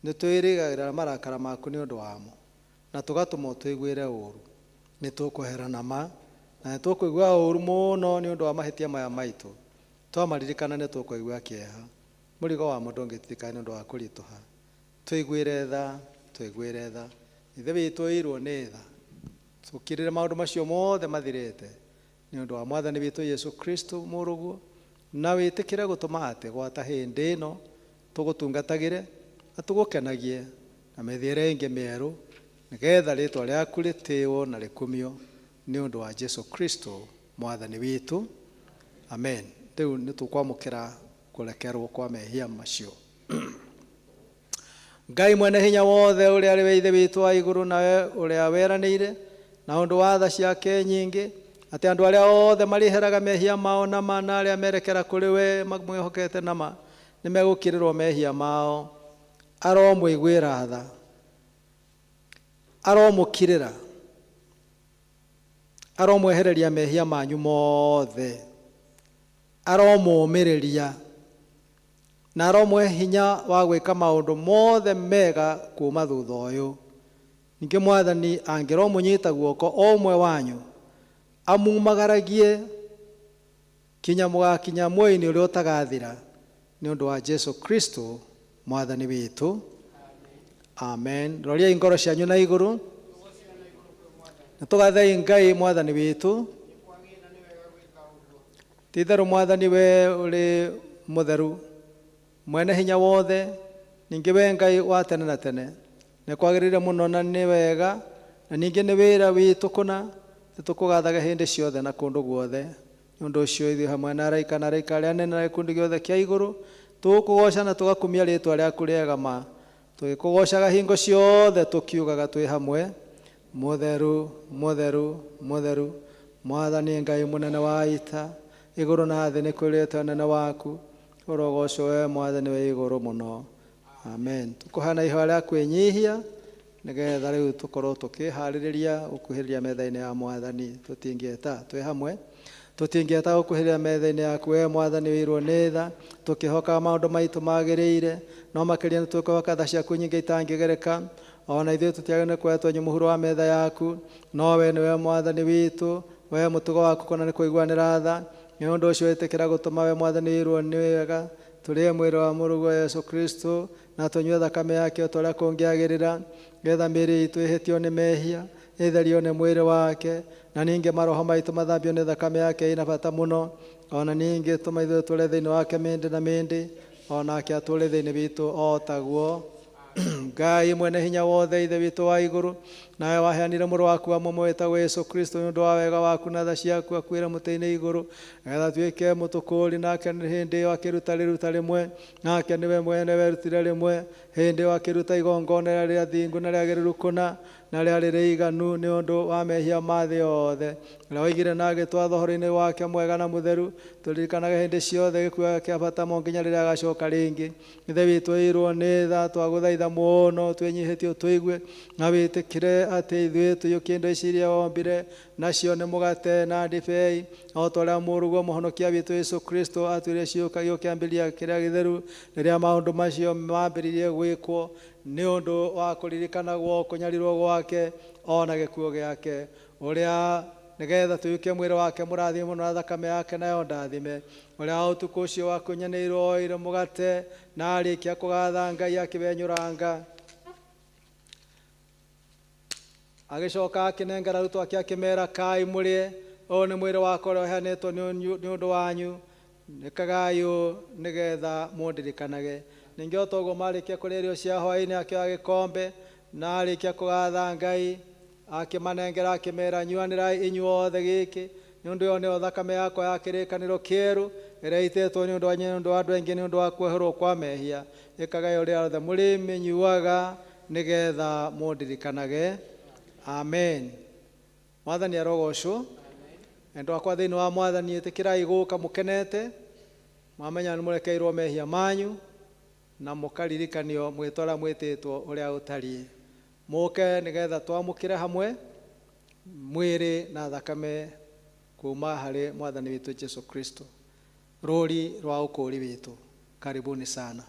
Nĩ twĩrĩgagĩrĩra marakara maku nĩ ũndũ wamo, na tũgatũma ũtũiguĩre ũũru. Nĩ tũkweherana ma na nĩ tũkũigua ũũru mũno nĩ ũndũ wa mahĩtia maya maitũ. Twamaririkana nĩ tũkũigua kĩeha, mũrigo wamo ndũngĩtirika nĩ ũndũ wa kũritũha. Tũiguĩre tha, tũiguĩre tha, ithe witũ ĩirwo nĩ tha. Tũkirĩre maũndũ macio mothe mathirĩte nĩ ũndũ wa Mwathani witũ Yesu Kristo mũrũguo, na wĩtĩkĩre gũtũma atĩ gwata hĩndĩ ĩno tũgũtungatagĩre na tũgũkenagie na mĩthiĩre ĩngĩ mĩerũ, nĩgetha rĩtwa rĩaku rĩtĩĩwo na rĩkumio nĩ ũndũ wa Jesu Kristo Mwathani witũ, amen. Rĩu nĩ tũkwamũkĩra kũrekerwo kwa mehia macio. Ngai mwene hinya wothe, ũrĩa arĩ we ithe witũ wa igũrũ, nawe ũrĩa weranĩire na ũndũ wa tha ciake nyingĩ atĩ andũ arĩa othe marĩheraga mehia mao na ma, na arĩa merekera kũrĩ we mamwĩhokete na ma, nĩ megũkirĩrwo mehia mao, aromũiguĩra tha, aromũkirĩra, aromwehereria mehia manyu mothe, aromũũmĩrĩria, na aromũhe hinya wa gwĩka maũndũ mothe mega kuma thutha ũyũ. Ningĩ Mwathani angĩromũnyita guoko o ũmwe wanyu, amumagaragie kinya mũgakinya muoyo-inĩ ũrĩa ũtagathira, nĩ ũndũ wa Jesu Kristo Mwathani witũ, amen. Roriai ngoro cianyu na igũrũ, na tũgathei Ngai Mwathani witũ. Ti-itherũ Mwathani, we ũrĩ mũtheru, mwene hinya wothe, ningĩ we Ngai wa tene na tene. Nĩ kwagĩrĩire mũno na nĩ wega, na ningĩ nĩ wĩra witũ kũna, nĩtũkũgathaga hĩndĩ ciothe na kũndũ guothe. Nĩ ũndũ ũcio ithuĩ hamwe na araika na araika arĩa anene na gĩkundi gĩothe kĩa igũrũ, tũgũkũgooca na tũgakumia rĩĩtwa rĩaku rĩega ma, tũgĩkũgoocaga hingo ciothe tũkiugaga twĩ hamwe, Mũtheru, mũtheru, mũtheru, Mwathani Ngai mũnene wa ita, igũrũ na thĩ nĩ kwĩrĩte ũnene waku, ũrogocwo we Mwathani wĩ igũrũ mũno. Amen. Tũkũheana ihoya rĩa kwĩnyihia nĩgetha rĩu tũkorwo tũkĩharĩrĩria gũkuhĩrĩria metha-inĩ ya Mwathani. Tũtingĩeta twĩ hamwe, tũtingĩeta gũkuhĩrĩria metha-inĩ yaku we Mwathani wĩirwo nĩ tha, tũkĩhokaga maũndũ maitũ magĩrĩire, no makĩria nĩ tũkwĩhoka tha ciaku nyingĩ itangĩgereka. Ona ithuĩ tũtiagĩrĩirwo nĩ kuoya mũhuro wa metha yaku, no we nĩwe Mwathani witũ, we mũtugo waku kũna nĩ kũiguanĩra tha. Nĩ ũndũ ũcio ĩtĩkĩra gũtũma we Mwathani wĩirwo nĩ wega, tũrĩe mwĩrĩ wa mũrũguo Yesu Kristo, na tũnyue thakame yake o ta ũrĩa kũngĩagĩrĩra, nĩgetha mĩĩrĩ itũ ĩhĩtio nĩ mehia, ĩtherio nĩ mwĩrĩ wake, na ningĩ maroho maitũ mathambio nĩ thakame yake ĩna bata mũno. Ona ningĩ tũma ithuĩ tũre thĩinĩ wake mĩndĩ na mĩndĩ, onake atũre thĩinĩ witũ o taguo. Ngai mwene hinya wothe, Ithe witũ wa igũrũ, nawe waheanire mũrũ waku wa mũmwe wĩtagwo Yesu Kristo nĩ ũndũ wa wega waku na tha ciaku, akuĩre mũtĩ-inĩ igũrũ nĩgetha atuĩke mũtũkũũri, nake hĩndĩ ĩyo akĩruta rĩruta rĩmwe, nake nĩwe mwene werutire rĩmwe, hĩndĩ ĩyo akĩruta igongona rĩrĩa thingu na rĩagĩrĩru kũna, na rĩarĩ rĩiganu nĩ ũndũ wa mehia ma thĩ yothe. Ũrĩa woigire na agĩtwatha ũhoro-inĩ wake mwega na mũtheru, tũririkanage hĩndĩ ciothe gĩkuũ gĩake kĩa bata mo nginya rĩrĩa agacoka rĩngĩ. Ithe witũ ĩirwo nĩ tha, twagũthaitha mũno twĩnyihĩtie ũtũigue, na wĩtĩkĩre atĩ ithuĩ tũiyũkie indo ici iria wombire, nacio nĩ mũgate na ndibei, o ta ũrĩa mũrũguo mũhonokia witũ Yesu Kristo atuire ciũkagio kĩambĩrĩria kĩrĩa gĩtheru, rĩrĩa maũndũ macio mambĩrĩirie gwĩkwo nĩ ũndũ wa kũririkanagwo kũnyarirwo gwake ona gĩkuũ gĩake, ũrĩa nĩgetha tũiyũkie mwĩrĩ wake mũrathime mũno na thakame yake nayo ndathime, ũrĩa ũtukũ ũcio wakunyanĩirwo oire mũgate na arĩkia kũgatha Ngai akĩwenyũranga, agĩcoka akĩnengera arutwo ake akĩmera, kai mũrĩe, ũyũ nĩ mwĩrĩ wakwa ũrĩa ũheanĩtwo nĩ ũndũ wanyu, ĩkagai ũũ nĩgetha mũndirikanage. Ningĩ o ta ũguo marĩkia kũrĩa irio cia hwaĩ-inĩ, akĩoya gĩkombe na arĩkia kũgatha Ngai akĩmanengera akĩmera, nyuanĩrai inyuothe gĩkĩ, nĩ ũndũ ĩyo nĩyo thakame yakwa ya kĩrĩkanĩro kĩerũ, ĩrĩa ĩitĩtwo nĩ ũndũ wanyu nĩ ũndũ wa andũ aingĩ nĩ ũndũ wa kuoherwo kwa mehia. Ĩkagai ũrĩa othe mũrĩmĩnyuaga nĩgetha mũndirikanage. Amen. Mwathani arogocwo. Endwa akwa thĩinĩ wa Mwathani, ĩtĩkĩrai gũka mũkenete, mwamenya nĩ mũrekeirwo mehia manyu, na mũkaririkanio mwĩto ũrĩa mwĩtĩtwo ũrĩa ũtariĩ. Mũke nĩgetha twamũkĩre hamwe mwĩrĩ na thakame kuma harĩ Mwathani witũ Jesu Kristo, rũri rwa ũkũũri witũ. Karibuni sana.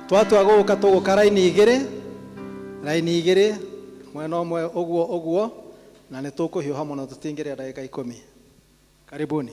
Twatua gũka tũgũka raini igĩrĩ, raini igĩrĩ, mwena ũmwe ũguo ũguo, na nĩ tũkũhiũha mũno tũtingĩrĩa ndagĩka 10. Karibuni.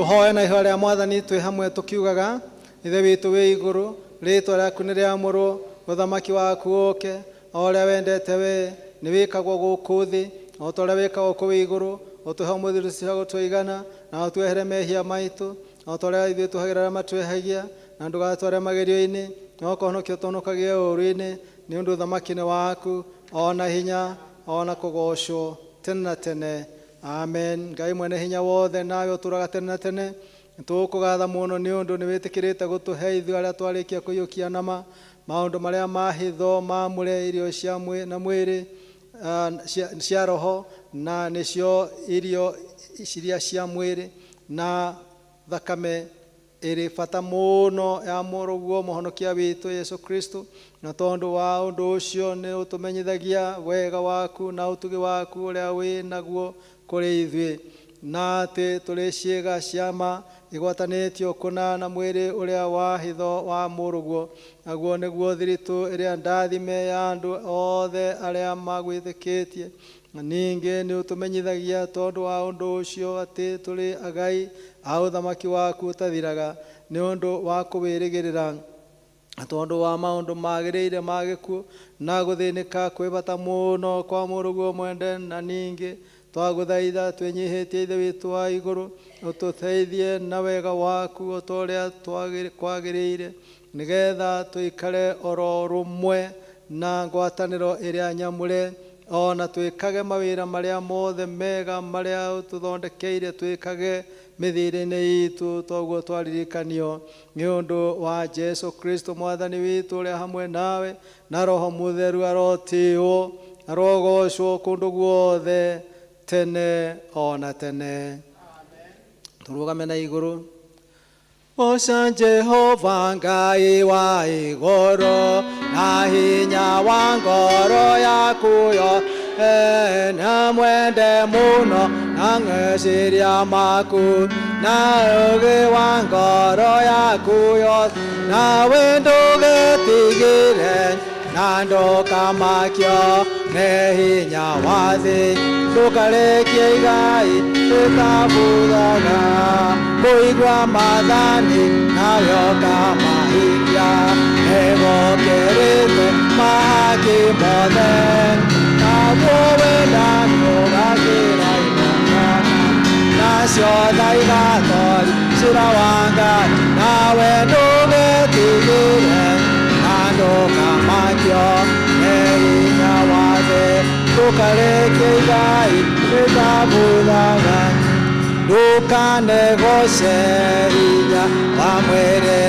Tũhoe na ihoya rĩa Mwathani twĩ hamwe tũkiugaga, Ithe witũ wĩ igũrũ, rĩtwa rĩaku nĩ rĩamũrwo, ũthamaki waku ũke, o ũrĩa wendete we nĩ wĩkagwo gũkũ thĩ o ta ũrĩa wĩkagwo kũu igũrũ. Ũtũhe ũmũthĩ irio cia gũtũigana, na ũtuohere mehia maitũ o ta ũrĩa ithuĩ tuohagĩra arĩa matwĩhagia, na ndũgatware magerio-inĩ, no kũhonokia ũtũhonokagie ũũru-inĩ, nĩ ũndũ ũthamaki nĩ waku, o na hinya, o na kũgoocwo tene na tene. Amen. Ngai mwene hinya wothe, nawe ũtũũraga tene na tene, nĩtũgũkũgatha mũno nĩ ũndũ nĩ wĩtĩkĩrĩte gũtũhe ithuĩ arĩa twarĩkia kũiyũkia nama maũndũ marĩa ma hitho mamũre, irio cia na mwĩrĩ, cia roho, na nĩcio irio iria cia mwĩrĩ na thakame ĩrĩ bata mũno ya mũrũguo mũhonokia witũ Yesu Kristo. Na tondũ wa ũndũ ũcio nĩ ũtũmenyithagia wega waku na ũtugi waku ũrĩa wĩ naguo kũrĩ ithuĩ, na atĩ tũrĩ ciĩga ciama igwatanĩtio kũna na mwĩrĩ ũrĩa wa hitho wa mũrũguo, naguo nĩguo thiritũ ĩrĩa ndathime ya andũ othe arĩa magwĩtĩkĩtie. Na ningĩ nĩ ũtũmenyithagia tondũ wa ũndũ ũcio atĩ tũrĩ agai a ũthamaki waku ũtathiraga, nĩ ũndũ wa kũwĩrĩgĩrĩra, na tondũ wa maũndũ magĩrĩire ma gĩkuũ na gũthĩnĩka kwĩ bata mũno kwa mũrũguo mwende. Na ningĩ twagũthaitha twĩnyihĩtie, Ithe witũ wa igũrũ, ũtũteithie na wega waku o ta ũrĩa kwagĩrĩire, nĩgetha tũikare oro rũmwe na ngwatanĩro ĩrĩa nyamũre, o na twĩkage mawĩra marĩa mothe mega marĩa ũtũthondekeire twĩkage mĩthiĩre-inĩ itũ, toguo twaririkanio nĩ ũndũ wa Jesu Kristo Mwathani witũ, ũrĩa hamwe nawe na Roho Mũtheru arotĩĩwo, arogocwo kũndũ guothe tene o na tene. Tũrũgame na igũrũ. Goca Jehova Ngai wa igũrũ na hinya wa ngoro yaku yothe, na mwende mũno na meciria maku na ũũgĩ wa ngoro yaku yothe, nawe ndũgetigĩre na ndũkamakio nĩ hinya wa thĩ, ndũkarekie igai rĩtabuthaga, kũigua maathani nawe ũkamahingia nĩgũkĩrĩte mahaki mothe, naguo wendani ũgakĩra igongona, nacio tha igatoria ciira wa Ngai, nawe ndũgetigĩre na ndũkamakio nĩ hinya wa thĩ, ndũkarekie igai rĩtabuthaga, ndũkanegoce hinya wa mwĩrĩ,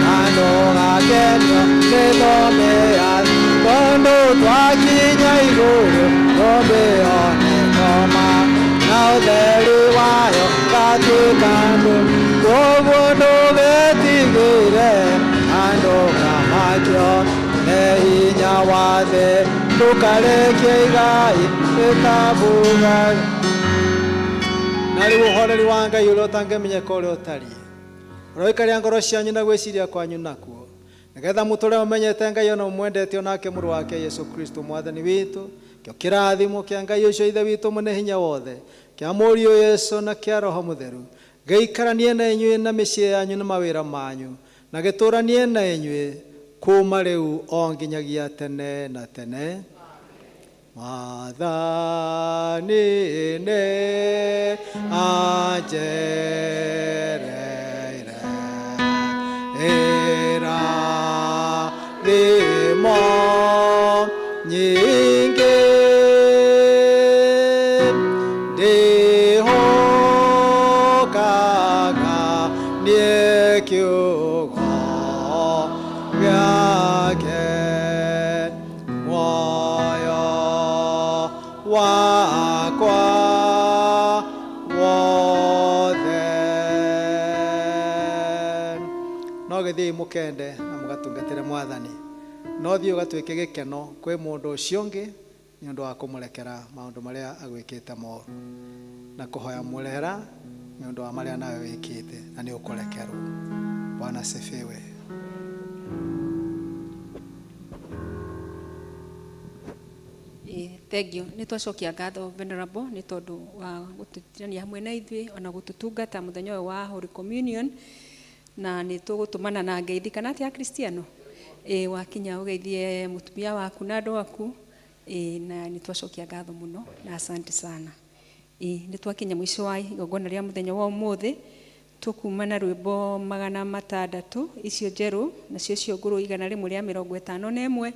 na ndũgakenio nĩ thũmbĩ ya thĩ, tondũ twakinya igũrũ thũmbĩ ĩyo nĩkoma, na ũtheri wayo ũgatuĩka ndũ. Koguo ndũgetigĩre na ndũkamakio nĩ hinya wa thĩ, ndũkarekie igai rĩtabuthaga. Na rĩu ũhoreri wa Ngai ũrĩa ũtangĩmenyeka ũrĩa ũtariĩ ũroikaria ngoro cianyu na gwĩciria kwanyu nakuo, nĩgetha mũtũre mũmenyete Ngai ona mũmwendete, onake mũrũ wake Yesu Kristo Mwathani witũ. Kĩo kĩrathimo kĩa Ngai ũcio Ithe witũ mwene hinya wothe, kĩa Mũriũ Yesu, na kĩa Roho Mũtheru gĩikaranie na inyuĩ na mĩciĩ yanyu na mawĩra manyu, na gĩtũranie na inyuĩ kuma rĩu o nginyagia tene na tene. Mwathani nĩ anjereire irathimo nyingĩ, ndĩhokaga niĩ kiugo gĩake, muoyo wakwa wothe. No gĩthiĩi mũkende na mũgatungatĩre Mwathani, no thiĩ ũgatuĩke gĩkeno kwĩ mũndũ ũcio ũngĩ nĩ ũndũ wa kũmũrekera maũndũ marĩa agwĩkĩte moru, na kũhoya mũrehera nĩ ũndũ wa marĩa nawe wĩkĩte, na nĩ ũkũrekerwo. Bwana asifiwe. Ĩĩ. Thank you. Nĩ twacokia ngatho Venerable nĩ tondũ wa gũtũtirania hamwe na ithuĩ ona gũtũtungata mũthenya ũyũ wa Holy Communion, na nĩ tũgũtũmana na ngeithi kana atĩa Akristiano? Ĩ, wakinya ũgeithie mũtumia waku na andũ aku. Ĩ, na nĩ twacokia ngatho mũno na asante sana. Ĩ, nĩ twakinya mũico wa igongona rĩa mũthenya wa ũmũthĩ. Tũkuma na rwĩmbo 600 icio njerũ, nacio icio ngũrũ 151,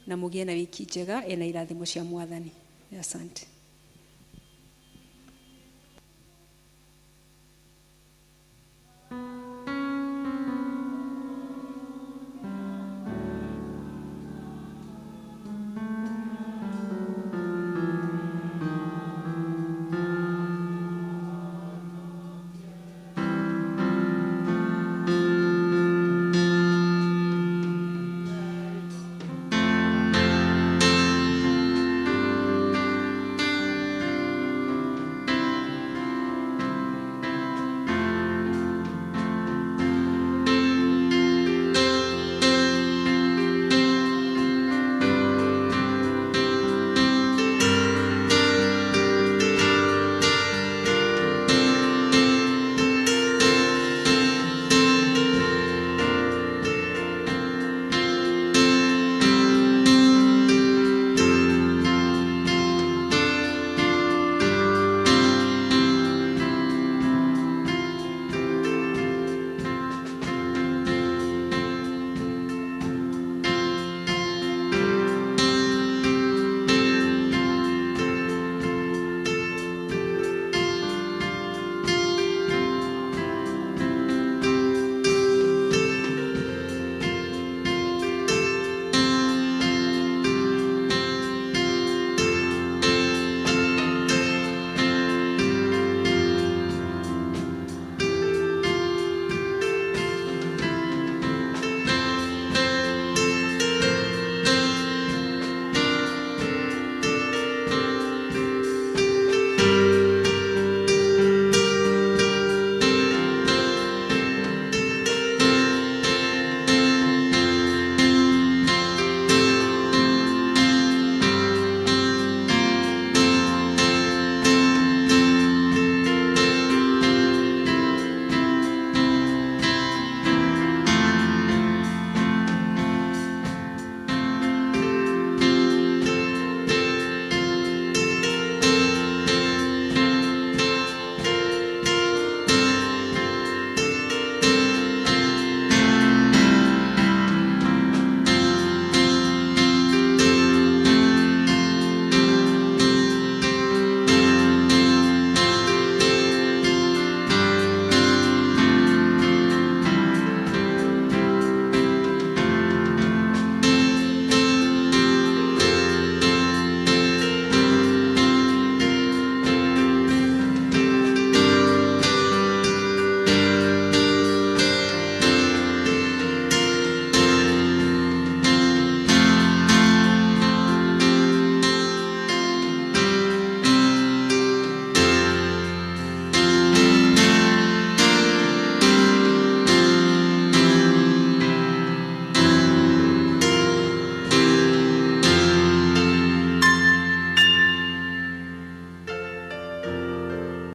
na mũgĩe na wiki njega ĩna irathimo cia Mwathani. Asante.